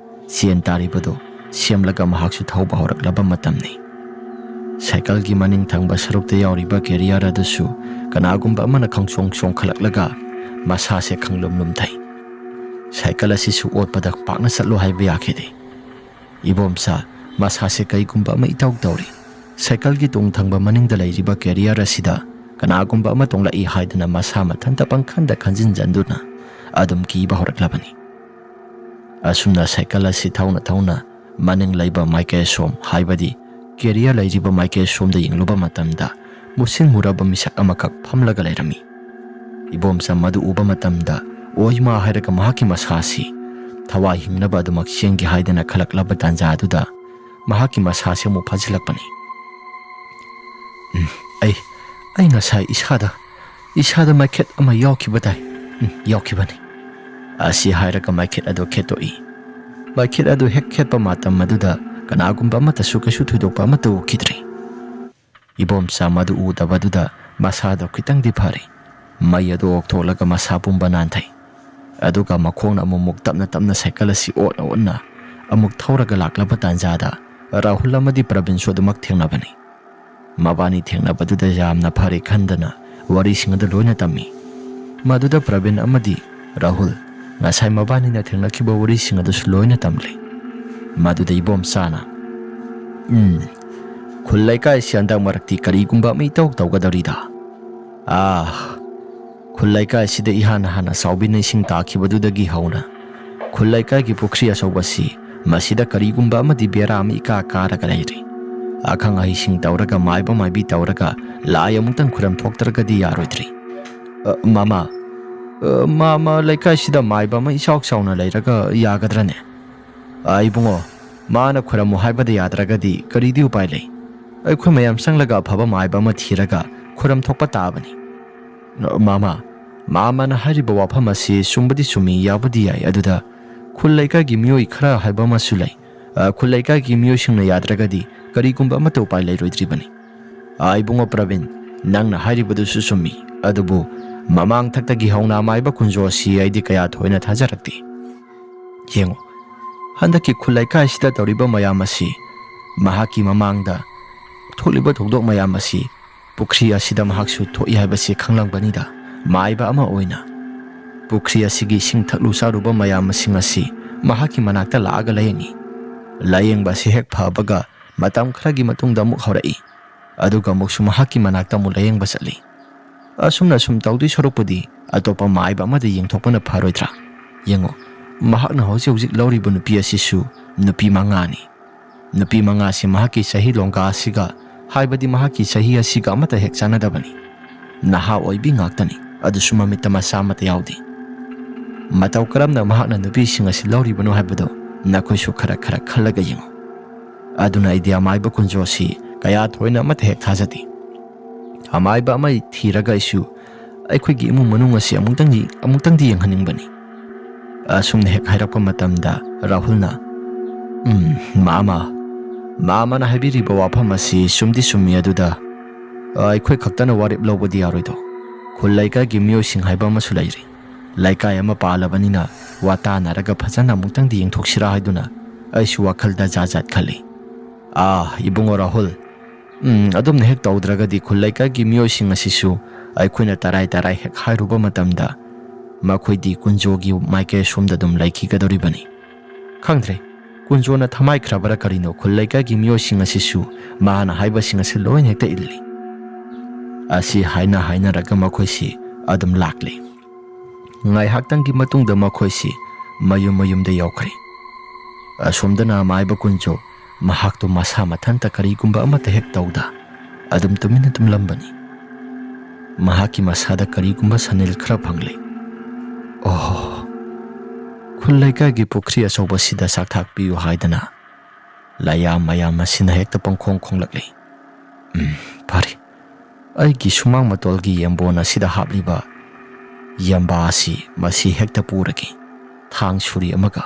ꯆꯦꯟ ꯇꯥꯔꯤꯕꯗꯨ ꯁꯦꯝꯂꯒ ꯃꯍꯥꯛꯁꯨ ꯊꯧꯕ ꯍꯧꯔꯛꯂꯕ ꯃꯇꯝꯅꯤ꯫ ꯁꯥꯏꯀꯜꯒꯤ ꯃꯅꯤꯡ ꯊꯪꯕ ꯁꯔꯨꯛꯇ ꯌꯥꯎꯔꯤꯕ ꯀꯦꯔꯤꯌꯔ ꯑꯗꯨꯁꯨ ꯀꯅꯥꯒꯨꯝꯕ ꯑꯃꯅ ꯈꯪꯆꯣꯡ ꯆꯣꯡꯈꯠꯂꯛꯂꯒ ꯃꯁꯥꯁꯦ ꯈꯪꯂꯨꯝ ꯂꯨꯝꯊꯩ꯫ ꯁꯥꯏꯀꯜ ꯑꯁꯤꯁꯨ ꯑꯣꯠꯄꯗ ꯄꯥꯛꯅ ꯆꯠꯂꯣ ꯍꯥꯏꯕ ꯌꯥꯈꯤꯗꯦ꯫ ꯏꯕꯣꯝꯆꯥ ꯃꯁꯥꯁꯦ ꯀꯩꯒꯨꯝꯕ ꯑꯃ ꯏꯇꯧ ꯇꯧꯔꯤ꯫ ꯁꯥꯏꯀꯜꯒꯤ ꯇꯨꯡ ꯊꯪꯕ ꯃꯅꯤꯡꯗ ꯂꯩꯔꯤꯕ ꯀꯦꯔꯤꯌꯔ ꯑꯁꯤꯗ ꯀꯅꯥꯒꯨꯝꯕ ꯑꯃ ꯇꯣꯡꯂꯛꯏ ꯍꯥꯏꯗꯅ ꯃꯁꯥ ꯃꯊꯟꯇ ꯄꯪꯈꯟꯗ ꯈꯟꯖꯤꯟꯖꯟꯗꯨꯅ ꯑꯗꯨꯝ ꯀꯤꯕ ꯍꯧꯔꯛꯂꯕꯅꯤ꯫ ꯑꯁꯨꯝꯅ ꯁꯥꯏꯀꯜ ꯑꯁꯤ ꯊꯧꯅ ꯊꯧꯅ ꯃꯅꯤꯡ ꯂꯩꯕ ꯃꯥꯏꯀꯩ ꯑꯁꯣꯝ, ꯍꯥꯏꯕꯗꯤ ꯀꯦꯔꯤꯌꯔ ꯂꯩꯔꯤꯕ ꯃꯥꯏꯀꯩ ꯑꯁꯣꯝꯗ ꯌꯦꯡꯂꯨꯕ ꯃꯇꯝꯗ, ꯃꯨꯁꯤꯟ ꯃꯨꯔꯕ ꯃꯤꯁꯛ ꯑꯃꯈꯛ ꯐꯝꯂꯒ ꯂꯩꯔꯝꯃꯤ꯫ ꯏꯕꯣꯝꯆꯥ ꯃꯗꯨ ꯎꯕ ꯃꯇꯝꯗ, "ꯑꯣꯏꯃꯥ" ꯍꯥꯏꯔꯒ ꯃꯍꯥꯛꯀꯤ ꯃꯁꯥꯁꯤ ꯊꯋꯥꯏ ꯍꯤꯡꯅꯕ ꯑꯗꯨꯃꯛ ꯆꯦꯟꯒꯦ ꯍꯥꯏꯗꯅ ꯈꯜꯂꯛꯂꯕ ꯇꯥꯟꯖꯥ ꯑꯗꯨꯗ, ꯃꯍꯥꯛꯀꯤ ꯃꯁꯥꯁꯤ ꯑꯃꯨꯛ ꯐꯥꯖꯤꯜꯂꯛꯄꯅꯤ꯫ "ꯎꯝ, ꯑꯩ, ꯑꯩ ꯉꯁꯥꯏ ꯏꯁꯥꯗ, ꯏꯁꯥꯗ ꯃꯩꯈꯦꯠ ꯑꯃ ꯌꯥꯎꯈꯤꯕ ꯇꯥꯏ꯫ ꯎꯝ, ꯌꯥꯎꯈꯤꯕꯅꯤ"꯫ ꯑꯁꯤ ꯍꯥꯏꯔꯒ ꯃꯩꯈꯦꯠ ꯑꯗꯨ ꯈꯦꯠꯇꯣꯛꯏ꯫ ꯃꯩꯈꯦꯠ ꯑꯗꯨ ꯍꯦꯛ ꯈꯦꯠꯄ ꯃꯇꯝ ꯑꯗꯨꯗ ꯀꯅꯥꯒꯨꯝꯕ ꯑꯃꯠꯇꯁꯨ ꯀꯩꯁꯨ ꯊꯣꯏꯗꯣꯛꯄ ꯑꯃꯠꯇ ꯎꯈꯤꯗ꯭ꯔꯦ꯫ ꯏꯕꯣꯝꯆꯥ ꯃꯗꯨ ꯎꯗꯕꯗꯨꯗ ꯃꯁꯥꯗꯣ ꯈꯤꯇꯪꯗꯤ ꯐꯔꯦ꯫ ꯃꯩ ꯑꯗꯨ ꯑꯣꯛꯊꯣꯛꯂꯒ ꯃꯁꯥ ꯄꯨꯝꯕ ꯅꯥꯟꯊꯩ꯫ ꯑꯗꯨꯒ ꯃꯈꯣꯡꯅ ꯑꯃꯨꯛꯃꯨꯛ ꯇꯞꯅ ꯇꯞꯅ ꯁꯥꯏꯀꯜ ꯑꯁꯤ ꯑꯣꯠꯅ ꯑꯣꯠꯅ ꯑꯃꯨꯛ ꯊꯧꯔꯒ ꯂꯥꯛꯂꯕ ꯇꯥꯟꯖꯥꯗ ꯔꯥꯍꯨꯜ ꯑꯃꯗꯤ ꯄ꯭ꯔꯕꯤꯟꯁꯨ ꯑꯗꯨꯃꯛ ꯊꯦꯡꯅꯕꯅꯤ꯫ ꯃꯕꯥꯅꯤ ꯊꯦꯡꯅꯕꯗꯨꯗ ꯌꯥꯝꯅ ꯐꯔꯦ ꯈꯟꯗꯅ ꯋꯥꯔꯤꯁꯤꯡ ꯑꯗꯨ ꯂꯣꯏꯅ ꯇꯝꯃꯤ꯫ ꯃꯗꯨꯗ ꯄ꯭ꯔꯕꯤꯟ ꯑꯃꯗꯤ ꯔꯥꯍꯨꯜ ꯉꯁꯥꯏ ꯃꯕꯥꯅꯤꯅ ꯊꯦꯡꯅꯈꯤꯕ ꯋꯥꯔꯤꯁꯤꯡ ꯑꯗꯨꯁꯨ ꯂꯣꯏꯅ ꯇꯝꯂꯦ꯫ ꯃꯗꯨꯗ ꯏꯕꯣꯝꯆꯥꯅ, "ꯎꯝ, ꯈꯨꯜ ꯂꯩꯀꯥꯏꯁꯤ ꯍꯟꯗꯛ ꯃꯔꯛꯇꯤ ꯀꯔꯤꯒꯨꯝꯕ ꯑꯃ ꯏꯇꯧ ꯇꯧꯒꯗꯧꯔꯤꯗ꯫ ꯑꯥ, ꯈꯨꯜ ꯂꯩꯀꯥꯏꯁꯤꯗ ꯏꯍꯥꯟ ꯍꯥꯟꯅ ꯆꯥꯎꯕꯤꯅ ꯏꯁꯤꯡ ꯇꯥꯈꯤꯕꯗꯨꯗꯒꯤ ꯍꯧꯅ ꯈꯨꯜ ꯂꯩꯀꯥꯏꯒꯤ ꯄꯨꯈ꯭ꯔꯤ ꯑꯆꯧꯕꯁꯤ, ꯃꯁꯤꯗ ꯀꯔꯤꯒꯨꯝꯕ ꯑꯃꯗꯤ ꯕꯦꯔꯥ ꯑꯃ ꯏꯀꯥ ꯀꯥꯔꯒ ꯂꯩꯔꯤ꯫ ꯑꯈꯪ ꯑꯍꯩꯁꯤꯡ ꯇꯧꯔꯒ, ꯃꯥꯏꯕ ꯃꯥꯏꯕꯤ ꯇꯧꯔꯒ ꯂꯥꯏ ꯑꯃꯨꯛꯇꯪ ꯈꯨꯔꯝ ꯊꯣꯛꯇ꯭ꯔꯒꯗꯤ ꯌꯥꯔꯣꯏꯗ꯭ꯔꯤ꯫ ꯑ, ꯃꯃꯥ, ꯑ, ꯃꯃꯥ, ꯂꯩꯀꯥꯏꯁꯤꯗ ꯃꯥꯏꯕ ꯑꯃ ꯏꯆꯥꯎ ꯆꯥꯎꯅ ꯂꯩꯔꯒ ꯌꯥꯒꯗ꯭ꯔꯅꯦ? ꯑ, ꯏꯕꯨꯡꯉꯣ, ꯃꯥꯅ ꯈꯨꯔꯝꯃꯨ ꯍꯥꯏꯕꯗ ꯌꯥꯗ꯭ꯔꯒꯗꯤ ꯀꯔꯤꯗꯤ ꯎꯄꯥꯏ ꯂꯩ? ꯑꯩꯈꯣꯏ ꯃꯌꯥꯝ ꯆꯪꯂꯒ ꯑꯐꯕ ꯃꯥꯏꯕ ꯑꯃ ꯊꯤꯔꯒ ꯈꯨꯔꯝ ꯊꯣꯛꯄ ꯇꯥꯕꯅꯤ꯫" "ꯃꯃꯥ, ꯃꯃꯥꯅ ꯍꯥꯏꯔꯤꯕ ꯋꯥꯐꯝ ꯑꯁꯤ ꯆꯨꯝꯕꯗꯤ ꯆꯨꯝꯃꯤ, ꯌꯥꯕꯨꯗꯤ ꯌꯥꯏ, ꯑꯗꯨꯗ ꯈꯨꯜ ꯂꯩꯀꯥꯏꯒꯤ ꯃꯤꯑꯣꯏ ꯈꯔ ꯍꯥꯏꯕ ꯑꯃꯁꯨ ꯂꯩ꯫ ꯑ, ꯈꯨꯜ ꯂꯩꯀꯥꯏꯒꯤ ꯃꯤꯑꯣꯏꯁꯤꯡꯅ ꯌꯥꯗ꯭ꯔꯒꯗꯤ ꯀꯔꯤꯒꯨꯝꯕ ꯑꯃꯠꯇ ꯎꯄꯥꯏ ꯂꯩꯔꯣꯏꯗ꯭ꯔꯤꯕꯅꯤ꯫ ꯑ, ꯏꯕꯨꯡꯉꯣ ꯄ꯭ꯔꯕꯤꯟ, ꯅꯪꯅ ꯍꯥꯏꯔꯤꯕꯗꯨꯁꯨ ꯆꯨꯝꯃꯤ, ꯑꯗꯨꯕꯨ ꯃꯃꯥꯡ ꯊꯛꯇꯒꯤ ꯍꯧꯅ ꯑꯃꯥꯏꯕ ꯀꯨꯟꯖꯣ ꯑꯁꯤ ꯑꯩꯗꯤ ꯀꯌꯥ ꯊꯣꯏꯅ ꯊꯥꯖꯔꯛꯇꯦ꯫ ꯌꯦꯡꯉꯨ, ꯍꯟꯗꯛꯀꯤ ꯈꯨꯜ ꯂꯩꯀꯥꯏꯁꯤꯗ ꯇꯧꯔꯤꯕ ꯃꯌꯥꯝ ꯑꯁꯤ, ꯃꯍꯥꯛꯀꯤ ꯃꯃꯥꯡꯗ ꯊꯣꯛꯂꯤꯕ ꯊꯧꯗꯣꯛ ꯃꯌꯥꯝ ꯑꯁꯤ ꯄꯨꯈ꯭ꯔꯤ ꯑꯁꯤꯗ ꯃꯍꯥꯛꯁꯨ ꯊꯣꯛꯏ ꯍꯥꯏꯕꯁꯤ ꯈꯪꯂꯝꯒꯅꯤꯗ꯫ ꯃꯥꯏꯕ ꯑꯃ ꯑꯣꯏꯅ ꯄꯨꯈ꯭ꯔꯤ ꯑꯁꯤꯒꯤ ꯏꯁꯤꯡ ꯊꯛꯂꯨ ꯆꯥꯔꯨꯕ ꯃꯌꯥꯝꯁꯤꯡ ꯑꯁꯤ ꯃꯍꯥꯛꯀꯤ ꯃꯅꯥꯛꯇ ꯂꯥꯛꯑꯒ ꯂꯥꯌꯦꯡꯉꯤ꯫ ꯂꯥꯌꯦꯡꯕ ꯑꯁꯤ ꯍꯦꯛ ꯐꯕꯒ ꯃꯇꯝ ꯈꯔꯒꯤ ꯃꯇꯨꯡꯗ ꯑꯃꯨꯛ ꯍꯧꯔꯛꯏ꯫ ꯑꯗꯨꯒ ꯑꯃꯨꯛꯁꯨ ꯃꯍꯥꯛꯀꯤ ꯃꯅꯥꯛꯇ ꯑꯃꯨꯛ ꯂꯥꯌꯦꯡꯕ ꯆꯠꯂꯤ꯫ ꯑꯁꯨꯝꯅ ꯁꯨꯝ ꯇꯧꯗꯣꯏ ꯁꯔꯨꯛꯄꯨꯗꯤ ꯑꯇꯣꯞꯄ ꯃꯥꯏꯕ ꯑꯃꯗ ꯌꯦꯡꯊꯣꯛꯄꯅ ꯐꯔꯣꯏꯗ꯭ꯔꯥ? ꯌꯦꯡꯉꯣ, ꯃꯍꯥꯛꯅ ꯍꯧꯖꯤꯛ ꯍꯧꯖꯤꯛ ꯂꯧꯔꯤꯕ ꯅꯨꯄꯤ ꯑꯁꯤꯁꯨ ꯅꯨꯄꯤ ꯃꯉꯥꯅꯤ꯫ ꯅꯨꯄꯤ ꯃꯉꯥꯁꯤ ꯃꯍꯥꯛꯀꯤ ꯆꯍꯤ ꯂꯣꯡꯒꯥ ꯑꯁꯤꯒ, ꯍꯥꯏꯕꯗꯤ ꯃꯍꯥꯛꯀꯤ ꯆꯍꯤ ꯑꯁꯤꯒ ꯑꯃꯠꯇ ꯍꯦꯛ ꯆꯥꯟꯅꯗꯕꯅꯤ꯫ ꯅꯍꯥ ꯑꯣꯏꯕꯤ ꯉꯥꯛꯇꯅꯤ, ꯑꯗꯨꯁꯨ ꯃꯃꯤꯠꯇ ꯃꯆꯥ ꯑꯃꯠꯇ ꯌꯥꯎꯗꯦ꯫ ꯃꯇꯧ ꯀꯔꯝꯅ ꯃꯍꯥꯛꯅ ꯅꯨꯄꯤꯁꯤꯡ ꯑꯁꯤ ꯂꯧꯔꯤꯕꯅꯣ ꯍꯥꯏꯕꯗꯨ ꯅꯈꯣꯏꯁꯨ ꯈꯔ ꯈꯔ ꯈꯜꯂꯒ ꯌꯦꯡꯉꯨ꯫ ꯑꯗꯨꯅ ꯑꯩꯗꯤ ꯑꯃꯥꯏꯕ ꯀꯨꯟꯖꯣ ꯑꯁꯤ ꯀꯌꯥ ꯊꯣꯏꯅ ꯑꯃꯠꯇ ꯍꯦꯛ ꯊꯥꯖꯗꯦ꯫ ꯑꯃꯥꯏꯕ ꯑꯃ ꯊꯤꯔꯒ ꯑꯩꯁꯨ ꯑꯩꯈꯣꯏꯒꯤ ꯏꯃꯨꯡ ꯃꯅꯨꯡ ꯑꯁꯤ ꯑꯃꯨꯛꯇꯪꯗꯤ, ꯑꯃꯨꯛꯇꯪꯗꯤ ꯌꯦꯡꯍꯟꯅꯤꯡꯕꯅꯤ꯫" ꯑꯁꯨꯝꯅ ꯍꯦꯛ ꯍꯥꯏꯔꯛꯄ ꯃꯇꯝꯗ ꯔꯥꯍꯨꯜꯅ, "ꯎꯝ, ꯃꯥꯃ, ꯃꯥꯃꯅ ꯍꯥꯏꯕꯤꯔꯤꯕ ꯋꯥꯐꯝ ꯑꯁꯤ ꯆꯨꯝꯗꯤ ꯆꯨꯝꯃꯤ, ꯑꯗꯨꯗ ꯑꯩꯈꯣꯏ ꯈꯛꯇꯅ ꯋꯥꯔꯦꯞ ꯂꯧꯕꯗꯤ ꯌꯥꯔꯣꯏꯗꯣ꯫ ꯈꯨꯜ ꯂꯩꯀꯥꯏꯒꯤ ꯃꯤꯑꯣꯏꯁꯤꯡ ꯍꯥꯏꯕ ꯑꯃꯁꯨ ꯂꯩꯔꯤ꯫ ꯂꯩꯀꯥꯏ ꯑꯃ ꯄꯥꯜꯂꯕꯅꯤꯅ ꯋꯥ ꯇꯥꯅꯔꯒ ꯐꯖꯅ ꯑꯃꯨꯛꯇꯪꯗꯤ ꯌꯦꯡꯊꯣꯛꯁꯤꯔꯥ ꯍꯥꯏꯗꯨꯅ ꯑꯩꯁꯨ ꯋꯥꯈꯜꯗ ꯖꯥꯠ ꯖꯥꯠ ꯈꯜꯂꯤ꯫ "ꯑꯥ, ꯏꯕꯨꯡꯉꯣ ꯔꯥꯍꯨꯜ, ꯎꯝ, ꯑꯗꯨꯝꯅ ꯍꯦꯛ ꯇꯧꯗ꯭ꯔꯒꯗꯤ ꯈꯨꯜ ꯂꯩꯀꯥꯏꯒꯤ ꯃꯤꯑꯣꯏꯁꯤꯡ ꯑꯁꯤꯁꯨ ꯑꯩꯈꯣꯏꯅ ꯇꯔꯥꯏ ꯇꯔꯥꯏ ꯍꯦꯛ ꯍꯥꯏꯔꯨꯕ ꯃꯇꯝꯗ ꯃꯈꯣꯏꯗꯤ ꯀꯨꯟꯖꯣꯒꯤ ꯃꯥꯏꯀꯩ ꯑꯁꯣꯝꯗ ꯑꯗꯨꯝ ꯂꯩꯈꯤꯒꯗꯧꯔꯤꯕꯅꯤ꯫ ꯈꯪꯗ꯭ꯔꯦ, ꯀꯨꯟꯖꯣꯅ ꯊꯃꯥꯏꯈ꯭ꯔꯕꯔꯥ ꯀꯔꯤꯅꯣ, ꯈꯨꯜ ꯂꯩꯀꯥꯏꯒꯤ ꯃꯤꯑꯣꯏꯁꯤꯡ ꯑꯁꯤꯁꯨ ꯃꯍꯥꯛꯅ ꯍꯥꯏꯕꯁꯤꯡ ꯑꯁꯤ ꯂꯣꯏꯅ ꯍꯦꯛꯇ ꯏꯜꯂꯤ"꯫ ꯑꯁꯤ ꯍꯥꯏꯅ ꯍꯥꯏꯅꯔꯒ ꯃꯈꯣꯏꯁꯤ ꯑꯗꯨꯝ ꯂꯥꯛꯂꯤ꯫ ꯉꯥꯏꯍꯥꯛꯇꯪꯒꯤ ꯃꯇꯨꯡꯗ ꯃꯈꯣꯏꯁꯤ ꯃꯌꯨꯝ ꯃꯌꯨꯝꯗ ꯌꯧꯈ꯭ꯔꯦ꯫ ꯑꯁꯣꯝꯗꯅ ꯑꯃꯥꯏꯕ ꯀꯨꯟꯖꯣ ꯃꯍꯥꯛꯇꯨ ꯃꯁꯥ ꯃꯊꯟꯇ ꯀꯔꯤꯒꯨꯝꯕ ꯑꯃꯠꯇ ꯍꯦꯛ ꯇꯧꯗ ꯑꯗꯨꯝ ꯇꯨꯃꯤꯟꯅ ꯇꯨꯝꯂꯝꯕꯅꯤ꯫ ꯃꯍꯥꯛꯀꯤ ꯃꯁꯥꯗ ꯀꯔꯤꯒꯨꯝꯕ ꯁꯅꯤꯜ ꯈꯔ ꯐꯪꯂꯦ꯫ "ꯑꯣꯍꯣ, ꯈꯨꯜ ꯂꯩꯀꯥꯏꯒꯤ ꯄꯨꯈ꯭ꯔꯤ ꯑꯆꯧꯕꯁꯤꯗ ꯆꯥꯛ ꯊꯥꯛꯄꯤꯌꯨ" ꯍꯥꯏꯗꯅ ꯂꯥꯌꯥꯝ ꯃꯌꯥꯝ ꯑꯁꯤꯅ ꯍꯦꯛꯇ ꯄꯪꯈꯣꯡ ꯈꯣꯡꯂꯛꯂꯤ꯫ "ꯎꯝ, ꯐꯔꯦ꯫ ꯑꯩꯒꯤ ꯁꯨꯃꯥꯡ ꯃꯇꯣꯜꯒꯤ ꯌꯦꯝꯕꯣꯟ ꯑꯁꯤꯗ ꯍꯥꯞꯂꯤꯕ ꯌꯦꯝꯕꯥ ꯑꯁꯤ ꯃꯁꯤ ꯍꯦꯛꯇ ꯄꯨꯔꯒꯦ, ꯊꯥꯡ ꯁꯨꯔꯤ ꯑꯃꯒ"꯫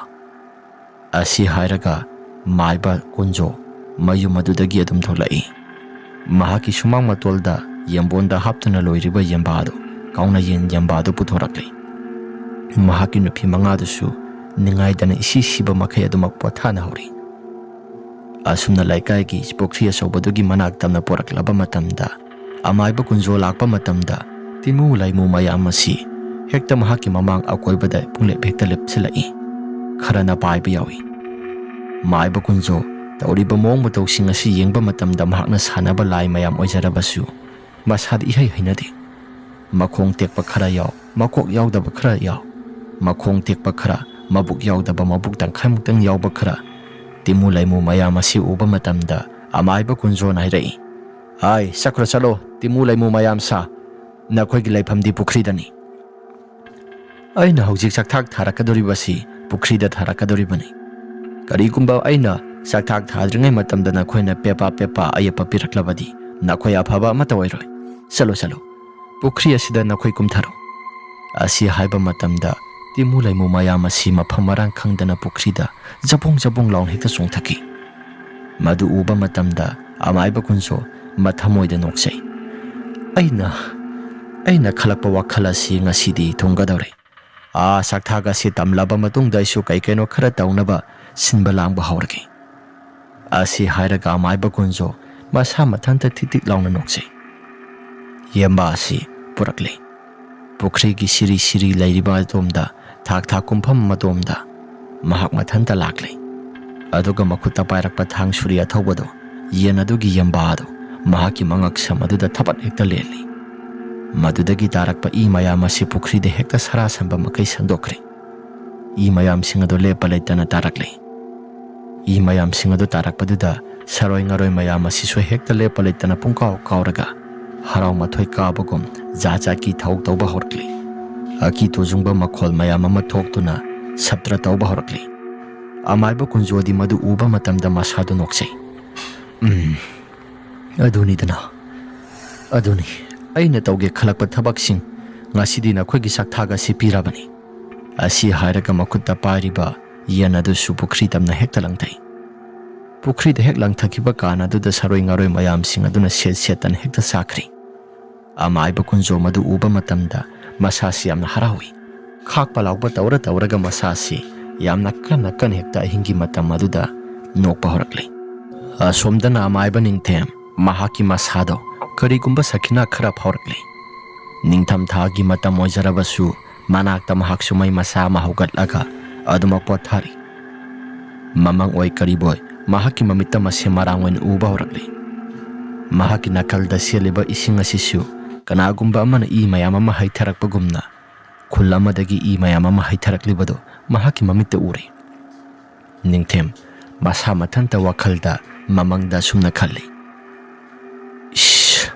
ꯑꯁꯤ ꯍꯥꯏꯔꯒ ꯃꯥꯏꯕ ꯀꯨꯟꯖꯣ ꯃꯌꯨꯝ ꯑꯗꯨꯗꯒꯤ ꯑꯗꯨꯝ ꯊꯣꯛꯂꯛꯏ꯫ ꯃꯍꯥꯛꯀꯤ ꯁꯨꯃꯥꯡ ꯃꯇꯣꯜꯗ ꯌꯦꯝꯕꯣꯟꯗ ꯍꯥꯞꯇꯨꯅ ꯂꯣꯏꯔꯤꯕ ꯌꯦꯝꯕꯥꯗꯨ, ꯀꯥꯎꯅ ꯌꯦꯟ ꯌꯦꯝꯕꯥꯗꯨ ꯄꯨꯊꯣꯔꯛꯂꯤ꯫ ꯃꯍꯥꯛꯀꯤ ꯅꯨꯄꯤ ꯃꯉꯥꯗꯨꯁꯨ ꯅꯤꯡꯉꯥꯏꯗꯅ ꯏꯁꯤ ꯁꯤꯕ ꯃꯈꯩ ꯑꯗꯨꯃꯛ ꯄꯣꯊꯥꯅꯍꯧꯔꯤ꯫ ꯑꯁꯨꯝꯅ ꯂꯩꯀꯥꯏꯒꯤ ꯄꯨꯈ꯭ꯔꯤ ꯑꯆꯧꯕꯗꯨꯒꯤ ꯃꯅꯥꯛ ꯇꯝꯅ ꯄꯣꯔꯛꯂꯕ ꯃꯇꯝꯗ, ꯑꯃꯥꯏꯕ ꯀꯨꯟꯖꯣ ꯂꯥꯛꯄ ꯃꯇꯝꯗ, ꯇꯤꯃꯨ ꯂꯩꯃꯨ ꯃꯌꯥꯝ ꯑꯁꯤ ꯍꯦꯛꯇ ꯃꯍꯥꯛꯀꯤ ꯃꯃꯥꯡ ꯑꯀꯣꯏꯕꯗ ꯄꯨꯡꯂꯦꯞ ꯍꯦꯛꯇ ꯂꯦꯞꯁꯤꯜꯂꯛꯏ꯫ ꯈꯔꯅ ꯄꯥꯏꯕ ꯌꯥꯎꯏ꯫ ꯃꯥꯏꯕ ꯀꯨꯟꯖꯣ ꯇꯧꯔꯤꯕ ꯃꯑꯣꯡ ꯃꯇꯧꯁꯤꯡ ꯑꯁꯤ ꯌꯦꯡꯕ ꯃꯇꯝꯗ ꯃꯍꯥꯛꯅ ꯁꯥꯟꯅꯕ ꯂꯥꯏ ꯃꯌꯥꯝ ꯑꯣꯏꯖꯔꯕꯁꯨ ꯃꯁꯥꯗ ꯏꯍꯩ ꯍꯩꯅꯗꯦ꯫ ꯃꯈꯣꯡ ꯇꯦꯛꯄ ꯈꯔ ꯌꯥꯎ, ꯃꯀꯣꯛ ꯌꯥꯎꯗꯕ ꯈꯔ ꯌꯥꯎ, ꯃꯈꯣꯡ ꯇꯦꯛꯄ ꯈꯔ, ꯃꯕꯨꯛ ꯌꯥꯎꯗꯕ, ꯃꯕꯨꯛ ꯇꯪꯈꯥꯏꯃꯨꯛꯇꯪ ꯌꯥꯎꯕ ꯈꯔ꯫ ꯇꯤꯃꯨ ꯂꯩꯃꯨ ꯃꯌꯥꯝ ꯑꯁꯤ ꯎꯕ ꯃꯇꯝꯗ ꯑꯃꯥꯏꯕ ꯀꯨꯟꯖꯣꯅ ꯍꯥꯏꯔꯛꯏ, "ꯍꯥꯏ, ꯆꯠꯈ꯭ꯔꯣ, ꯆꯠꯂꯣ, ꯇꯤꯃꯨ ꯂꯩꯃꯨ ꯃꯌꯥꯝ ꯁꯥ, ꯅꯈꯣꯏꯒꯤ ꯂꯩꯐꯝꯗꯤ ꯄꯨꯈ꯭ꯔꯤꯗꯅꯤ꯫ ꯑꯩꯅ ꯍꯧꯖꯤꯛ ꯆꯥꯛꯊꯥꯛ ꯊꯥꯔꯛꯀꯗꯧꯔꯤꯕꯁꯤ ꯄꯨꯈ꯭ꯔꯤꯗ ꯊꯥꯔꯛꯀꯗꯧꯔꯤꯕꯅꯤ꯫ ꯀꯔꯤꯒꯨꯝꯕ ꯑꯩꯅ ꯆꯥꯛꯊꯥꯛ ꯊꯥꯗ꯭ꯔꯤꯉꯩ ꯃꯇꯝꯗ ꯅꯈꯣꯏꯅ ꯄꯦꯄꯥ ꯄꯦꯄꯥ ꯑꯌꯦꯞꯄ ꯄꯤꯔꯛꯂꯕꯗꯤ ꯅꯈꯣꯏ ꯑꯐꯕ ꯑꯃꯠꯇ ꯑꯣꯏꯔꯣꯏ꯫ ꯆꯠꯂꯣ, ꯆꯠꯂꯣ, ꯄꯨꯈ꯭ꯔꯤ ꯑꯁꯤꯗ ꯅꯈꯣꯏ ꯀꯨꯝꯊꯔꯣ"꯫ ꯑꯁꯤ ꯍꯥꯏꯕ ꯃꯇꯝꯗ ꯇꯤꯃꯨ ꯂꯩꯃꯨ ꯃꯌꯥꯝ ꯑꯁꯤ ꯃꯐꯝ ꯃꯔꯥꯡ ꯈꯪꯗꯅ ꯄꯨꯈ꯭ꯔꯤꯗ ꯖꯕꯣꯡ ꯖꯕꯣꯡ ꯂꯥꯎꯅ ꯍꯦꯛꯇ ꯆꯣꯡꯊꯈꯤ꯫ ꯃꯗꯨ ꯎꯕ ꯃꯇꯝꯗ ꯑꯃꯥꯏꯕ ꯀꯨꯟꯖꯣ ꯃꯊꯃꯣꯏꯗ ꯅꯣꯛꯆꯩ꯫ "ꯑꯩꯅ, ꯑꯩꯅ ꯈꯜꯂꯛꯄ ꯋꯥꯈꯜ ꯑꯁꯤ ꯉꯁꯤꯗꯤ ꯊꯨꯡꯒꯗꯧꯔꯦ꯫ "ꯑꯥ, ꯁꯛꯊꯥꯛ ꯑꯁꯤ ꯇꯝꯂꯕ ꯃꯇꯨꯡꯗ ꯑꯩꯁꯨ ꯀꯩ ꯀꯩꯅꯣ ꯈꯔ ꯇꯧꯅꯕ ꯁꯤꯟꯕ ꯂꯥꯡꯕ ꯍꯧꯔꯒꯦ"꯫ ꯑꯁꯤ ꯍꯥꯏꯔꯒ ꯑꯃꯥꯏꯕ ꯀꯨꯟꯖꯣ ꯃꯁꯥ ꯃꯊꯟꯇ ꯊꯤꯛ ꯊꯤꯛ ꯂꯥꯎꯅ ꯅꯣꯛꯆꯩ꯫ ꯌꯦꯝꯕꯥ ꯑꯁꯤ ꯄꯨꯔꯛꯂꯦ꯫ ꯄꯨꯈ꯭ꯔꯤꯒꯤ ꯁꯤꯔꯤ ꯁꯤꯔꯤ ꯂꯩꯔꯤꯕ ꯑꯗꯣꯝꯗ, ꯊꯥꯛ ꯊꯥꯛ ꯀꯨꯝꯐꯝ ꯑꯗꯣꯝꯗ ꯃꯍꯥꯛ ꯃꯊꯟꯇ ꯂꯥꯛꯂꯦ꯫ ꯑꯗꯨꯒ ꯃꯈꯨꯠꯇ ꯄꯥꯏꯔꯛꯄ ꯊꯥꯡ ꯁꯨꯔꯤ ꯑꯊꯧꯕꯗꯣ, ꯌꯦꯟ ꯑꯗꯨꯒꯤ ꯌꯦꯝꯕꯥ ꯑꯗꯣ ꯃꯍꯥꯛꯀꯤ ꯃꯉꯛꯁꯝ ꯑꯗꯨꯗ ꯊꯕꯠ ꯍꯦꯛꯇ ꯂꯦꯜꯂꯤ꯫ ꯃꯗꯨꯗꯒꯤ ꯇꯥꯔꯛꯄ ꯏ ꯃꯌꯥꯝ ꯑꯁꯤ ꯄꯨꯈ꯭ꯔꯤꯗ ꯍꯦꯛꯇ ꯁꯔꯥꯁꯟꯕ ꯃꯈꯩ ꯁꯟꯗꯣꯛꯈ꯭ꯔꯦ꯫ ꯏ ꯃꯌꯥꯝꯁꯤꯡ ꯑꯗꯨ ꯂꯦꯞꯄ ꯂꯩꯇꯅ ꯇꯥꯔꯛꯂꯦ꯫ ꯏ ꯃꯌꯥꯝꯁꯤꯡ ꯑꯗꯨ ꯇꯥꯔꯛꯄꯗꯨꯗ ꯁꯔꯣꯏ ꯉꯔꯣꯏ ꯃꯌꯥꯝ ꯑꯁꯤꯁꯨ ꯍꯦꯛꯇ ꯂꯦꯞꯄ ꯂꯩꯇꯅ ꯄꯨꯡꯀꯥꯎ ꯀꯥꯎꯔꯒ ꯍꯔꯥꯎ ꯃꯊꯣꯏ ꯀꯥꯕꯒꯨꯝ ꯖꯥꯠ ꯖꯥꯠꯀꯤ ꯊꯧ ꯇꯧꯕ ꯍꯧꯔꯛꯂꯤ꯫ ꯑꯀꯤ ꯇꯨꯖꯨꯡꯕ ꯃꯈꯣꯜ ꯃꯌꯥꯝ ꯑꯃ ꯊꯣꯛꯇꯨꯅ ꯁꯞꯇ꯭ꯔ ꯇꯧꯕ ꯍꯧꯔꯛꯂꯤ꯫ ꯑꯃꯥꯏꯕ ꯀꯨꯟꯖꯣꯗꯤ ꯃꯗꯨ ꯎꯕ ꯃꯇꯝꯗ ꯃꯁꯥꯗꯨ ꯅꯣꯛꯆꯩ꯫ "ꯎꯝ, ꯑꯗꯨꯅꯤꯗꯅ, ꯑꯗꯨꯅꯤ ꯑꯩꯅ ꯇꯧꯒꯦ ꯈꯜꯂꯛꯄ ꯊꯕꯛꯁꯤꯡ꯫ ꯉꯁꯤꯗꯤ ꯅꯈꯣꯏꯒꯤ ꯁꯛꯊꯥꯛ ꯑꯁꯤ ꯄꯤꯔꯕꯅꯤ"꯫ ꯑꯁꯤ ꯍꯥꯏꯔꯒ ꯃꯈꯨꯠꯇ ꯄꯥꯏꯔꯤꯕ ꯌꯦꯟ ꯑꯗꯨꯁꯨ ꯄꯨꯈ꯭ꯔꯤ ꯇꯝꯅ ꯍꯦꯛꯇ ꯂꯪꯊꯩ꯫ ꯄꯨꯈ꯭ꯔꯤꯗ ꯍꯦꯛ ꯂꯪꯊꯈꯤꯕ ꯀꯥꯟ ꯑꯗꯨꯗ ꯁꯔꯣꯏ ꯉꯥꯔꯣꯏ ꯃꯌꯥꯝꯁꯤꯡ ꯑꯗꯨꯅ ꯁꯦꯠ ꯁꯦꯠꯇꯅ ꯍꯦꯛꯇ ꯆꯥꯈ꯭ꯔꯤ꯫ ꯑꯃꯥꯏꯕ ꯀꯨꯟꯖꯣ ꯃꯗꯨ ꯎꯕ ꯃꯇꯝꯗ ꯃꯁꯥꯁꯤ ꯌꯥꯝꯅ ꯍꯔꯥꯎꯏ꯫ ꯈꯥꯛꯄ ꯂꯥꯎꯕ ꯇꯧꯔ ꯇꯧꯔꯒ ꯃꯁꯥꯁꯤ ꯌꯥꯝꯅ ꯀꯟꯅ ꯀꯟꯅ ꯍꯦꯛꯇ ꯑꯍꯤꯡꯒꯤ ꯃꯇꯝ ꯑꯗꯨꯗ ꯅꯣꯛꯄ ꯍꯧꯔꯛꯂꯤ꯫ ꯑꯁꯣꯝꯗꯅ ꯑꯃꯥꯏꯕ ꯅꯤꯡꯊꯦꯝ ꯃꯍꯥꯛꯀꯤ ꯃꯁꯥꯗꯣ ꯀꯔꯤꯒꯨꯝꯕ ꯁꯈꯤꯅꯥ ꯈꯔ ꯐꯥꯎꯔꯛꯂꯤ꯫ ꯅꯤꯡꯊꯝ ꯊꯥꯒꯤ ꯃꯇꯝ ꯑꯣꯏꯖꯔꯕꯁꯨ ꯃꯅꯥꯛꯇ ꯃꯍꯥꯛꯁꯨ ꯃꯩ ꯃꯆꯥ ꯑꯃ ꯍꯧꯒꯠꯂꯒ ꯑꯗꯨꯃꯛ ꯄꯣꯊꯥꯔꯤ꯫ ꯃꯃꯪ ꯑꯣꯏ ꯀꯔꯤꯕꯣꯏ ꯃꯍꯥꯛꯀꯤ ꯃꯃꯤꯠꯇ ꯃꯁꯦ ꯃꯔꯥꯡ ꯑꯣꯏꯅ ꯎꯕ ꯍꯧꯔꯛꯂꯤ꯫ ꯃꯍꯥꯛꯀꯤ ꯅꯥꯀꯜꯗ ꯆꯦꯜꯂꯤꯕ ꯏꯁꯤꯡ ꯑꯁꯤꯁꯨ ꯀꯅꯥꯒꯨꯝꯕ ꯑꯃꯅ ꯏ ꯃꯌꯥꯝ ꯑꯃ ꯍꯩꯊꯔꯛꯄꯒꯨꯝꯅ ꯈꯨꯜ ꯑꯃꯗꯒꯤ ꯏ ꯃꯌꯥꯝ ꯑꯃ ꯍꯩꯊꯔꯛꯂꯤꯕꯗꯨ ꯃꯍꯥꯛꯀꯤ ꯃꯃꯤꯠꯇ ꯎꯔꯦ꯫ ꯅꯤꯡꯊꯦꯝ ꯃꯁꯥ ꯃꯊꯟꯇ ꯋꯥꯈꯜꯗ ꯃꯃꯪꯗ ꯑꯁꯨꯝꯅ ꯈꯜꯂꯤ, "ꯏꯁ,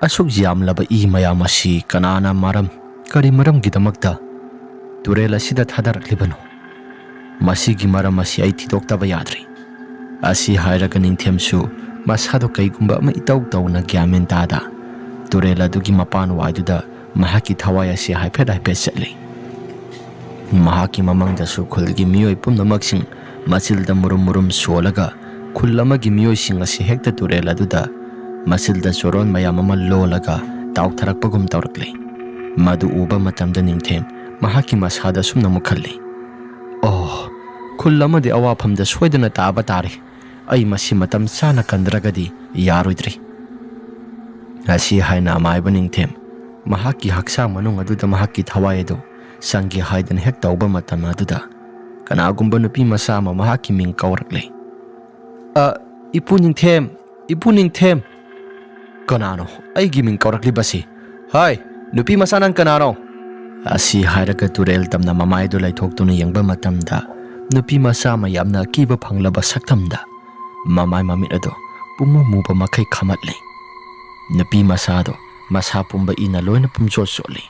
ꯑꯁꯨꯛ ꯌꯥꯝꯂꯕ ꯏ ꯃꯌꯥꯝ ꯑꯁꯤ ꯀꯅꯥꯅ ꯃꯔꯝ, ꯀꯔꯤ ꯃꯔꯝꯒꯤꯗꯃꯛꯇ ꯇꯨꯔꯦꯜ ꯑꯁꯤꯗ ꯊꯥꯗꯔꯛꯂꯤꯕꯅꯣ? ꯃꯁꯤꯒꯤ ꯃꯔꯝ ꯑꯁꯤ ꯑꯩ ꯊꯤꯗꯣꯛꯇꯕ ꯌꯥꯗ꯭ꯔꯤ"꯫ ꯑꯁꯤ ꯍꯥꯏꯔꯒ ꯅꯤꯡꯊꯦꯝꯁꯨ ꯃꯁꯥꯗꯣ ꯀꯩꯒꯨꯝꯕ ꯑꯃ ꯏꯇꯧ ꯇꯧꯅ ꯒ꯭ꯌꯥꯟ ꯃꯦꯟ ꯇꯥꯗ ꯇꯨꯔꯦꯜ ꯑꯗꯨꯒꯤ ꯃꯄꯥꯟ ꯋꯥꯏꯗꯨꯗ ꯃꯍꯥꯛꯀꯤ ꯊꯋꯥꯏ ꯑꯁꯤ ꯍꯥꯏꯐꯦꯠ ꯍꯥꯏꯐꯦꯠ ꯆꯠꯂꯤ꯫ ꯃꯍꯥꯛꯀꯤ ꯃꯃꯪꯗꯁꯨ ꯈꯨꯜꯒꯤ ꯃꯤꯑꯣꯏ ꯄꯨꯝꯅꯃꯛꯁꯤꯡ ꯃꯆꯤꯜꯗ ꯃꯨꯔꯨꯝ ꯃꯨꯔꯨꯝ ꯁꯣꯜꯂꯒ ꯈꯨꯜ ꯑꯃꯒꯤ ꯃꯤꯑꯣꯏꯁꯤꯡ ꯑꯁꯤ ꯍꯦꯛꯇ ꯇꯨꯔꯦꯜ ꯑꯗꯨꯗ ꯃꯆꯤꯜꯗ ꯆꯣꯔꯣꯟ ꯃꯌꯥꯝ ꯑꯃ ꯂꯣꯜꯂꯒ ꯇꯥꯎꯊꯔꯛꯄꯒꯨꯝ ꯇꯧꯔꯛꯂꯤ꯫ ꯃꯗꯨ ꯎꯕ ꯃꯇꯝꯗ ꯅꯤꯡꯊꯦꯝ ꯃꯍꯥꯛꯀꯤ ꯃꯁꯥꯗ ꯑꯁꯨꯝꯅ ꯑꯃꯨꯛ ꯈꯜꯂꯤ, "ꯑꯣ, ꯈꯨꯜ ꯑꯃꯗꯤ ꯑꯋꯥꯐꯝꯗ ꯁꯣꯏꯗꯅ ꯇꯥꯕ ꯇꯥꯔꯦ꯫ ꯑꯩ ꯃꯁꯤ ꯃꯇꯝ ꯆꯥꯅ ꯀꯟꯗ꯭ꯔꯒꯗꯤ ꯌꯥꯔꯣꯏꯗ꯭ꯔꯤ"꯫ ꯑꯁꯤ ꯍꯥꯏꯅ ꯑꯃꯥꯏꯕ ꯅꯤꯡꯊꯦꯝ ꯃꯍꯥꯛꯀꯤ ꯍꯛꯆꯥꯡ ꯃꯅꯨꯡ ꯑꯗꯨꯗ ꯃꯍꯥꯛꯀꯤ ꯊꯋꯥꯏ ꯑꯗꯨ ꯆꯪꯒꯦ ꯍꯥꯏꯗꯅ ꯍꯦꯛ ꯇꯧꯕ ꯃꯇꯝ ꯑꯗꯨꯗ, ꯀꯅꯥꯒꯨꯝꯕ ꯅꯨꯄꯤ ꯃꯆꯥ ꯑꯃ ꯃꯍꯥꯛꯀꯤ ꯃꯤꯡ ꯀꯧꯔꯛꯂꯦ꯫ "ꯑ, ꯏꯄꯨ ꯅꯤꯡꯊꯦꯝ, ꯏꯄꯨ ꯅꯤꯡꯊꯦꯝ!" "ꯀꯅꯥꯅꯣ ꯑꯩꯒꯤ ꯃꯤꯡ ꯀꯧꯔꯛꯂꯤꯕꯁꯤ? ꯍꯥꯏ, ꯅꯨꯄꯤ ꯃꯆꯥ, ꯅꯪ ꯀꯅꯥꯅꯣ?" ꯑꯁꯤ ꯍꯥꯏꯔꯒ ꯇꯨꯔꯦꯜ ꯇꯝꯅ ꯃꯃꯥꯏꯗꯨ ꯂꯩꯊꯣꯛꯇꯨꯅ ꯌꯦꯡꯕ ꯃꯇꯝꯗ, ꯅꯨꯄꯤ ꯃꯆꯥ ꯑꯃ ꯌꯥꯝꯅ ꯑꯀꯤꯕ ꯐꯪꯂꯕ ꯁꯛꯇꯝꯗ ꯃꯃꯥꯏ ꯃꯃꯤꯠ ꯑꯗꯨ ꯄꯨꯝꯃꯨ ꯃꯨꯕ ꯃꯈꯩ ꯈꯝꯃꯠꯂꯤ꯫ ꯅꯨꯄꯤ ꯃꯆꯥꯗꯨ ꯃꯁꯥ ꯄꯨꯝꯕ ꯏꯅ ꯂꯣꯏꯅ ꯄꯨꯝꯆꯣꯠ ꯆꯣꯠꯂꯤ꯫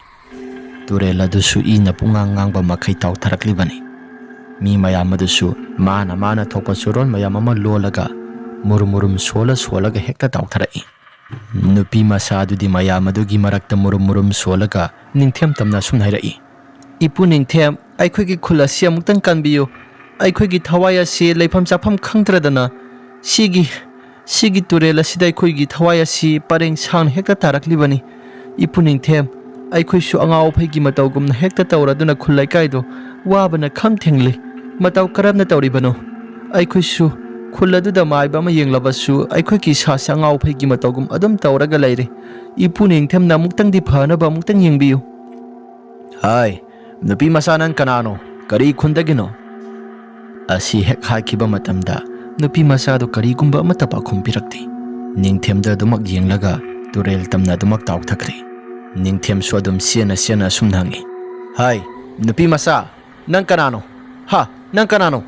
ꯇꯨꯔꯦꯜ ꯑꯗꯨꯁꯨ ꯏꯅ ꯄꯨꯡꯉꯥꯡ ꯉꯥꯡꯕ ꯃꯈꯩ ꯇꯥꯎꯊꯔꯛꯂꯤꯕꯅꯤ꯫ ꯃꯤ ꯃꯌꯥꯝ ꯑꯗꯨꯁꯨ ꯃꯥꯅ ꯃꯥꯅ ꯊꯣꯛꯄ ꯆꯨꯔꯣꯟ ꯃꯌꯥꯝ ꯑꯃ ꯂꯣꯜꯂꯒ, ꯃꯨꯔꯨꯝ ꯃꯨꯔꯨꯝ ꯁꯣꯜꯂ ꯁꯣꯜꯂꯒ ꯍꯦꯛꯇ ꯇꯥꯎꯊꯔꯛꯏ꯫ ꯅꯨꯄꯤ ꯃꯆꯥ ꯑꯗꯨꯗꯤ ꯃꯌꯥꯝ ꯑꯗꯨꯒꯤ ꯃꯔꯛꯇ ꯃꯨꯔꯨꯝ ꯃꯨꯔꯨꯝ ꯁꯣꯜꯂꯒ ꯅꯤꯡꯊꯦꯝ ꯇꯝꯅ ꯑꯁꯨꯝꯅ ꯍꯥꯏꯔꯛꯏ, "ꯏꯄꯨ ꯅꯤꯡꯊꯦꯝ, ꯑꯩꯈꯣꯏꯒꯤ ꯈꯨꯜ ꯑꯁꯤ ꯑꯃꯨꯛꯇꯪ ꯀꯟꯕꯤꯌꯨ꯫ ꯑꯩꯈꯣꯏꯒꯤ ꯊꯋꯥꯏ ꯑꯁꯤ ꯂꯩꯐꯝ ꯆꯥꯐꯝ ꯈꯪꯗ꯭ꯔꯗꯅ ꯁꯤꯒꯤ, ꯁꯤꯒꯤ ꯇꯨꯔꯦꯜ ꯑꯁꯤꯗ ꯑꯩꯈꯣꯏꯒꯤ ꯊꯋꯥꯏ ꯑꯁꯤ ꯄꯔꯦꯡ ꯁꯥꯡꯅ ꯍꯦꯛꯇ ꯇꯥꯔꯛꯂꯤꯕꯅꯤ꯫ ꯏꯄꯨ ꯅꯤꯡꯊꯦꯝ, ꯑꯩꯈꯣꯏꯁꯨ ꯑꯉꯥꯎ ꯑꯐꯩꯒꯤ ꯃꯇꯧꯒꯨꯝꯅ ꯍꯦꯛꯇ ꯇꯧꯔꯗꯨꯅ ꯈꯨꯜ ꯂꯩꯀꯥꯏꯗꯣ ꯋꯥꯕꯅ ꯈꯝ ꯊꯦꯡꯂꯤ꯫ ꯃꯇꯧ ꯀꯔꯝꯅ ꯇꯧꯔꯤꯕꯅꯣ? ꯑꯩꯈꯣꯏꯁꯨ ꯈꯨꯜ ꯑꯗꯨꯗ ꯃꯥꯏꯕ ꯑꯃ ꯌꯦꯡꯂꯕꯁꯨ ꯑꯩꯈꯣꯏꯒꯤ ꯏꯁꯥꯁꯦ ꯑꯉꯥꯎ ꯑꯐꯩꯒꯤ ꯃꯇꯧꯒꯨꯝ ꯑꯗꯨꯝ ꯇꯧꯔꯒ ꯂꯩꯔꯦ꯫ ꯏꯄꯨ ꯅꯤꯡꯊꯦꯝꯅ ꯑꯃꯨꯛꯇꯪꯗꯤ ꯐꯅꯕ ꯑꯃꯨꯛꯇꯪ ꯌꯦꯡꯕꯤꯌꯨ"꯫ "ꯍꯥꯏ, ꯅꯨꯄꯤ ꯃꯆꯥ, ꯅꯪ ꯀꯅꯥꯅꯣ? ꯀꯔꯤ ꯈꯨꯟꯗꯒꯤꯅꯣ?" ꯑꯁꯤ ꯍꯦꯛ ꯍꯥꯏꯈꯤꯕ ꯃꯇꯝꯗ, ꯅꯨꯄꯤ ꯃꯆꯥꯗꯨ ꯀꯔꯤꯒꯨꯝꯕ ꯑꯃꯠꯇ ꯄꯥꯎꯈꯨꯝ ꯄꯤꯔꯛꯇꯦ꯫ ꯅꯤꯡꯊꯦꯝꯗ ꯑꯗꯨꯃꯛ ꯌꯦꯡꯂꯒ ꯇꯨꯔꯦꯜ ꯇꯝꯅ ꯑꯗꯨꯃꯛ ꯇꯥꯎꯊꯈ꯭ꯔꯦ꯫ ꯅꯤꯡꯊꯦꯝꯁꯨ ꯑꯗꯨꯝ ꯆꯦꯟꯅ ꯆꯦꯟꯅ ꯑꯁꯨꯝꯅ ꯍꯪꯉꯤ, "ꯍꯥꯏ, ꯅꯨꯄꯤ ꯃꯆꯥ, ꯅꯪ ꯀꯅꯥꯅꯣ? ꯍꯥ, ꯅꯪ ꯀꯅꯥꯅꯣ?"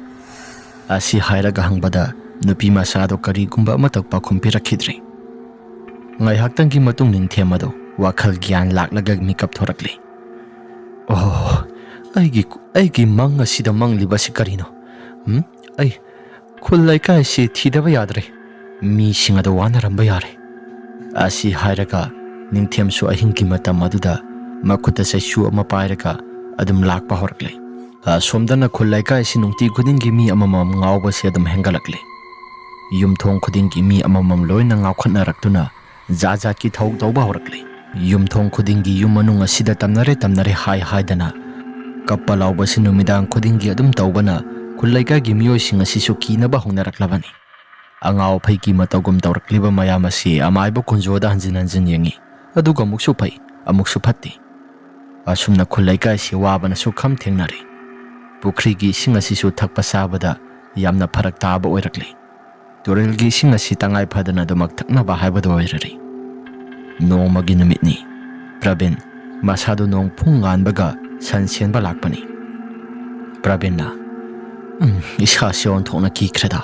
ꯑꯁꯤ ꯍꯥꯏꯔꯒ ꯍꯪꯕꯗ, ꯅꯨꯄꯤ ꯃꯆꯥꯗꯨ ꯀꯔꯤꯒꯨꯝꯕ ꯑꯃꯠꯇ ꯄꯥꯎꯈꯨꯝ ꯄꯤꯔꯛꯈꯤꯗ꯭ꯔꯦ꯫ ꯉꯥꯏꯍꯥꯛꯇꯪꯒꯤ ꯃꯇꯨꯡ ꯅꯤꯡꯊꯦꯝ ꯑꯗꯨ ꯋꯥꯈꯜ ꯒ꯭ꯌꯥꯟ ꯂꯥꯛꯂꯒ ꯃꯤꯀꯞ ꯊꯣꯔꯛꯂꯤ꯫ "ꯑꯣ, ꯑꯩꯒꯤ, ꯑꯩꯒꯤ ꯃꯪ ꯑꯁꯤꯗ ꯃꯪꯂꯤꯕꯁꯤ ꯀꯔꯤꯅꯣ? ꯎꯝ? ꯑꯩ ꯈꯨꯜ ꯂꯩꯀꯥꯏꯁꯤ ꯊꯤꯗꯕ ꯌꯥꯗ꯭ꯔꯦ꯫ ꯃꯤꯁꯤꯡ ꯑꯗꯨ ꯋꯥꯅꯔꯝꯕ ꯌꯥꯔꯦ"꯫ ꯑꯁꯤ ꯍꯥꯏꯔꯒ ꯅꯤꯡꯊꯦꯝꯁꯨ ꯑꯍꯤꯡꯒꯤ ꯃꯇꯝ ꯑꯗꯨꯗ ꯃꯈꯨꯠꯇ ꯆꯩꯁꯨ ꯑꯃ ꯄꯥꯏꯔꯒ ꯑꯗꯨꯝ ꯂꯥꯛꯄ ꯍꯧꯔꯛꯂꯦ꯫ ꯑꯁꯣꯝꯗꯅ ꯈꯨꯜ ꯂꯩꯀꯥꯏꯁꯤ ꯅꯨꯡꯇꯤ ꯈꯨꯗꯤꯡꯒꯤ ꯃꯤ ꯑꯃꯃꯝ ꯉꯥꯎꯕꯁꯦ ꯑꯗꯨꯝ ꯍꯦꯟꯒꯠꯂꯛꯂꯦ꯫ ꯌꯨꯝꯊꯣꯡ ꯈꯨꯗꯤꯡꯒꯤ ꯃꯤ ꯑꯃꯃꯝ ꯂꯣꯏꯅ ꯉꯥꯎꯈꯠꯅꯔꯛꯇꯨꯅ ꯖꯥꯠ ꯖꯥꯠꯀꯤ ꯊꯧ ꯇꯧꯕ ꯍꯧꯔꯛꯂꯦ꯫ ꯌꯨꯝꯊꯣꯡ ꯈꯨꯗꯤꯡꯒꯤ ꯌꯨꯝ ꯃꯅꯨꯡ ꯑꯁꯤꯗ ꯇꯝꯅꯔꯦ, ꯇꯝꯅꯔꯦ ꯍꯥꯏ ꯍꯥꯏꯗꯅ ꯀꯞꯄ ꯂꯥꯎꯕꯁꯤ ꯅꯨꯃꯤꯗꯥꯡ ꯈꯨꯗꯤꯡꯒꯤ ꯑꯗꯨꯝ ꯇꯧꯕꯅ ꯈꯨꯜ ꯂꯩꯀꯥꯏꯒꯤ ꯃꯤꯑꯣꯏꯁꯤꯡ ꯑꯁꯤꯁꯨ ꯀꯤꯅꯕ ꯍꯧꯅꯔꯛꯂꯕꯅꯤ꯫ ꯑꯉꯥꯎ ꯑꯐꯩꯒꯤ ꯃꯇꯧꯒꯨꯝ ꯇꯧꯔꯛꯂꯤꯕ ꯃꯌꯥꯝ ꯑꯁꯤ ꯑꯃꯥꯏꯕ ꯀꯨꯟꯖꯣꯗ ꯍꯟꯖꯤꯟ ꯍꯟꯖꯤꯟ ꯌꯦꯡꯉꯤ꯫ ꯑꯗꯨꯒ ꯑꯃꯨꯛꯁꯨ ꯐꯩ, ꯑꯃꯨꯛꯁꯨ ꯐꯠꯇꯦ꯫ ꯑꯁꯨꯝꯅ ꯈꯨꯜ ꯂꯩꯀꯥꯏꯁꯤ ꯋꯥꯕꯅ ꯁꯨꯛꯈꯝ ꯊꯦꯡꯅꯔꯦ꯫ ꯄꯨꯈ꯭ꯔꯤꯒꯤ ꯏꯁꯤꯡ ꯑꯁꯤꯁꯨ ꯊꯛꯄ ꯆꯥꯕꯗ ꯌꯥꯝꯅ ꯐꯔꯛ ꯇꯥꯕ ꯑꯣꯏꯔꯛꯂꯦ꯫ ꯇꯨꯔꯦꯜꯒꯤ ꯏꯁꯤꯡ ꯑꯁꯤ ꯇꯉꯥꯏ ꯐꯗꯅ ꯑꯗꯨꯃꯛ ꯊꯛꯅꯕ ꯍꯥꯏꯕꯗꯨ ꯑꯣꯏꯔꯔꯦ꯫ ꯅꯣꯡꯃꯒꯤ ꯅꯨꯃꯤꯠꯅꯤ꯫ ꯄ꯭ꯔꯕꯤꯟ ꯃꯁꯥꯗꯨ ꯅꯣꯡ ꯐꯨꯡ ꯉꯥꯟꯕꯒ ꯁꯟ ꯁꯦꯟꯕ ꯂꯥꯛꯄꯅꯤ꯫ ꯄ꯭ꯔꯕꯤꯟꯅ, "ꯎꯝ, ꯏꯁꯥꯁꯤ ꯑꯣꯟꯊꯣꯛꯅ ꯀꯤꯈ꯭ꯔꯦꯗ꯫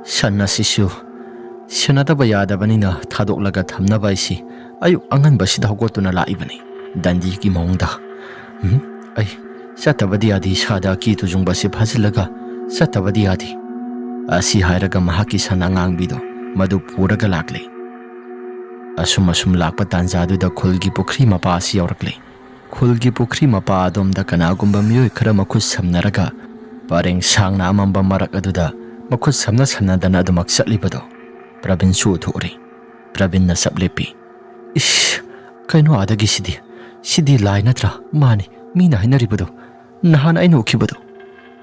ꯁꯟ ꯑꯁꯤꯁꯨ ꯁꯦꯟꯅꯗꯕ ꯌꯥꯗꯕꯅꯤꯅ ꯊꯥꯗꯣꯛꯂꯒ ꯊꯝꯅꯕ ꯑꯩꯁꯤ ꯑꯌꯨꯛ ꯑꯉꯟꯕꯁꯤꯗ ꯍꯧꯒꯠꯇꯨꯅ ꯂꯥꯛꯏꯕꯅꯤ, ꯗꯟꯗꯤꯒꯤ ꯃꯑꯣꯡꯗ꯫ ꯎꯝ, ꯑꯩ ꯆꯠꯇꯕꯗꯤ ꯌꯥꯗꯦ, ꯏꯁꯥꯗ ꯑꯀꯤ ꯇꯨꯖꯨꯡꯕꯁꯤ ꯐꯥꯖꯤꯜꯂꯒ ꯆꯠꯇꯕꯗꯤ ꯌꯥꯗꯦ"꯫ ꯑꯁꯤ ꯍꯥꯏꯔꯒ ꯃꯍꯥꯛꯀꯤ ꯁꯟ ꯑꯉꯥꯡꯕꯤꯗꯣ ꯃꯗꯨ ꯄꯨꯔꯒ ꯂꯥꯛꯂꯦ꯫ ꯑꯁꯨꯝ ꯑꯁꯨꯝ ꯂꯥꯛꯄ ꯇꯥꯟꯖꯥꯗꯨꯗ ꯈꯨꯜꯒꯤ ꯄꯨꯈ꯭ꯔꯤ ꯃꯄꯥ ꯑꯁꯤ ꯌꯧꯔꯛꯂꯦ꯫ ꯈꯨꯜꯒꯤ ꯄꯨꯈ꯭ꯔꯤ ꯃꯄꯥ ꯑꯗꯣꯝꯗ ꯀꯅꯥꯒꯨꯝꯕ ꯃꯤꯑꯣꯏ ꯈꯔ ꯃꯈꯨꯠ ꯁꯝꯅꯔꯒ ꯄꯔꯦꯡ ꯁꯥꯡꯅ ꯑꯃꯝꯕ ꯃꯔꯛ ꯑꯗꯨꯗ ꯃꯈꯨꯠ ꯁꯝꯅ ꯁꯝꯅꯗꯅ ꯑꯗꯨꯃꯛ ꯆꯠꯂꯤꯕꯗꯣ ꯄ꯭ꯔꯕꯤꯟꯁꯨ ꯎꯊꯣꯛꯎꯔꯦ꯫ ꯄ꯭ꯔꯕꯤꯟꯅ ꯆꯞ ꯂꯦꯞꯄꯤ꯫ "ꯏꯁ, ꯀꯩꯅꯣ ꯑꯥꯗꯒꯤ ꯁꯤꯗꯤ? ꯁꯤꯗꯤ ꯂꯥꯏ ꯅꯠꯇ꯭ꯔꯥ? ꯃꯥꯅꯤ, ꯃꯤꯅ ꯍꯥꯏꯅꯔꯤꯕꯗꯣ, ꯅꯍꯥꯟ ꯑꯩꯅ ꯎꯈꯤꯕꯗꯣ"꯫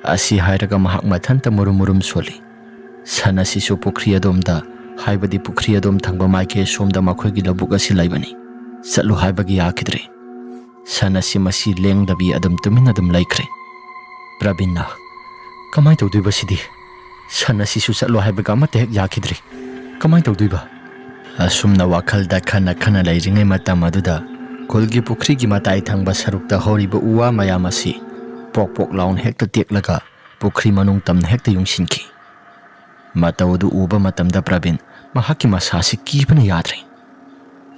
ꯑꯁꯤ ꯍꯥꯏꯔꯒ ꯃꯍꯥꯛ ꯃꯊꯟꯇ ꯃꯨꯔꯨꯝ ꯃꯨꯔꯨꯝ ꯁꯣꯜꯂꯤ꯫ ꯁꯟ ꯑꯁꯤꯁꯨ ꯄꯨꯈ꯭ꯔꯤ ꯑꯗꯣꯝꯗ, ꯍꯥꯏꯕꯗꯤ ꯄꯨꯈ꯭ꯔꯤ ꯑꯗꯣꯝ ꯊꯪꯕ ꯃꯥꯏꯀꯩ ꯁꯣꯝꯗ ꯃꯈꯣꯏꯒꯤ ꯂꯧꯕꯨꯛ ꯑꯁꯤ ꯂꯩꯕꯅꯤ꯫ ꯆꯠꯂꯨ ꯍꯥꯏꯕꯒꯤ ꯌꯥꯈꯤꯗ꯭ꯔꯦ꯫ ꯁꯟ ꯑꯁꯤ ꯃꯁꯤ ꯂꯦꯡꯗꯕꯤ ꯑꯗꯨꯝ ꯇꯨꯃꯤꯟꯅ ꯑꯗꯨꯝ ꯂꯩꯈ꯭ꯔꯦ꯫ ꯄ꯭ꯔꯕꯤꯟꯅ, "ꯀꯃꯥꯏ ꯇꯧꯗꯣꯏꯕ ꯁꯤꯗꯤ? ꯁꯟ ꯑꯁꯤꯁꯨ ꯆꯠꯂꯣ ꯍꯥꯏꯕꯒ ꯑꯃꯠꯇ ꯍꯦꯛ ꯌꯥꯈꯤꯗ꯭ꯔꯦ꯫ ꯀꯃꯥꯏ ꯇꯧꯗꯣꯏꯕ?" ꯑꯁꯨꯝꯅ ꯋꯥꯈꯜꯗ ꯈꯟꯅ ꯈꯟꯅ ꯂꯩꯔꯤꯉꯩ ꯃꯇꯝ ꯑꯗꯨꯗ ꯈꯨꯜꯒꯤ ꯄꯨꯈ꯭ꯔꯤꯒꯤ ꯃꯇꯥꯏ ꯊꯪꯕ ꯁꯔꯨꯛꯇ ꯍꯧꯔꯤꯕ ꯎ ꯋꯥ ꯃꯌꯥꯝ ꯑꯁꯤ ꯄꯣꯛ ꯄꯣꯛ ꯂꯥꯎꯅ ꯍꯦꯛꯇ ꯇꯦꯛꯂꯒ ꯄꯨꯈ꯭ꯔꯤ ꯃꯅꯨꯡ ꯇꯝꯅ ꯍꯦꯛꯇ ꯌꯨꯡꯁꯤꯟꯈꯤ꯫ ꯃꯇꯧ ꯑꯗꯨ ꯎꯕ ꯃꯇꯝꯗ ꯄ꯭ꯔꯕꯤꯟ ꯃꯍꯥꯛꯀꯤ ꯃꯁꯥꯁꯤ ꯀꯤꯕꯅ ꯌꯥꯗ꯭ꯔꯦ꯫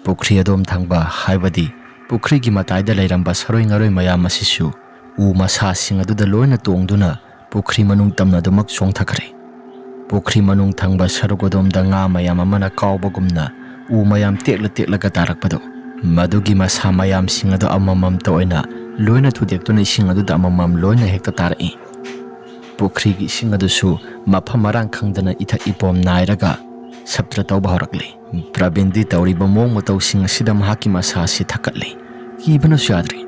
ꯄꯨꯈ꯭ꯔꯤ ꯑꯗꯣꯝ ꯊꯪꯕ, ꯍꯥꯏꯕꯗꯤ ꯄꯨꯈ꯭ꯔꯤꯒꯤ ꯃꯇꯥꯏꯗ ꯂꯩꯔꯝꯕ ꯁꯔꯣꯏ ꯉꯔꯣꯏ ꯃꯌꯥꯝ ꯑꯁꯤꯁꯨ ꯎ ꯃꯁꯥꯁꯤꯡ ꯑꯗꯨꯗ ꯂꯣꯏꯅ ꯇꯣꯡꯗꯨꯅ ꯄꯨꯈ꯭ꯔꯤ ꯃꯅꯨꯡ ꯇꯝꯅ ꯑꯗꯨꯃꯛ ꯆꯣꯡꯊꯈ꯭ꯔꯦ꯫ ꯄꯨꯈ꯭ꯔꯤ ꯃꯅꯨꯡ ꯊꯪꯕ ꯁꯔꯨꯛ ꯑꯗꯣꯝꯗ ꯉꯥ ꯃꯌꯥꯝ ꯑꯃꯅ ꯀꯥꯎꯕꯒꯨꯝꯅ ꯎ ꯃꯌꯥꯝ ꯇꯦꯛꯂ ꯇꯦꯛꯂꯒ ꯇꯥꯔꯛꯄꯗꯣ, ꯃꯗꯨꯒꯤ ꯃꯁꯥ ꯃꯌꯥꯝꯁꯤꯡ ꯑꯗꯨ ꯑꯃꯃꯝꯇ ꯑꯣꯏꯅ ꯂꯣꯏꯅ ꯊꯨꯗꯦꯛꯇꯨꯅ ꯏꯁꯤꯡ ꯑꯗꯨꯗ ꯑꯃꯃꯝ ꯂꯣꯏꯅ ꯍꯦꯛꯇ ꯇꯥꯔꯛꯏ꯫ ꯄꯨꯈ꯭ꯔꯤꯒꯤ ꯏꯁꯤꯡ ꯑꯗꯨꯁꯨ ꯃꯐꯝ ꯃꯔꯥꯡ ꯈꯪꯗꯅ ꯏꯊꯛ ꯏꯄꯣꯝ ꯅꯥꯏꯔꯒ ꯁꯞꯇ꯭ꯔ ꯇꯧꯕ ꯍꯧꯔꯛꯂꯦ꯫ ꯄ꯭ꯔꯕꯤꯟꯗꯤ ꯇꯧꯔꯤꯕ ꯃꯑꯣꯡ ꯃꯇꯧꯁꯤꯡ ꯑꯁꯤꯗ ꯃꯍꯥꯛꯀꯤ ꯃꯁꯥ ꯑꯁꯤ ꯊꯛꯀꯠꯂꯦ꯫ ꯀꯤꯕꯅꯁꯨ ꯌꯥꯗ꯭ꯔꯦ꯫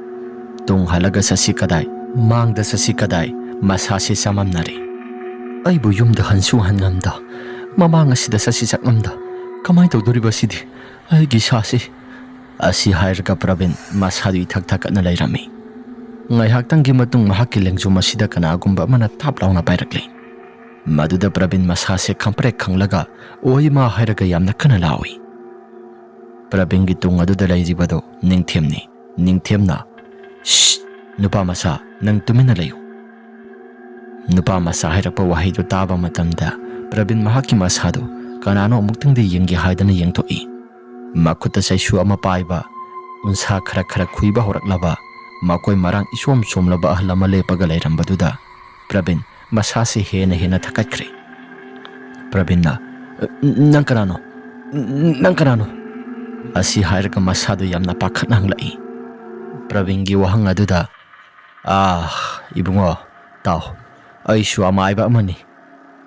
ꯇꯨꯡ ꯍꯜꯂꯒ ꯆꯠꯁꯤ ꯀꯗꯥꯏ, ꯃꯥꯡꯗ ꯆꯠꯁꯤ ꯀꯗꯥꯏ, ꯃꯁꯥꯁꯤ ꯆꯃꯝꯅꯔꯦ꯫ ꯑꯩꯕꯨ ꯌꯨꯝꯗ ꯍꯟꯁꯨ ꯍꯟꯉꯝꯗ, ꯃꯃꯥꯡ ꯑꯁꯤꯗ ꯆꯠꯁꯤ ꯆꯠꯉꯝꯗ, ꯀꯃꯥꯏ ꯇꯧꯗꯣꯔꯤꯕ ꯁꯤꯗꯤ? ꯑꯩꯒꯤ ꯏꯁꯥꯁꯤ꯫ ꯑꯁꯤ ꯍꯥꯏꯔꯒ ꯄ꯭ꯔꯕꯤꯟ ꯃꯁꯥꯗꯨ ꯏꯊꯛ ꯊꯛꯀꯠꯅ ꯂꯩꯔꯝꯃꯤ꯫ ꯉꯥꯏꯍꯥꯛꯇꯪꯒꯤ ꯃꯇꯨꯡ ꯃꯍꯥꯛꯀꯤ ꯂꯦꯡꯖꯨꯝ ꯑꯁꯤꯗ ꯀꯅꯥꯒꯨꯝꯕ ꯑꯃꯅ ꯇꯥꯞ ꯂꯥꯎꯅ ꯄꯥꯏꯔꯛꯂꯦ꯫ ꯃꯗꯨꯗ ꯄ꯭ꯔꯕꯤꯟ ꯃꯁꯥꯁꯦ ꯈꯪꯄ꯭ꯔꯦꯛ ꯈꯪꯂꯒ "ꯑꯣꯏ ꯃꯥ" ꯍꯥꯏꯔꯒ ꯌꯥꯝꯅ ꯀꯟꯅ ꯂꯥꯎꯏ꯫ ꯄ꯭ꯔꯕꯤꯟꯒꯤ ꯇꯨꯡ ꯑꯗꯨꯗ ꯂꯩꯔꯤꯕꯗꯨ ꯅꯤꯡꯊꯦꯝꯅꯤ꯫ ꯅꯤꯡꯊꯦꯝꯅ, "ꯁ꯭ꯁ! ꯅꯨꯄꯥ ꯃꯆꯥ, ꯅꯪ ꯇꯨꯃꯤꯟꯅ ꯂꯩꯌꯨ!" ꯅꯨꯄꯥ ꯃꯆꯥ ꯍꯥꯏꯔꯛꯄ ꯋꯥꯍꯩꯗꯨ ꯇꯥꯕ ꯃꯇꯝꯗ ꯄ꯭ꯔꯕꯤꯟ ꯃꯍꯥꯛꯀꯤ ꯃꯁꯥꯗꯨ ꯀꯅꯥꯅꯣ ꯑꯃꯨꯛꯇꯪꯗꯤ ꯌꯦꯡꯒꯦ ꯍꯥꯏꯗꯅ ꯌꯦꯡꯊꯣꯛꯏ꯫ ꯃꯈꯨꯠꯇ ꯆꯩꯁꯨ ꯑꯃ ꯄꯥꯏꯕ, ꯎꯟꯁꯥ ꯈꯔ ꯈꯔ ꯈꯨꯏꯕ ꯍꯧꯔꯛꯂꯕ, ꯃꯀꯣꯏ ꯃꯔꯥꯡ ꯏꯆꯣꯝ ꯆꯣꯝꯂꯕ ꯑꯍꯜ ꯑꯃ ꯂꯦꯞꯄꯒ ꯂꯩꯔꯝꯕꯗꯨꯗ ꯄ꯭ꯔꯕꯤꯟ ꯃꯁꯥꯁꯤ ꯍꯦꯟꯅ ꯍꯦꯟꯅ ꯊꯛꯀꯠꯈ꯭ꯔꯦ꯫ ꯄ꯭ꯔꯕꯤꯟꯅ, "ꯅꯪ ꯀꯅꯥꯅꯣ? ꯅꯪ ꯀꯅꯥꯅꯣ?" ꯑꯁꯤ ꯍꯥꯏꯔꯒ ꯃꯁꯥꯗꯨ ꯌꯥꯝꯅ ꯄꯥꯈꯠꯅ ꯍꯪꯂꯛꯏ꯫ ꯄ꯭ꯔꯕꯤꯟꯒꯤ ꯋꯥꯍꯪ ꯑꯗꯨꯗ, "ꯑꯥ, ꯏꯕꯨꯡꯉꯣ, ꯇꯥꯎ, ꯑꯩꯁꯨ ꯑꯃꯥꯏꯕ ꯑꯃꯅꯤ꯫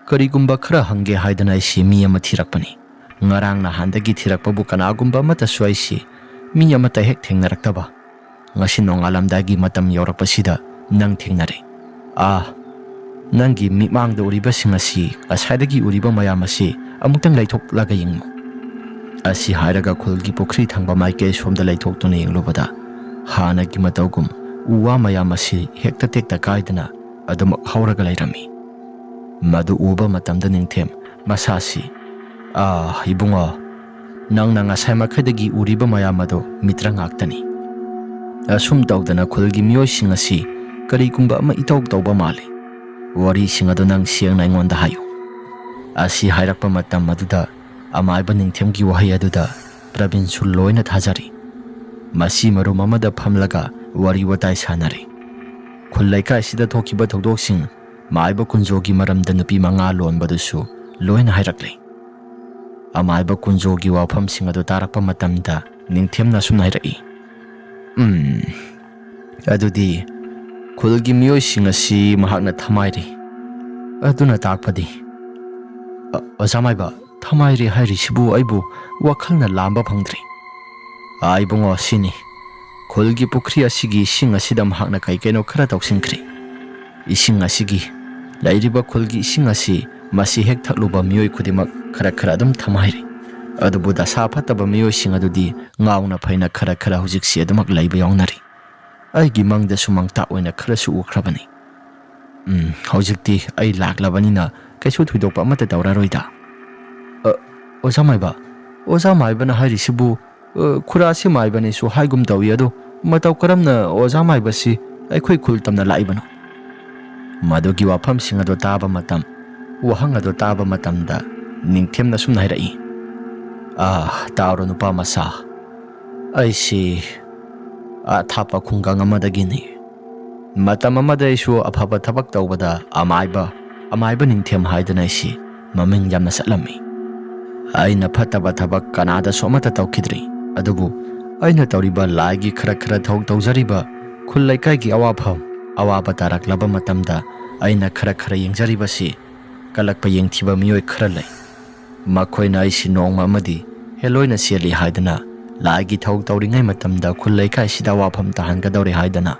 ꯀꯔꯤꯒꯨꯝꯕ ꯈꯔ ꯍꯪꯒꯦ ꯍꯥꯏꯗꯅ ꯑꯩꯁꯤ ꯃꯤ ꯑꯃ ꯊꯤꯔꯛꯄꯅꯤ꯫ ꯉꯔꯥꯡ ꯅꯍꯥꯟꯗꯒꯤ ꯊꯤꯔꯛꯄꯕꯨ ꯀꯅꯥꯒꯨꯝꯕ ꯑꯃꯠꯇꯁꯨ ꯑꯩꯁꯤ ꯃꯤ ꯑꯃꯠꯇ ꯍꯦꯛ ꯊꯦꯡꯅꯔꯛꯇꯕ꯫ ꯉꯁꯤ ꯅꯣꯡꯉꯥꯜꯂꯝꯗꯥꯏꯒꯤ ꯃꯇꯝ ꯌꯧꯔꯛꯄꯁꯤꯗ ꯅꯪ ꯊꯦꯡꯅꯔꯦ꯫ ꯑꯥ, ꯅꯪꯒꯤ ꯃꯤꯠꯃꯥꯡꯗ ꯎꯔꯤꯕꯁꯤꯡ ꯑꯁꯤ, ꯉꯁꯥꯏꯗꯒꯤ ꯎꯔꯤꯕ ꯃꯌꯥꯝ ꯑꯁꯤ ꯑꯃꯨꯛꯇꯪ ꯂꯩꯊꯣꯛꯂꯒ ꯌꯦꯡꯉꯨ꯫" ꯑꯁꯤ ꯍꯥꯏꯔꯒ ꯈꯨꯜꯒꯤ ꯄꯨꯈ꯭ꯔꯤ ꯊꯪꯕ ꯃꯥꯏꯀꯩ ꯁꯣꯝꯗ ꯂꯩꯊꯣꯛꯇꯨꯅ ꯌꯦꯡꯂꯨꯕꯗ ꯍꯥꯟꯅꯒꯤ ꯃꯇꯧꯒꯨꯝ ꯎ ꯋꯥ ꯃꯌꯥꯝ ꯑꯁꯤ ꯍꯦꯛꯇ ꯇꯦꯛꯇ ꯀꯥꯏꯗꯅ ꯑꯗꯨꯃꯛ ꯍꯧꯔꯒ ꯂꯩꯔꯝꯃꯤ꯫ ꯃꯗꯨ ꯎꯕ ꯃꯇꯝꯗ ꯅꯤꯡꯊꯦꯝ ꯃꯁꯥꯁꯤ, "ꯑꯥ, ꯏꯕꯨꯡꯉꯣ, ꯅꯪꯅ ꯉꯁꯥꯏ ꯃꯈꯩꯗꯒꯤ ꯎꯔꯤꯕ ꯃꯌꯥꯝ ꯑꯗꯨ ꯃꯤꯇ꯭ꯔ ꯉꯥꯛꯇꯅꯤ꯫ ꯑꯁꯨꯝ ꯇꯧꯗꯅ ꯈꯨꯜꯒꯤ ꯃꯤꯑꯣꯏꯁꯤꯡ ꯑꯁꯤ ꯀꯔꯤꯒꯨꯝꯕ ꯑꯃ ꯏꯇꯧ ꯇꯧꯕ ꯃꯥꯜꯂꯤ꯫ ꯋꯥꯔꯤꯁꯤꯡ ꯑꯗꯨ ꯅꯪ ꯁꯦꯡꯅ ꯑꯩꯉꯣꯟꯗ ꯍꯥꯏꯌꯨ꯫" ꯑꯁꯤ ꯍꯥꯏꯔꯛꯄ ꯃꯇꯝ ꯑꯗꯨꯗ ꯑꯃꯥꯏꯕ ꯅꯤꯡꯊꯦꯝꯒꯤ ꯋꯥꯍꯩ ꯑꯗꯨꯗ ꯄ꯭ꯔꯕꯤꯟꯁꯨ ꯂꯣꯏꯅ ꯊꯥꯖꯔꯤ꯫ ꯃꯁꯤ ꯃꯔꯨꯝ ꯑꯃꯗ ꯐꯝꯂꯒ ꯋꯥꯔꯤ ꯋꯥꯇꯥꯏ ꯁꯥꯟꯅꯔꯤ꯫ ꯈꯨꯜ ꯂꯩꯀꯥꯏꯁꯤꯗ ꯊꯣꯛꯈꯤꯕ ꯊꯧꯗꯣꯛꯁꯤꯡ, ꯃꯥꯏꯕ ꯀꯨꯟꯖꯣꯒꯤ ꯃꯔꯝꯗ ꯅꯨꯄꯤ ꯃꯉꯥ ꯂꯣꯟꯕꯗꯨꯁꯨ ꯂꯣꯏꯅ ꯍꯥꯏꯔꯛꯂꯤ꯫ ꯑꯃꯥꯏꯕ ꯀꯨꯟꯖꯣꯒꯤ ꯋꯥꯐꯝꯁꯤꯡ ꯑꯗꯨ ꯇꯥꯔꯛꯄ ꯃꯇꯝꯗ ꯅꯤꯡꯊꯦꯝꯅ ꯑꯁꯨꯝꯅ ꯍꯥꯏꯔꯛꯏ, "ꯎꯝ, ꯑꯗꯨꯗꯤ ꯈꯨꯜꯒꯤ ꯃꯤꯑꯣꯏꯁꯤꯡ ꯑꯁꯤ ꯃꯍꯥꯛꯅ ꯊꯃꯥꯏꯔꯤ꯫ ꯑꯗꯨꯅ ꯇꯥꯛꯄꯗꯤ?" "ꯑ-, ꯑꯣꯖꯥ ꯃꯥꯏꯕ, ꯊꯃꯥꯏꯔꯤ ꯍꯥꯏꯔꯤꯁꯤꯕꯨ ꯑꯩꯕꯨ ꯋꯥꯈꯜꯅ ꯂꯥꯝꯕ ꯐꯪꯗ꯭ꯔꯤ꯫" "ꯑꯥ, ꯏꯕꯨꯡꯉꯣ, ꯁꯤꯅꯤ꯫ ꯈꯨꯜꯒꯤ ꯄꯨꯈ꯭ꯔꯤ ꯑꯁꯤꯒꯤ ꯏꯁꯤꯡ ꯑꯁꯤꯗ ꯃꯍꯥꯛꯅ ꯀꯩ ꯀꯩꯅꯣ ꯈꯔ ꯇꯧꯁꯤꯟꯈ꯭ꯔꯦ꯫ ꯏꯁꯤꯡ ꯑꯁꯤꯒꯤ, ꯂꯩꯔꯤꯕ ꯈꯨꯜꯒꯤ ꯏꯁꯤꯡ ꯑꯁꯤ ꯃꯁꯤ ꯍꯦꯛ ꯊꯛꯂꯨꯕ ꯃꯤꯑꯣꯏ ꯈꯨꯗꯤꯡꯃꯛ ꯈꯔ ꯈꯔ ꯑꯗꯨꯝ ꯊꯝꯍꯥꯏꯔꯦ꯫ ꯑꯗꯨꯕꯨ ꯗꯁꯥ ꯐꯠꯇꯕ ꯃꯤꯑꯣꯏꯁꯤꯡ ꯑꯗꯨꯗꯤ ꯉꯥꯎꯅ ꯐꯩꯅ ꯈꯔ ꯈꯔ ꯍꯧꯖꯤꯛꯁꯤ ꯑꯗꯨꯃꯛ ꯂꯩꯕ ꯌꯥꯎꯅꯔꯤ꯫ ꯑꯩꯒꯤ ꯃꯪꯗꯁꯨ ꯃꯪꯇꯥꯛ ꯑꯣꯏꯅ ꯈꯔꯁꯨ ꯎꯈ꯭ꯔꯕꯅꯤ꯫ ꯎꯝ, ꯍꯧꯖꯤꯛꯇꯤ ꯑꯩ ꯂꯥꯛꯂꯕꯅꯤꯅ ꯀꯩꯁꯨ ꯊꯣꯏꯗꯣꯛꯄ ꯑꯃꯠꯇ ꯇꯧꯔꯔꯣꯏꯗ꯫ "ꯑ, ꯑꯣꯖꯥ ꯃꯥꯏꯕ, ꯑꯣꯖꯥ ꯃꯥꯏꯕꯅ ꯍꯥꯏꯔꯤꯁꯤꯕꯨ, ꯑ, ꯈꯨꯔꯥꯁꯤ ꯃꯥꯏꯕꯅꯤꯁꯨ ꯍꯥꯏꯒꯨꯝ ꯇꯧꯏ, ꯑꯗꯣ ꯃꯇꯧ ꯀꯔꯝꯅ ꯑꯣꯖꯥ ꯃꯥꯏꯕꯁꯤ ꯑꯩꯈꯣꯏ ꯈꯨꯜ ꯇꯝꯅ ꯂꯥꯛꯏꯕꯅꯣ?" ꯃꯗꯨꯒꯤ ꯋꯥꯐꯝꯁꯤꯡ ꯑꯗꯨ ꯇꯥꯕ ꯃꯇꯝ, ꯋꯥꯍꯪ ꯑꯗꯨ ꯇꯥꯕ ꯃꯇꯝꯗ ꯅꯤꯡꯊꯦꯝꯅ ꯁꯨꯝꯅ ꯍꯥꯏꯔꯛꯏ, "ꯑꯥ, ꯇꯥꯎꯔꯣ ꯅꯨꯄꯥ ꯃꯆꯥ, ꯑꯩꯁꯤ ꯑꯊꯥꯞꯄ ꯈꯨꯡꯒꯪ ꯑꯃꯗꯒꯤꯅꯤ꯫ ꯃꯇꯝ ꯑꯃꯗ ꯑꯩꯁꯨ ꯑꯐꯕ ꯊꯕꯛ ꯇꯧꯕꯗ ꯑꯃꯥꯏꯕ, ꯑꯃꯥꯏꯕ ꯅꯤꯡꯊꯦꯝ ꯍꯥꯏꯗꯅ ꯑꯩꯁꯤ ꯃꯃꯤꯡ ꯌꯥꯝꯅ ꯆꯠꯂꯝꯃꯤ꯫ ꯑꯩꯅ ꯐꯠꯇꯕ ꯊꯕꯛ ꯀꯅꯥꯗꯁꯨ ꯑꯃꯠꯇ ꯇꯧꯈꯤꯗ꯭ꯔꯤ, ꯑꯗꯨꯕꯨ ꯑꯩꯅ ꯇꯧꯔꯤꯕ ꯂꯥꯏꯒꯤ ꯈꯔ ꯈꯔ ꯊꯧ ꯇꯧꯖꯔꯤꯕ ꯈꯨꯜ ꯂꯩꯀꯥꯏꯒꯤ ꯑꯋꯥꯐꯝ, ꯑꯋꯥꯕ ꯇꯥꯔꯛꯂꯕ ꯃꯇꯝꯗ ꯑꯩꯅ ꯈꯔ ꯈꯔ ꯌꯦꯡꯖꯔꯤꯕꯁꯤ ꯀꯜꯂꯛꯄ ꯌꯦꯡꯊꯤꯕ ꯃꯤꯑꯣꯏ ꯈꯔ ꯂꯩ꯫ ꯃꯈꯣꯏꯅ ꯑꯩꯁꯤ ꯅꯣꯡꯃ ꯑꯃꯗꯤ ꯍꯦꯂꯣꯏꯅ ꯆꯦꯜꯂꯤ ꯍꯥꯏꯗꯅ, ꯂꯥꯏꯒꯤ ꯊꯧ ꯇꯧꯔꯤꯉꯩ ꯃꯇꯝꯗ ꯈꯨꯜ ꯂꯩꯀꯥꯏꯁꯤꯗ ꯑꯋꯥꯐꯝ ꯇꯥꯍꯟꯒꯗꯧꯔꯦ ꯍꯥꯏꯗꯅ,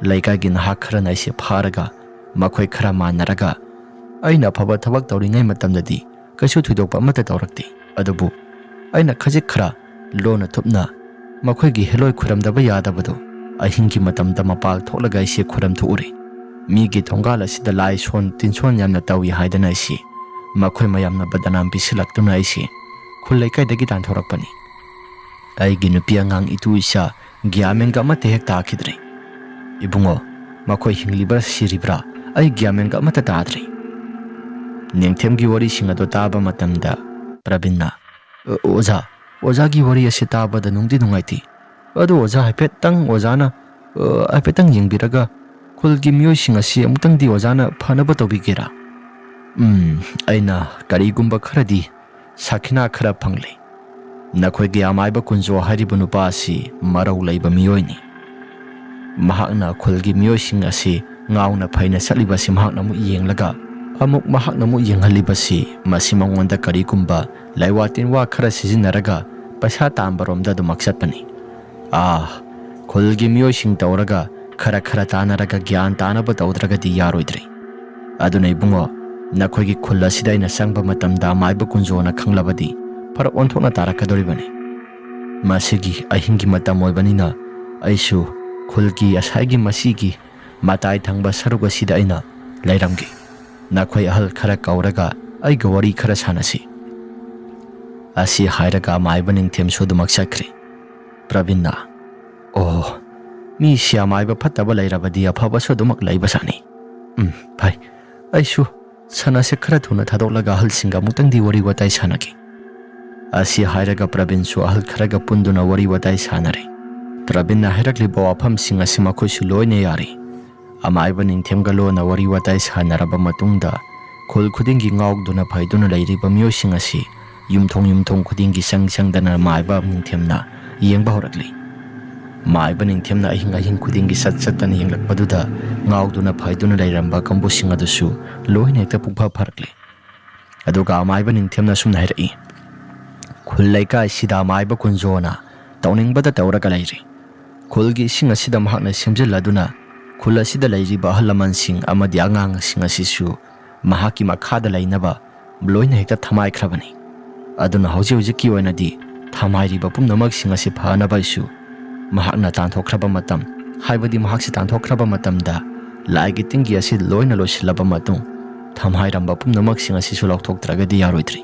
ꯂꯩꯀꯥꯏꯒꯤ ꯅꯍꯥ ꯈꯔꯅ ꯑꯩꯁꯦ ꯐꯥꯔꯒ ꯃꯈꯣꯏ ꯈꯔ ꯃꯥꯟꯅꯔꯒ ꯑꯩꯅ ꯑꯐꯕ ꯊꯕꯛ ꯇꯧꯔꯤꯉꯩ ꯃꯇꯝꯗꯗꯤ ꯀꯩꯁꯨ ꯊꯣꯏꯗꯣꯛꯄ ꯑꯃꯠꯇ ꯇꯧꯔꯛꯇꯦ꯫ ꯑꯗꯨꯕꯨ ꯑꯩꯅ ꯈꯖꯤꯛ ꯈꯔ ꯂꯣꯟꯅ ꯊꯨꯞꯅ ꯃꯈꯣꯏꯒꯤ ꯍꯦꯂꯣꯏ ꯈꯨꯔꯝꯗꯕ ꯌꯥꯗꯕꯗꯨ ꯑꯍꯤꯡꯒꯤ ꯃꯇꯝꯗ ꯃꯄꯥꯜ ꯊꯣꯛꯂꯒ ꯑꯩꯁꯦ ꯈꯨꯔꯝ ꯊꯣꯛꯎꯔꯦ꯫ ꯃꯤꯒꯤ ꯊꯣꯡꯒꯥꯜ ꯑꯁꯤꯗ ꯂꯥꯏ ꯁꯣꯟ ꯇꯤꯟꯁꯣꯟ ꯌꯥꯝꯅ ꯇꯧꯏ ꯍꯥꯏꯗꯅ ꯑꯩꯁꯦ ꯃꯈꯣꯏ ꯃꯌꯥꯝꯅ ꯕꯗꯅꯥꯝ ꯄꯤꯁꯤꯜꯂꯛꯇꯨꯅ ꯑꯩꯁꯦ ꯈꯨꯜ ꯂꯩꯀꯥꯏꯗꯒꯤ ꯇꯥꯟꯊꯣꯔꯛꯄꯅꯤ꯫ ꯑꯩꯒꯤ ꯅꯨꯄꯤ ꯑꯉꯥꯡ ꯏꯇꯨ ꯏꯆꯥ ꯒ꯭ꯌꯥꯃꯦꯟꯒ ꯑꯃꯠꯇ ꯍꯦꯛ ꯇꯥꯈꯤꯗ꯭ꯔꯦ꯫ ꯏꯕꯨꯡꯉꯣ, ꯃꯈꯣꯏ ꯍꯤꯡꯂꯤꯕ꯭ꯔꯥ ꯁꯤꯔꯤꯕ꯭ꯔꯥ ꯑꯩ ꯒ꯭ꯌꯥꯃꯦꯟꯒ ꯑꯃꯠꯇ ꯇꯥꯗ꯭ꯔꯦ꯫" ꯅꯤꯡꯊꯦꯝꯒꯤ ꯋꯥꯔꯤꯁꯤꯡ ꯑꯗꯨ ꯇꯥꯕ ꯃꯇꯝꯗ ꯄ꯭ꯔꯕꯤꯟꯅ, "ꯑ, ꯑꯣꯖꯥ, ꯑꯣꯖꯥꯒꯤ ꯋꯥꯔꯤ ꯑꯁꯤ ꯇꯥꯕꯗ ꯅꯨꯡꯗꯤ ꯅꯨꯡꯉꯥꯏꯇꯦ꯫ ꯑꯗꯨ ꯑꯣꯖꯥ ꯍꯥꯏꯐꯦꯠꯇꯪ ꯑꯣꯖꯥꯅ, ꯑ, ꯍꯥꯏꯐꯦꯠꯇꯪ ꯌꯦꯡꯕꯤꯔꯒ ꯈꯨꯜꯒꯤ ꯃꯤꯑꯣꯏꯁꯤꯡ ꯑꯁꯤ ꯑꯃꯨꯛꯇꯪꯗꯤ ꯑꯣꯖꯥꯅ ꯐꯅꯕ ꯇꯧꯕꯤꯒꯦꯔꯥ?" "ꯎꯝ, ꯑꯩꯅ ꯀꯔꯤꯒꯨꯝꯕ ꯈꯔꯗꯤ ꯁꯥꯈꯤꯅꯥ ꯈꯔ ꯐꯪꯂꯦ꯫ ꯅꯈꯣꯏꯒꯤ ꯑꯃꯥꯏꯕ ꯀꯨꯟꯖꯣ ꯍꯥꯏꯔꯤꯕ ꯅꯨꯄꯥ ꯑꯁꯤ ꯃꯔꯧ ꯂꯩꯕ ꯃꯤꯑꯣꯏꯅꯤ꯫ ꯃꯍꯥꯛꯅ ꯈꯨꯜꯒꯤ ꯃꯤꯑꯣꯏꯁꯤꯡ ꯑꯁꯤ ꯉꯥꯎꯅ ꯐꯩꯅ ꯆꯠꯂꯤꯕꯁꯤ ꯃꯍꯥꯛꯅ ꯑꯃꯨꯛ ꯌꯦꯡꯂꯒ ꯑꯃꯨꯛ ꯃꯍꯥꯛꯅ ꯑꯃꯨꯛ ꯌꯦꯡꯍꯜꯂꯤꯕꯁꯤ, ꯃꯁꯤ ꯃꯉꯣꯟꯗ ꯀꯔꯤꯒꯨꯝꯕ ꯂꯩꯋꯥ ꯇꯤꯟꯋꯥ ꯈꯔ ꯁꯤꯖꯤꯟꯅꯔꯒ ꯄꯩꯁꯥ ꯇꯥꯟꯕꯔꯣꯝꯗ ꯑꯗꯨꯃꯛ ꯆꯠꯄꯅꯤ꯫ ꯑꯥ, ꯈꯨꯜꯒꯤ ꯃꯤꯑꯣꯏꯁꯤꯡ ꯇꯧꯔꯒ ꯈꯔ ꯈꯔ ꯇꯥꯟꯅꯔꯒ ꯒ꯭ꯌꯥꯟ ꯇꯥꯅꯕ ꯇꯧꯗ꯭ꯔꯒꯗꯤ ꯌꯥꯔꯣꯏꯗ꯭ꯔꯦ꯫ ꯑꯗꯨꯅ ꯏꯕꯨꯡꯉꯣ, ꯅꯈꯣꯏꯒꯤ ꯈꯨꯜ ꯑꯁꯤꯗ ꯑꯩꯅ ꯆꯪꯕ ꯃꯇꯝꯗ ꯑꯃꯥꯏꯕ ꯀꯨꯟꯖꯣꯅ ꯈꯪꯂꯕꯗꯤ ꯐꯔꯛ ꯑꯣꯟꯊꯣꯛꯅ ꯇꯥꯔꯛꯀꯗꯧꯔꯤꯕꯅꯤ꯫ ꯃꯁꯤꯒꯤ ꯑꯍꯤꯡꯒꯤ ꯃꯇꯝ ꯑꯣꯏꯕꯅꯤꯅ ꯑꯩꯁꯨ ꯈꯨꯜꯒꯤ ꯑꯁꯥꯏꯒꯤ ꯃꯁꯤꯒꯤ ꯃꯇꯥꯏ ꯊꯪꯕ ꯁꯔꯨꯛ ꯑꯁꯤꯗ ꯑꯩꯅ ꯂꯩꯔꯝꯒꯦ꯫ ꯅꯈꯣꯏ ꯑꯍꯜ ꯈꯔ ꯀꯧꯔꯒ ꯑꯩꯒ ꯋꯥꯔꯤ ꯈꯔ ꯁꯥꯟꯅꯁꯤ꯫ ꯑꯁꯤ ꯍꯥꯏꯔꯒ ꯑꯃꯥꯏꯕ ꯅꯤꯡꯊꯦꯝꯁꯨ ꯑꯗꯨꯃꯛ ꯆꯠꯈ꯭ꯔꯦ꯫ ꯄ꯭ꯔꯕꯤꯟꯅ, "ꯑꯣ, ꯃꯤꯁꯤ ꯑꯃꯥꯏꯕ ꯐꯠꯇꯕ ꯂꯩꯔꯕꯗꯤ ꯑꯐꯕꯁꯨ ꯑꯗꯨꯃꯛ ꯂꯩꯕꯖꯥꯠꯅꯤ꯫ ꯎꯝ, ꯐꯩ꯫ ꯑꯩꯁꯨ ꯁꯅꯥꯁꯦ ꯈꯔ ꯊꯨꯅ ꯊꯥꯗꯣꯛꯂꯒ ꯑꯍꯜꯁꯤꯡꯒ ꯑꯃꯨꯛꯇꯪꯗꯤ ꯋꯥꯔꯤ ꯋꯥꯇꯥꯏ ꯁꯥꯟꯅꯒꯦ"꯫ ꯑꯁꯤ ꯍꯥꯏꯔꯒ ꯄ꯭ꯔꯕꯤꯟꯁꯨ ꯑꯍꯜ ꯈꯔꯒ ꯄꯨꯟꯗꯨꯅ ꯋꯥꯔꯤ ꯋꯥꯇꯥꯏ ꯁꯥꯟꯅꯔꯦ꯫ ꯄ꯭ꯔꯕꯤꯟꯅ ꯍꯥꯏꯔꯛꯂꯤꯕ ꯋꯥꯐꯝꯁꯤꯡ ꯑꯁꯤ ꯃꯈꯣꯏꯁꯨ ꯂꯣꯏꯅ ꯌꯥꯔꯦ꯫ ꯑꯃꯥꯏꯕ ꯅꯤꯡꯊꯦꯝꯒ ꯂꯣꯟꯅ ꯋꯥꯔꯤ ꯋꯥꯇꯥꯏ ꯁꯥꯟꯅꯔꯕ ꯃꯇꯨꯡꯗ, ꯈꯨꯜ ꯈꯨꯗꯤꯡꯒꯤ ꯉꯥꯎꯗꯨꯅ ꯐꯩꯗꯨꯅ ꯂꯩꯔꯤꯕ ꯃꯤꯑꯣꯏꯁꯤꯡ ꯑꯁꯤ ꯌꯨꯝꯊꯣꯡ ꯌꯨꯝꯊꯣꯡ ꯈꯨꯗꯤꯡꯒꯤ ꯆꯪ ꯆꯪꯗꯅ ꯃꯥꯏꯕ ꯅꯤꯡꯊꯦꯝꯅ ꯌꯦꯡꯕ ꯍꯧꯔꯛꯂꯤ꯫ ꯃꯥꯏꯕ ꯅꯤꯡꯊꯦꯝꯅ ꯑꯍꯤꯡ ꯑꯍꯤꯡ ꯈꯨꯗꯤꯡꯒꯤ ꯆꯠ ꯆꯠꯇꯅ ꯌꯦꯡꯂꯛꯄꯗꯨꯗ, ꯉꯥꯎꯗꯨꯅ ꯐꯩꯗꯨꯅ ꯂꯩꯔꯝꯕ ꯀꯥꯡꯕꯨꯁꯤꯡ ꯑꯗꯨꯁꯨ ꯂꯣꯏꯅ ꯍꯦꯛꯇ ꯄꯨꯡꯐ ꯐꯔꯛꯂꯦ꯫ ꯑꯗꯨꯒ ꯑꯃꯥꯏꯕ ꯅꯤꯡꯊꯦꯝꯅ ꯑꯁꯨꯝꯅ ꯍꯥꯏꯔꯛꯏ, "ꯈꯨꯜ ꯂꯩꯀꯥꯏꯁꯤꯗ ꯑꯃꯥꯏꯕ ꯀꯨꯟꯖꯣꯅ ꯇꯧꯅꯤꯡꯕꯗ ꯇꯧꯔꯒ ꯂꯩꯔꯤ꯫ ꯈꯨꯜꯒꯤ ꯏꯁꯤꯡ ꯑꯁꯤꯗ ꯃꯍꯥꯛꯅ ꯁꯦꯝꯖꯤꯜꯂꯗꯨꯅ ꯈꯨꯜ ꯑꯁꯤꯗ ꯂꯩꯔꯤꯕ ꯑꯍꯜ ꯂꯃꯟꯁꯤꯡ ꯑꯃꯗꯤ ꯑꯉꯥꯡꯁꯤꯡ ꯑꯁꯤꯁꯨ ꯃꯍꯥꯛꯀꯤ ꯃꯈꯥꯗ ꯂꯩꯅꯕ ꯂꯣꯏꯅ ꯍꯦꯛꯇ ꯊꯝꯍꯥꯏꯈ꯭ꯔꯕꯅꯤ꯫ ꯑꯗꯨꯅ ꯍꯧꯖꯤꯛ ꯍꯧꯖꯤꯛꯀꯤ ꯑꯣꯏꯅꯗꯤ ꯊꯝꯍꯥꯏꯔꯤꯕ ꯄꯨꯝꯅꯃꯛꯁꯤꯡ ꯑꯁꯤ ꯐꯅꯕ ꯑꯩꯁꯨ ꯃꯍꯥꯛꯅ ꯇꯥꯟꯊꯣꯛꯈ꯭ꯔꯕ ꯃꯇꯝ, ꯍꯥꯏꯕꯗꯤ ꯃꯍꯥꯛꯁꯤ ꯇꯥꯟꯊꯣꯛꯈ꯭ꯔꯕ ꯃꯇꯝꯗ ꯂꯥꯏꯒꯤ ꯇꯤꯟꯒꯤ ꯑꯁꯤ ꯂꯣꯏꯅ ꯂꯣꯏꯁꯤꯜꯂꯕ ꯃꯇꯨꯡ, ꯊꯝꯍꯥꯏꯔꯝꯕ ꯄꯨꯝꯅꯃꯛꯁꯤꯡ ꯑꯁꯤꯁꯨ ꯂꯧꯊꯣꯛꯇ꯭ꯔꯒꯗꯤ ꯌꯥꯔꯣꯏꯗ꯭ꯔꯤ꯫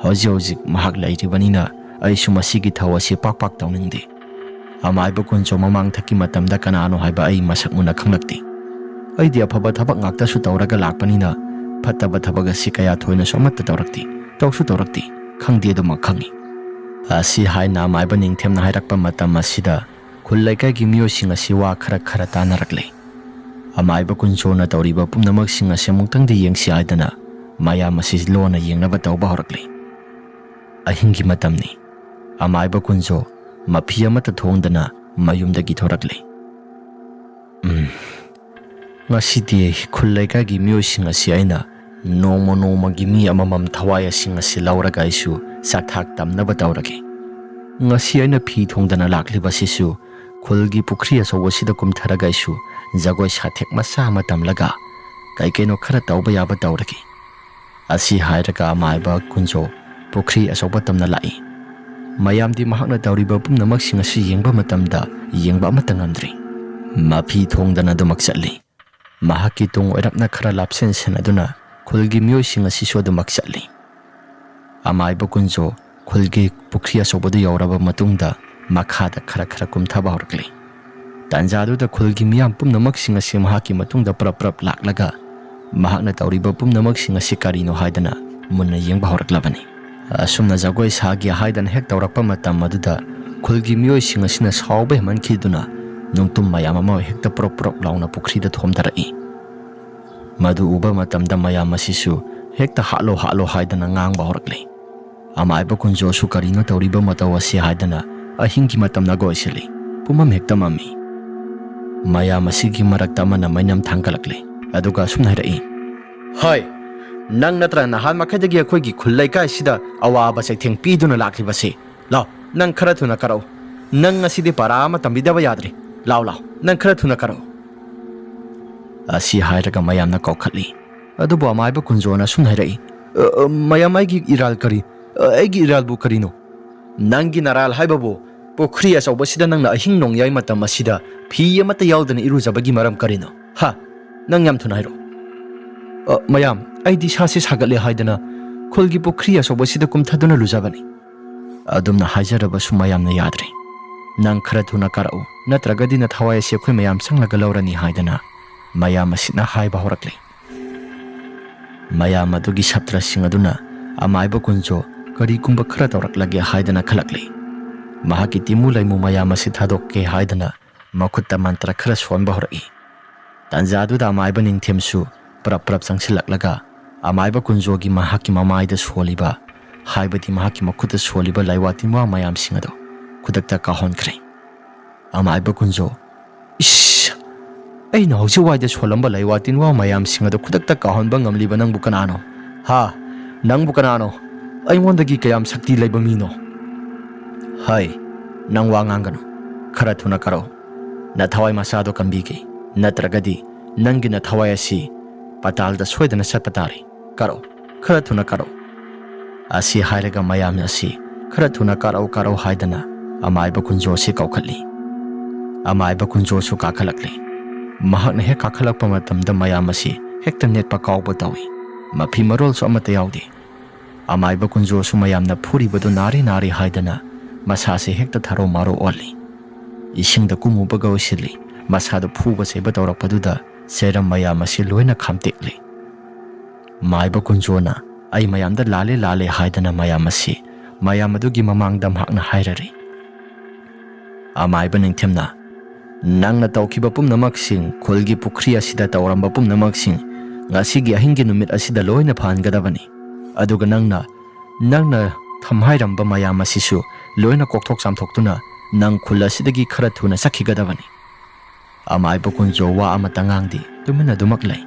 ꯍꯧꯖꯤꯛ ꯍꯧꯖꯤꯛ ꯃꯍꯥꯛ ꯂꯩꯔꯤꯕꯅꯤꯅ ꯑꯩꯁꯨ ꯃꯁꯤꯒꯤ ꯊꯧ ꯑꯁꯤ ꯄꯥꯛ ꯄꯥꯛ ꯇꯧꯅꯤꯡꯗꯦ꯫ ꯑꯃꯥꯏꯕ ꯀꯨꯟꯖꯣ ꯃꯃꯥꯡꯊꯛꯀꯤ ꯃꯇꯝꯗ ꯀꯅꯥꯅꯣ ꯍꯥꯏꯕ ꯑꯩ ꯃꯁꯛ ꯃꯨꯟꯅ ꯈꯪꯂꯛꯇꯦ꯫ ꯑꯩꯗꯤ ꯑꯐꯕ ꯊꯕꯛ ꯉꯥꯛꯇꯁꯨ ꯇꯧꯔꯒ ꯂꯥꯛꯄꯅꯤꯅ ꯐꯠꯇꯕ ꯊꯕꯛ ꯑꯁꯤ ꯀꯌꯥ ꯊꯣꯏꯅꯁꯨ ꯑꯃꯠꯇ ꯇꯧꯔꯛꯇꯦ, ꯇꯧꯁꯨ ꯇꯧꯔꯛꯇꯦ, ꯈꯪꯗꯦ ꯑꯗꯨꯃꯛ ꯈꯪꯉꯤ"꯫ ꯑꯁꯤ ꯍꯥꯏꯅ ꯑꯃꯥꯏꯕ ꯅꯤꯡꯊꯦꯝꯅ ꯍꯥꯏꯔꯛꯄ ꯃꯇꯝ ꯑꯁꯤꯗ ꯈꯨꯜ ꯂꯩꯀꯥꯏꯒꯤ ꯃꯤꯑꯣꯏꯁꯤꯡ ꯑꯁꯤ ꯋꯥ ꯈꯔ ꯈꯔ ꯇꯥꯅꯔꯛꯂꯦ꯫ ꯑꯃꯥꯏꯕ ꯀꯨꯟꯖꯣꯅ ꯇꯧꯔꯤꯕ ꯄꯨꯝꯅꯃꯛꯁꯤꯡ ꯑꯁꯤ ꯑꯃꯨꯛꯇꯪꯗꯤ ꯌꯦꯡꯁꯤ ꯍꯥꯏꯗꯅ ꯃꯌꯥꯝ ꯑꯁꯤ ꯂꯣꯟꯅ ꯌꯦꯡꯅꯕ ꯇꯧꯕ ꯍꯧꯔꯛꯂꯦ꯫ ꯑꯍꯤꯡꯒꯤ ꯃꯇꯝꯅꯤ꯫ ꯑꯃꯥꯏꯕ ꯀꯨꯟꯖꯣ ꯃꯐꯤ ꯑꯃꯠꯇ ꯊꯣꯡꯗꯅ ꯃꯌꯨꯝꯗꯒꯤ ꯊꯣꯔꯛꯂꯦ꯫ "ꯎꯝ, ꯉꯁꯤꯗꯤ ꯈꯨꯜ ꯂꯩꯀꯥꯏꯒꯤ ꯃꯤꯑꯣꯏꯁꯤꯡ ꯑꯁꯤ ꯑꯩꯅ ꯅꯣꯡꯃ ꯅꯣꯡꯃꯒꯤ ꯃꯤ ꯑꯃꯃꯝ ꯊꯋꯥꯏꯁꯤꯡ ꯑꯁꯤ ꯂꯧꯔꯒ ꯑꯩꯁꯨ ꯆꯥꯛꯊꯥꯛ ꯇꯝꯅꯕ ꯇꯧꯔꯒꯦ꯫ ꯉꯁꯤ ꯑꯩꯅ ꯐꯤ ꯊꯣꯡꯗꯅ ꯂꯥꯛꯂꯤꯕꯁꯤꯁꯨ ꯈꯨꯜꯒꯤ ꯄꯨꯈ꯭ꯔꯤ ꯑꯆꯧꯕꯁꯤꯗ ꯀꯨꯝꯊꯔꯒ ꯑꯩꯁꯨ ꯖꯒꯣꯏ ꯁꯥꯊꯦꯛ ꯃꯆꯥ ꯑꯃ ꯇꯝꯂꯒ ꯀꯩ ꯀꯩꯅꯣ ꯈꯔ ꯇꯧꯕ ꯌꯥꯕ ꯇꯧꯔꯒꯦ꯫ ꯑꯁꯤ ꯍꯥꯏꯔꯒ ꯑꯃꯥꯏꯕ ꯀꯨꯟꯖꯣ ꯄꯨꯈ꯭ꯔꯤ ꯑꯆꯧꯕ ꯇꯝꯅ ꯂꯥꯛꯏ꯫ ꯃꯌꯥꯝꯗꯤ ꯃꯍꯥꯛꯅ ꯇꯧꯔꯤꯕ ꯄꯨꯝꯅꯃꯛꯁꯤꯡ ꯑꯁꯤ ꯌꯦꯡꯕ ꯃꯇꯝꯗ ꯌꯦꯡꯕ ꯑꯃꯠꯇ ꯉꯝꯗ꯭ꯔꯤ꯫ ꯃꯐꯤ ꯊꯣꯡꯗꯅ ꯑꯗꯨꯃꯛ ꯆꯠꯂꯤ꯫ ꯃꯍꯥꯛꯀꯤ ꯇꯨꯡ ꯑꯣꯏꯔꯞꯅ ꯈꯔ ꯂꯥꯞꯁꯤꯟ ꯁꯤꯟꯅꯗꯨꯅ ꯈꯨꯜꯒꯤ ꯃꯤꯑꯣꯏꯁꯤꯡ ꯑꯁꯤꯁꯨ ꯑꯗꯨꯃꯛ ꯆꯠꯂꯤ꯫ ꯑꯃꯥꯏꯕ ꯀꯨꯟꯖꯣ ꯈꯨꯜꯒꯤ ꯄꯨꯈ꯭ꯔꯤ ꯑꯆꯧꯕꯗꯨ ꯌꯧꯔꯕ ꯃꯇꯨꯡꯗ ꯃꯈꯥꯗ ꯈꯔ ꯈꯔ ꯀꯨꯝꯊꯕ ꯍꯧꯔꯛꯂꯤ꯫ ꯇꯥꯟꯖꯥꯗꯨꯗ ꯈꯨꯜꯒꯤ ꯃꯤꯌꯥꯝ ꯄꯨꯝꯅꯃꯛꯁꯤꯡ ꯑꯁꯤ ꯃꯍꯥꯛꯀꯤ ꯃꯇꯨꯡꯗ ꯄ꯭ꯔꯞ ꯄ꯭ꯔꯞ ꯂꯥꯛꯂꯒ ꯃꯍꯥꯛꯅ ꯇꯧꯔꯤꯕ ꯄꯨꯝꯅꯃꯛꯁꯤꯡ ꯑꯁꯤ ꯀꯔꯤꯅꯣ ꯍꯥꯏꯗꯅ ꯃꯨꯟꯅ ꯌꯦꯡꯕ ꯍꯧꯔꯛꯂꯕꯅꯤ꯫ ꯑꯁꯨꯝꯅ ꯖꯒꯣꯏ ꯁꯥꯒꯦ ꯍꯥꯏꯗꯅ ꯍꯦꯛ ꯇꯧꯔꯛꯄ ꯃꯇꯝ ꯑꯗꯨꯗ ꯈꯨꯜꯒꯤ ꯃꯤꯑꯣꯏꯁꯤꯡ ꯑꯁꯤꯅ ꯁꯥꯎꯕ ꯍꯦꯟꯃꯟꯈꯤꯗꯨꯅ ꯅꯨꯡꯇꯨꯝ ꯃꯌꯥꯝ ꯑꯃ ꯍꯦꯛꯇ ꯄ꯭ꯔꯣꯞ ꯄ꯭ꯔꯣꯞ ꯂꯥꯎꯅ ꯄꯨꯈ꯭ꯔꯤꯗ ꯊꯣꯝꯊꯔꯛꯏ꯫ ꯃꯗꯨ ꯎꯕ ꯃꯇꯝꯗ ꯃꯌꯥꯝ ꯑꯁꯤꯁꯨ ꯍꯦꯛꯇ ꯍꯥꯠꯂꯣ ꯍꯥꯠꯂꯣ ꯍꯥꯏꯗꯅ ꯉꯥꯡꯕ ꯍꯧꯔꯛꯂꯤ꯫ ꯑꯃꯥꯏꯕ ꯀꯨꯟꯖꯣꯁꯨ ꯀꯔꯤꯅꯣ ꯇꯧꯔꯤꯕ ꯃꯇꯧ ꯑꯁꯤ ꯍꯥꯏꯗꯅ ꯑꯍꯤꯡꯒꯤ ꯃꯇꯝꯅ ꯒꯣꯏꯁꯤꯜꯂꯤ꯫ ꯄꯨꯝꯃꯝ ꯍꯦꯛꯇ ꯃꯝꯃꯤ꯫ ꯃꯌꯥꯝ ꯑꯁꯤꯒꯤ ꯃꯔꯛꯇ ꯑꯃꯅ ꯃꯩꯅꯝ ꯊꯥꯡꯒꯠꯂꯛꯂꯤ꯫ ꯑꯗꯨꯒ ꯑꯁꯨꯝꯅ ꯍꯥꯏꯔꯛꯏ, "ꯍꯣꯏ, ꯅꯪ ꯅꯠꯇ꯭ꯔ ꯅꯍꯥꯟ ꯃꯈꯩꯗꯒꯤ ꯑꯩꯈꯣꯏꯒꯤ ꯈꯨꯜ ꯂꯩꯀꯥꯏꯁꯤꯗ ꯑꯋꯥꯕ ꯆꯩꯊꯦꯡ ꯄꯤꯗꯨꯅ ꯂꯥꯛꯂꯤꯕꯁꯤ? ꯂꯥꯎ, ꯅꯪ ꯈꯔ ꯊꯨꯅ ꯀꯥꯔꯛꯎ꯫ ꯅꯪ ꯉꯁꯤꯗꯤ ꯄꯔꯥ ꯑꯃ ꯇꯝꯕꯤꯗꯕ ꯌꯥꯗ꯭ꯔꯤ꯫ ꯂꯥꯎ, ꯂꯥꯎ, ꯅꯪ ꯈꯔ ꯊꯨꯅ ꯀꯥꯔꯛꯎ"꯫ ꯑꯁꯤ ꯍꯥꯏꯔꯒ ꯃꯌꯥꯝꯅ ꯀꯧꯈꯠꯂꯤ꯫ ꯑꯗꯨꯕꯨ ꯑꯃꯥꯏꯕ ꯀꯨꯟꯖꯣꯅ ꯑꯁꯨꯝꯅ ꯍꯥꯏꯔꯛꯏ, "ꯑ, ꯑ, ꯃꯌꯥꯝ, ꯑꯩꯒꯤ ꯏꯔꯥꯜ ꯀꯔꯤ? ꯑ, ꯑꯩꯒꯤ ꯏꯔꯥꯜꯕꯨ ꯀꯔꯤꯅꯣ?" "ꯅꯪꯒꯤ ꯅꯔꯥꯜ ꯍꯥꯏꯕꯕꯨ ꯄꯨꯈ꯭ꯔꯤ ꯑꯆꯧꯕꯁꯤꯗ ꯅꯪꯅ ꯑꯍꯤꯡ ꯅꯣꯡꯌꯥꯏ ꯃꯇꯝ ꯑꯁꯤꯗ ꯐꯤ ꯑꯃꯠꯇ ꯌꯥꯎꯗꯅ ꯏꯔꯨꯖꯕꯒꯤ ꯃꯔꯝ ꯀꯔꯤꯅꯣ? ꯍꯥ? ꯅꯪ ꯌꯥꯝ ꯊꯨꯅ ꯍꯥꯏꯔꯛꯑꯣ"꯫ "ꯑ, ꯃꯌꯥꯝ, ꯑꯩꯗꯤ ꯏꯁꯥꯁꯦ ꯁꯥꯒꯠꯂꯦ ꯍꯥꯏꯗꯅ ꯈꯨꯜꯒꯤ ꯄꯨꯈ꯭ꯔꯤ ꯑꯆꯧꯕꯁꯤꯗ ꯀꯨꯝꯊꯗꯨꯅ ꯂꯨꯖꯕꯅꯤ"꯫ ꯑꯗꯨꯝꯅ ꯍꯥꯏꯖꯔꯕꯁꯨ ꯃꯌꯥꯝꯅ ꯌꯥꯗ꯭ꯔꯦ꯫ "ꯅꯪ ꯈꯔ ꯊꯨꯅ ꯀꯥꯔꯛꯎ, ꯅꯠꯇ꯭ꯔꯒꯗꯤ ꯅꯊꯋꯥꯏ ꯑꯁꯤ ꯑꯩꯈꯣꯏ ꯃꯌꯥꯝ ꯆꯪꯂꯒ ꯂꯧꯔꯅꯤ" ꯍꯥꯏꯗꯅ ꯃꯌꯥꯝ ꯑꯁꯤꯅ ꯍꯥꯏꯕ ꯍꯧꯔꯛꯂꯤ꯫ ꯃꯌꯥꯝ ꯑꯗꯨꯒꯤ ꯁꯥꯇ꯭ꯔꯁꯤꯡ ꯑꯗꯨꯅ ꯑꯃꯥꯏꯕ ꯀꯨꯟꯖꯣ ꯀꯔꯤꯒꯨꯝꯕ ꯈꯔ ꯇꯧꯔꯛꯂꯒꯦ ꯍꯥꯏꯗꯅ ꯈꯜꯂꯛꯂꯤ꯫ ꯃꯍꯥꯛꯀꯤ ꯇꯤꯃꯨ ꯂꯩꯃꯨ ꯃꯌꯥꯝ ꯑꯁꯤ ꯊꯥꯗꯣꯛꯀꯦ ꯍꯥꯏꯗꯅ ꯃꯈꯨꯠꯇ ꯃꯟꯇ꯭ꯔ ꯈꯔ ꯁꯣꯟꯕ ꯍꯧꯔꯛꯏ꯫ ꯇꯥꯟꯖꯥꯗꯨꯗ ꯑꯃꯥꯏꯕ ꯅꯤꯡꯊꯦꯝꯁꯨ ꯄ꯭ꯔꯞ ꯄ꯭ꯔꯞ ꯆꯪꯁꯤꯜꯂꯛꯂꯒ ꯑꯃꯥꯏꯕ ꯀꯨꯟꯖꯣꯒꯤ ꯃꯍꯥꯛꯀꯤ ꯃꯃꯥꯏꯗ ꯁꯣꯜꯂꯤꯕ, ꯍꯥꯏꯕꯗꯤ ꯃꯍꯥꯛꯀꯤ ꯃꯈꯨꯠꯇ ꯁꯣꯜꯂꯤꯕ ꯂꯥꯏꯋꯥ ꯇꯤꯟꯋꯥ ꯃꯌꯥꯝꯁꯤꯡ ꯑꯗꯨ ꯈꯨꯗꯛꯇ ꯀꯥꯎꯍꯟꯈ꯭ꯔꯦ꯫ ꯑꯃꯥꯏꯕ ꯀꯨꯟꯖꯣ, "ꯏꯁ! ꯑꯩꯅ ꯍꯧꯖꯤꯛ ꯋꯥꯏꯗ ꯁꯣꯜꯂꯝꯕ ꯂꯥꯏꯋꯥ ꯇꯤꯟꯋꯥ ꯃꯌꯥꯝꯁꯤꯡ ꯑꯗꯨ ꯈꯨꯗꯛꯇ ꯀꯥꯎꯍꯟꯕ ꯉꯝꯂꯤꯕ ꯅꯪꯕꯨ ꯀꯅꯥꯅꯣ? ꯍꯥ? ꯅꯪꯕꯨ ꯀꯅꯥꯅꯣ? ꯑꯩꯉꯣꯟꯗꯒꯤ ꯀꯌꯥꯝ ꯁꯛꯇꯤ ꯂꯩꯕ ꯃꯤꯅꯣ?" "ꯍꯩ, ꯅꯪ ꯋꯥ ꯉꯥꯡꯒꯅꯨ꯫ "ꯈꯔ ꯊꯨꯅ ꯀꯥꯔꯛꯎ꯫ ꯅꯊꯋꯥꯏ ꯃꯆꯥꯗꯣ ꯀꯟꯕꯤꯒꯦ, ꯅꯠꯇ꯭ꯔꯒꯗꯤ ꯅꯪꯒꯤ ꯅꯊꯋꯥꯏ ꯑꯁꯤ ꯄꯇꯥꯜꯗ ꯁꯣꯏꯗꯅ ꯆꯠꯄ ꯇꯥꯔꯦ꯫ ꯀꯥꯔꯛꯎ, ꯈꯔ ꯊꯨꯅ ꯀꯥꯔꯛꯎ"꯫ ꯑꯁꯤ ꯍꯥꯏꯔꯒ ꯃꯌꯥꯝ ꯑꯁꯤ "ꯈꯔ ꯊꯨꯅ ꯀꯥꯔꯛꯎ, ꯀꯥꯔꯛꯎ" ꯍꯥꯏꯗꯅ ꯑꯃꯥꯏꯕ ꯀꯨꯟꯖꯣ ꯑꯁꯤ ꯀꯧꯈꯠꯂꯤ꯫ ꯑꯃꯥꯏꯕ ꯀꯨꯟꯖꯣꯁꯨ ꯀꯥꯈꯠꯂꯛꯂꯤ꯫ ꯃꯍꯥꯛꯅ ꯍꯦꯛ ꯀꯥꯈꯠꯂꯛꯄ ꯃꯇꯝꯗ ꯃꯌꯥꯝ ꯑꯁꯤ ꯍꯦꯛꯇ ꯅꯦꯠꯄ ꯀꯥꯎꯕ ꯇꯧꯏ꯫ ꯃꯐꯤ ꯃꯔꯣꯜꯁꯨ ꯑꯃꯠꯇ ꯌꯥꯎꯗꯦ꯫ ꯑꯃꯥꯏꯕ ꯀꯨꯟꯖꯣꯁꯨ ꯃꯌꯥꯝꯅ ꯐꯨꯔꯤꯕꯗꯨ ꯅꯥꯔꯤ ꯅꯥꯔꯤ ꯍꯥꯏꯗꯅ ꯃꯁꯥꯁꯦ ꯍꯦꯛꯇ ꯊꯔꯣ ꯃꯥꯔꯣ ꯑꯣꯜꯂꯤ꯫ ꯏꯁꯤꯡꯗ ꯀꯨꯝꯃꯨꯕꯒ ꯑꯣꯏꯁꯤꯜꯂꯤ꯫ ꯃꯁꯥꯗ ꯐꯨꯕ ꯆꯩꯕ ꯇꯧꯔꯛꯄꯗꯨꯗ ꯆꯩꯔꯝ ꯃꯌꯥꯝ ꯑꯁꯤ ꯂꯣꯏꯅ ꯈꯥꯝꯇꯦꯛꯂꯤ꯫ ꯃꯥꯏꯕ ꯀꯨꯟꯖꯣꯅ "ꯑꯩ ꯃꯌꯥꯝꯗ ꯂꯥꯜꯂꯦ ꯂꯥꯜꯂꯦ" ꯍꯥꯏꯗꯅ ꯃꯌꯥꯝ ꯑꯁꯤ ꯃꯌꯥꯝ ꯑꯗꯨꯒꯤ ꯃꯃꯥꯡꯗ ꯃꯍꯥꯛꯅ ꯍꯥꯏꯔꯔꯤ꯫ ꯑꯃꯥꯏꯕ ꯅꯤꯡꯊꯦꯝꯅ "ꯅꯪꯅ ꯇꯧꯈꯤꯕ ꯄꯨꯝꯅꯃꯛꯁꯤꯡ, ꯈꯨꯜꯒꯤ ꯄꯨꯈ꯭ꯔꯤ ꯑꯁꯤꯗ ꯇꯧꯔꯝꯕ ꯄꯨꯝꯅꯃꯛꯁꯤꯡ ꯉꯁꯤꯒꯤ ꯑꯍꯤꯡꯒꯤ ꯅꯨꯃꯤꯠ ꯑꯁꯤꯗ ꯂꯣꯏꯅ ꯐꯍꯟꯒꯗꯕꯅꯤ꯫ ꯑꯗꯨꯒ ꯅꯪꯅ, ꯅꯪꯅ ꯊꯝꯍꯥꯏꯔꯝꯕ ꯃꯌꯥꯝ ꯑꯁꯤꯁꯨ ꯂꯣꯏꯅ ꯀꯣꯛꯊꯣꯛ ꯆꯥꯝꯊꯣꯛꯇꯨꯅ ꯅꯪ ꯈꯨꯜ ꯑꯁꯤꯗꯒꯤ ꯈꯔ ꯊꯨꯅ ꯆꯠꯈꯤꯒꯗꯕꯅꯤ"꯫ ꯑꯃꯥꯏꯕ ꯀꯨꯟꯖꯣ ꯋꯥ ꯑꯃꯠꯇ ꯉꯥꯡꯗꯦ, ꯇꯨꯃꯤꯟꯅ ꯑꯗꯨꯃꯛ ꯂꯩ꯫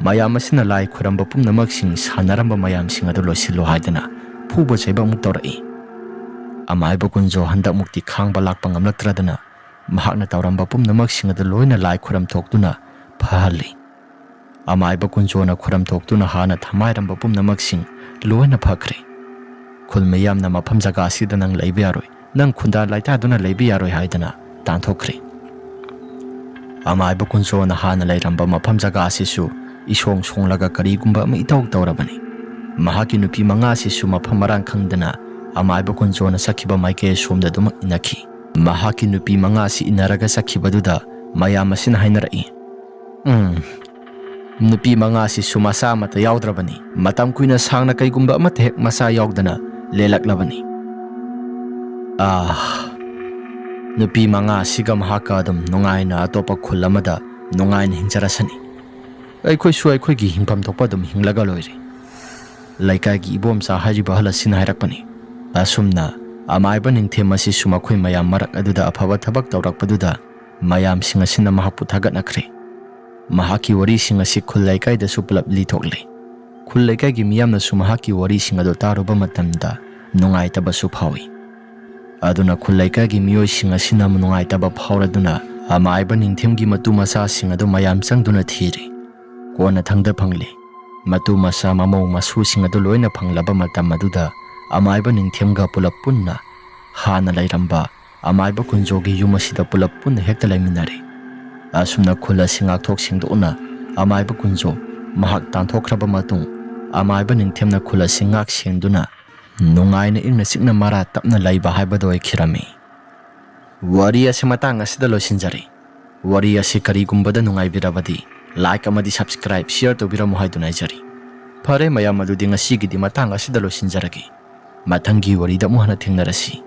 ꯃꯌꯥꯝ ꯑꯁꯤꯅ ꯂꯥꯏ ꯈꯨꯔꯝꯕ ꯄꯨꯝꯅꯃꯛꯁꯤꯡ, ꯁꯥꯟꯅꯔꯝꯕ ꯃꯌꯥꯝꯁꯤꯡ ꯑꯗꯨ ꯂꯣꯏꯁꯤꯜꯂꯨ ꯍꯥꯏꯗꯅ ꯐꯨꯕ ꯆꯩꯕ ꯑꯃꯨꯛ ꯇꯧꯔꯛꯏ꯫ ꯑꯃꯥꯏꯕ ꯀꯨꯟꯖꯣ ꯍꯟꯗꯛꯃꯨꯛꯇꯤ ꯈꯥꯡꯕ ꯂꯥꯛꯄ ꯉꯝꯂꯛꯇ꯭ꯔꯗꯅ ꯃꯍꯥꯛꯅ ꯇꯧꯔꯝꯕ ꯄꯨꯝꯅꯃꯛꯁꯤꯡ ꯑꯗꯨ ꯂꯣꯏꯅ ꯂꯥꯏ ꯈꯨꯔꯝ ꯊꯣꯛꯇꯨꯅ ꯐꯍꯜꯂꯤ꯫ ꯑꯃꯥꯏꯕ ꯀꯨꯟꯖꯣꯅ ꯈꯨꯔꯝ ꯊꯣꯛꯇꯨꯅ ꯍꯥꯟꯅ ꯊꯝꯍꯥꯏꯔꯝꯕ ꯄꯨꯝꯅꯃꯛꯁꯤꯡ ꯂꯣꯏꯅ ꯐꯈ꯭ꯔꯦ꯫ ꯈꯨꯜ ꯃꯤꯌꯥꯝꯅ "ꯃꯐꯝ ꯖꯒꯥ ꯑꯁꯤꯗ ꯅꯪ ꯂꯩꯕ ꯌꯥꯔꯣꯏ, ꯅꯪ ꯈꯨꯟꯗꯥ ꯂꯥꯏꯇꯥꯗꯨꯅ ꯂꯩꯕ ꯌꯥꯔꯣꯏ" ꯍꯥꯏꯗꯅ ꯇꯥꯟꯊꯣꯛꯈ꯭ꯔꯦ꯫ ꯑꯃꯥꯏꯕ ꯀꯨꯟꯖꯣꯅ ꯍꯥꯟꯅ ꯂꯩꯔꯝꯕ ꯃꯐꯝ ꯖꯒꯥ ꯑꯁꯤꯁꯨ ꯏꯁꯣꯡ ꯁꯣꯡꯂꯒ ꯀꯔꯤꯒꯨꯝꯕ ꯑꯃ ꯏꯇꯧ ꯇꯧꯔꯕꯅꯤ꯫ ꯃꯍꯥꯛꯀꯤ ꯅꯨꯄꯤ ꯃꯉꯥ ꯑꯁꯤꯁꯨ ꯃꯐꯝ ꯃꯔꯥꯡ ꯈꯪꯗꯅ ꯑꯃꯥꯏꯕ ꯀꯨꯟꯖꯣꯅ ꯆꯠꯈꯤꯕ ꯃꯥꯏꯀꯩ ꯑꯁꯣꯝꯗ ꯑꯗꯨꯃꯛ ꯏꯟꯅꯈꯤ꯫ ꯃꯍꯥꯛꯀꯤ ꯅꯨꯄꯤ ꯃꯉꯥ ꯑꯁꯤ ꯏꯟꯅꯔꯒ ꯆꯠꯈꯤꯕꯗꯨꯗ ꯃꯌꯥꯝ ꯑꯁꯤꯅ ꯍꯥꯏꯅꯔꯛꯏ, "ꯎꯝ, ꯅꯨꯄꯤ ꯃꯉꯥꯁꯤꯁꯨ ꯃꯆꯥ ꯑꯃꯠꯇ ꯌꯥꯎꯗ꯭ꯔꯕꯅꯤ꯫ ꯃꯇꯝ ꯀꯨꯏꯅ ꯁꯥꯡꯅ ꯀꯩꯒꯨꯝꯕ ꯑꯃꯠꯇ ꯍꯦꯛ ꯃꯆꯥ ꯌꯥꯎꯗꯅ ꯂꯦꯜꯂꯛꯂꯕꯅꯤ꯫ ꯑꯥ, ꯅꯨꯄꯤ ꯃꯉꯥ ꯑꯁꯤꯒ ꯃꯍꯥꯛꯀ ꯑꯗꯨꯝ ꯅꯨꯡꯉꯥꯏꯅ ꯑꯇꯣꯞꯄ ꯈꯨꯜ ꯑꯃꯗ ꯅꯨꯡꯉꯥꯏꯅ ꯍꯤꯡꯖꯔꯁꯅꯤ꯫ ꯑꯩꯈꯣꯏꯁꯨ ꯑꯩꯈꯣꯏꯒꯤ ꯍꯤꯡꯐꯝ ꯊꯣꯛꯄ ꯑꯗꯨꯝ ꯍꯤꯡꯂꯒ ꯂꯣꯏꯔꯦ"꯫ ꯂꯩꯀꯥꯏꯒꯤ ꯏꯕꯣꯝꯆꯥ ꯍꯥꯏꯔꯤꯕ ꯑꯍꯜ ꯑꯁꯤꯅ ꯍꯥꯏꯔꯛꯄꯅꯤ꯫ ꯑꯁꯨꯝꯅ ꯑꯃꯥꯏꯕ ꯅꯤꯡꯊꯦꯝ ꯑꯁꯤꯁꯨ ꯃꯈꯣꯏ ꯃꯌꯥꯝ ꯃꯔꯛ ꯑꯗꯨꯗ ꯑꯐꯕ ꯊꯕꯛ ꯇꯧꯔꯛꯄꯗꯨꯗ ꯃꯌꯥꯝꯁꯤꯡ ꯑꯁꯤꯅ ꯃꯍꯥꯛꯄꯨ ꯊꯥꯒꯠꯅꯈ꯭ꯔꯦ꯫ ꯃꯍꯥꯛꯀꯤ ꯋꯥꯔꯤꯁꯤꯡ ꯑꯁꯤ ꯈꯨꯜ ꯂꯩꯀꯥꯏꯗꯁꯨ ꯄꯨꯂꯞ ꯂꯤꯊꯣꯛꯂꯦ꯫ ꯈꯨꯜ ꯂꯩꯀꯥꯏꯒꯤ ꯃꯤꯌꯥꯝꯅꯁꯨ ꯃꯍꯥꯛꯀꯤ ꯋꯥꯔꯤꯁꯤꯡ ꯑꯗꯨ ꯇꯥꯔꯨꯕ ꯃꯇꯝꯗ ꯅꯨꯡꯉꯥꯏꯇꯕꯁꯨ ꯐꯥꯎꯏ꯫ ꯑꯗꯨꯅ ꯈꯨꯜ ꯂꯩꯀꯥꯏꯒꯤ ꯃꯤꯑꯣꯏꯁꯤꯡ ꯑꯁꯤꯅ ꯅꯨꯡꯉꯥꯏꯇꯕ ꯐꯥꯎꯔꯗꯨꯅ ꯑꯃꯥꯏꯕ ꯅꯤꯡꯊꯦꯝꯒꯤ ꯃꯇꯨ ꯃꯆꯥꯁꯤꯡ ꯑꯗꯨ ꯃꯌꯥꯝ ꯆꯪꯗꯨꯅ ꯊꯤꯔꯤ꯫ ꯀꯣꯟꯅꯊꯪꯗ ꯐꯪꯂꯤ꯫ ꯃꯇꯨ ꯃꯆꯥ ꯃꯃꯧ ꯃꯁꯨꯁꯤꯡ ꯑꯗꯨ ꯂꯣꯏꯅ ꯐꯪꯂꯕ ꯃꯇꯝ ꯑꯗꯨꯗ ꯑꯃꯥꯏꯕ ꯅꯤꯡꯊꯦꯝꯒ ꯄꯨꯂꯞ ꯄꯨꯟꯅ ꯍꯥꯟꯅ ꯂꯩꯔꯝꯕ ꯑꯃꯥꯏꯕ ꯀꯨꯟꯖꯣꯒꯤ ꯌꯨꯝ ꯑꯁꯤꯗ ꯄꯨꯂꯞ ꯄꯨꯟꯅ ꯍꯦꯛꯇ ꯂꯩꯃꯤꯟꯅꯔꯦ꯫ ꯑꯁꯨꯝꯅ ꯈꯨꯜ ꯑꯁꯤ ꯉꯥꯛꯊꯣꯛ ꯁꯦꯡꯗꯣꯛꯅ ꯑꯃꯥꯏꯕ ꯀꯨꯟꯖꯣ ꯃꯍꯥꯛ ꯇꯥꯟꯊꯣꯛꯈ꯭ꯔꯕ ꯃꯇꯨꯡ, ꯑꯃꯥꯏꯕ ꯅꯤꯡꯊꯦꯝꯅ ꯈꯨꯜ ꯑꯁꯤ ꯉꯥꯛ ꯁꯦꯟꯗꯨꯅ ꯅꯨꯡꯉꯥꯏꯅ ꯏꯪꯅ ꯆꯤꯛꯅ ꯃꯔꯥ ꯇꯞꯅ ꯂꯩꯕ ꯍꯥꯏꯕꯗꯨ ꯑꯣꯏꯈꯤꯔꯝꯃꯤ꯫ ꯋꯥꯔꯤ ꯑꯁꯤ ꯃꯇꯥꯡ ꯑꯁꯤꯗ ꯂꯣꯏꯁꯤꯟꯖꯔꯦ꯫ ꯋꯥꯔꯤ ꯑꯁꯤ ꯀꯔꯤꯒꯨꯝꯕꯗ ꯅꯨꯡꯉꯥꯏꯕꯤꯔꯕꯗꯤ like ꯑꯃꯗꯤ subscribe, share ꯇꯧꯕꯤꯔꯝꯃꯨ ꯍꯥꯏꯗꯨꯅ ꯍꯥꯏꯖꯔꯤ꯫ ꯐꯔꯦ ꯃꯌꯥꯝ, ꯑꯗꯨꯗꯤ ꯉꯁꯤꯒꯤꯗꯤ ꯃꯇꯥꯡ ꯑꯁꯤꯗ ꯂꯣꯏꯁꯤꯟꯖꯔꯒꯦ꯫ ꯃꯊꯪꯒꯤ ꯋꯥꯔꯤꯗ ꯑꯃꯨꯛ ꯍꯟꯅ ꯊꯦꯡꯅꯔꯁꯤ꯫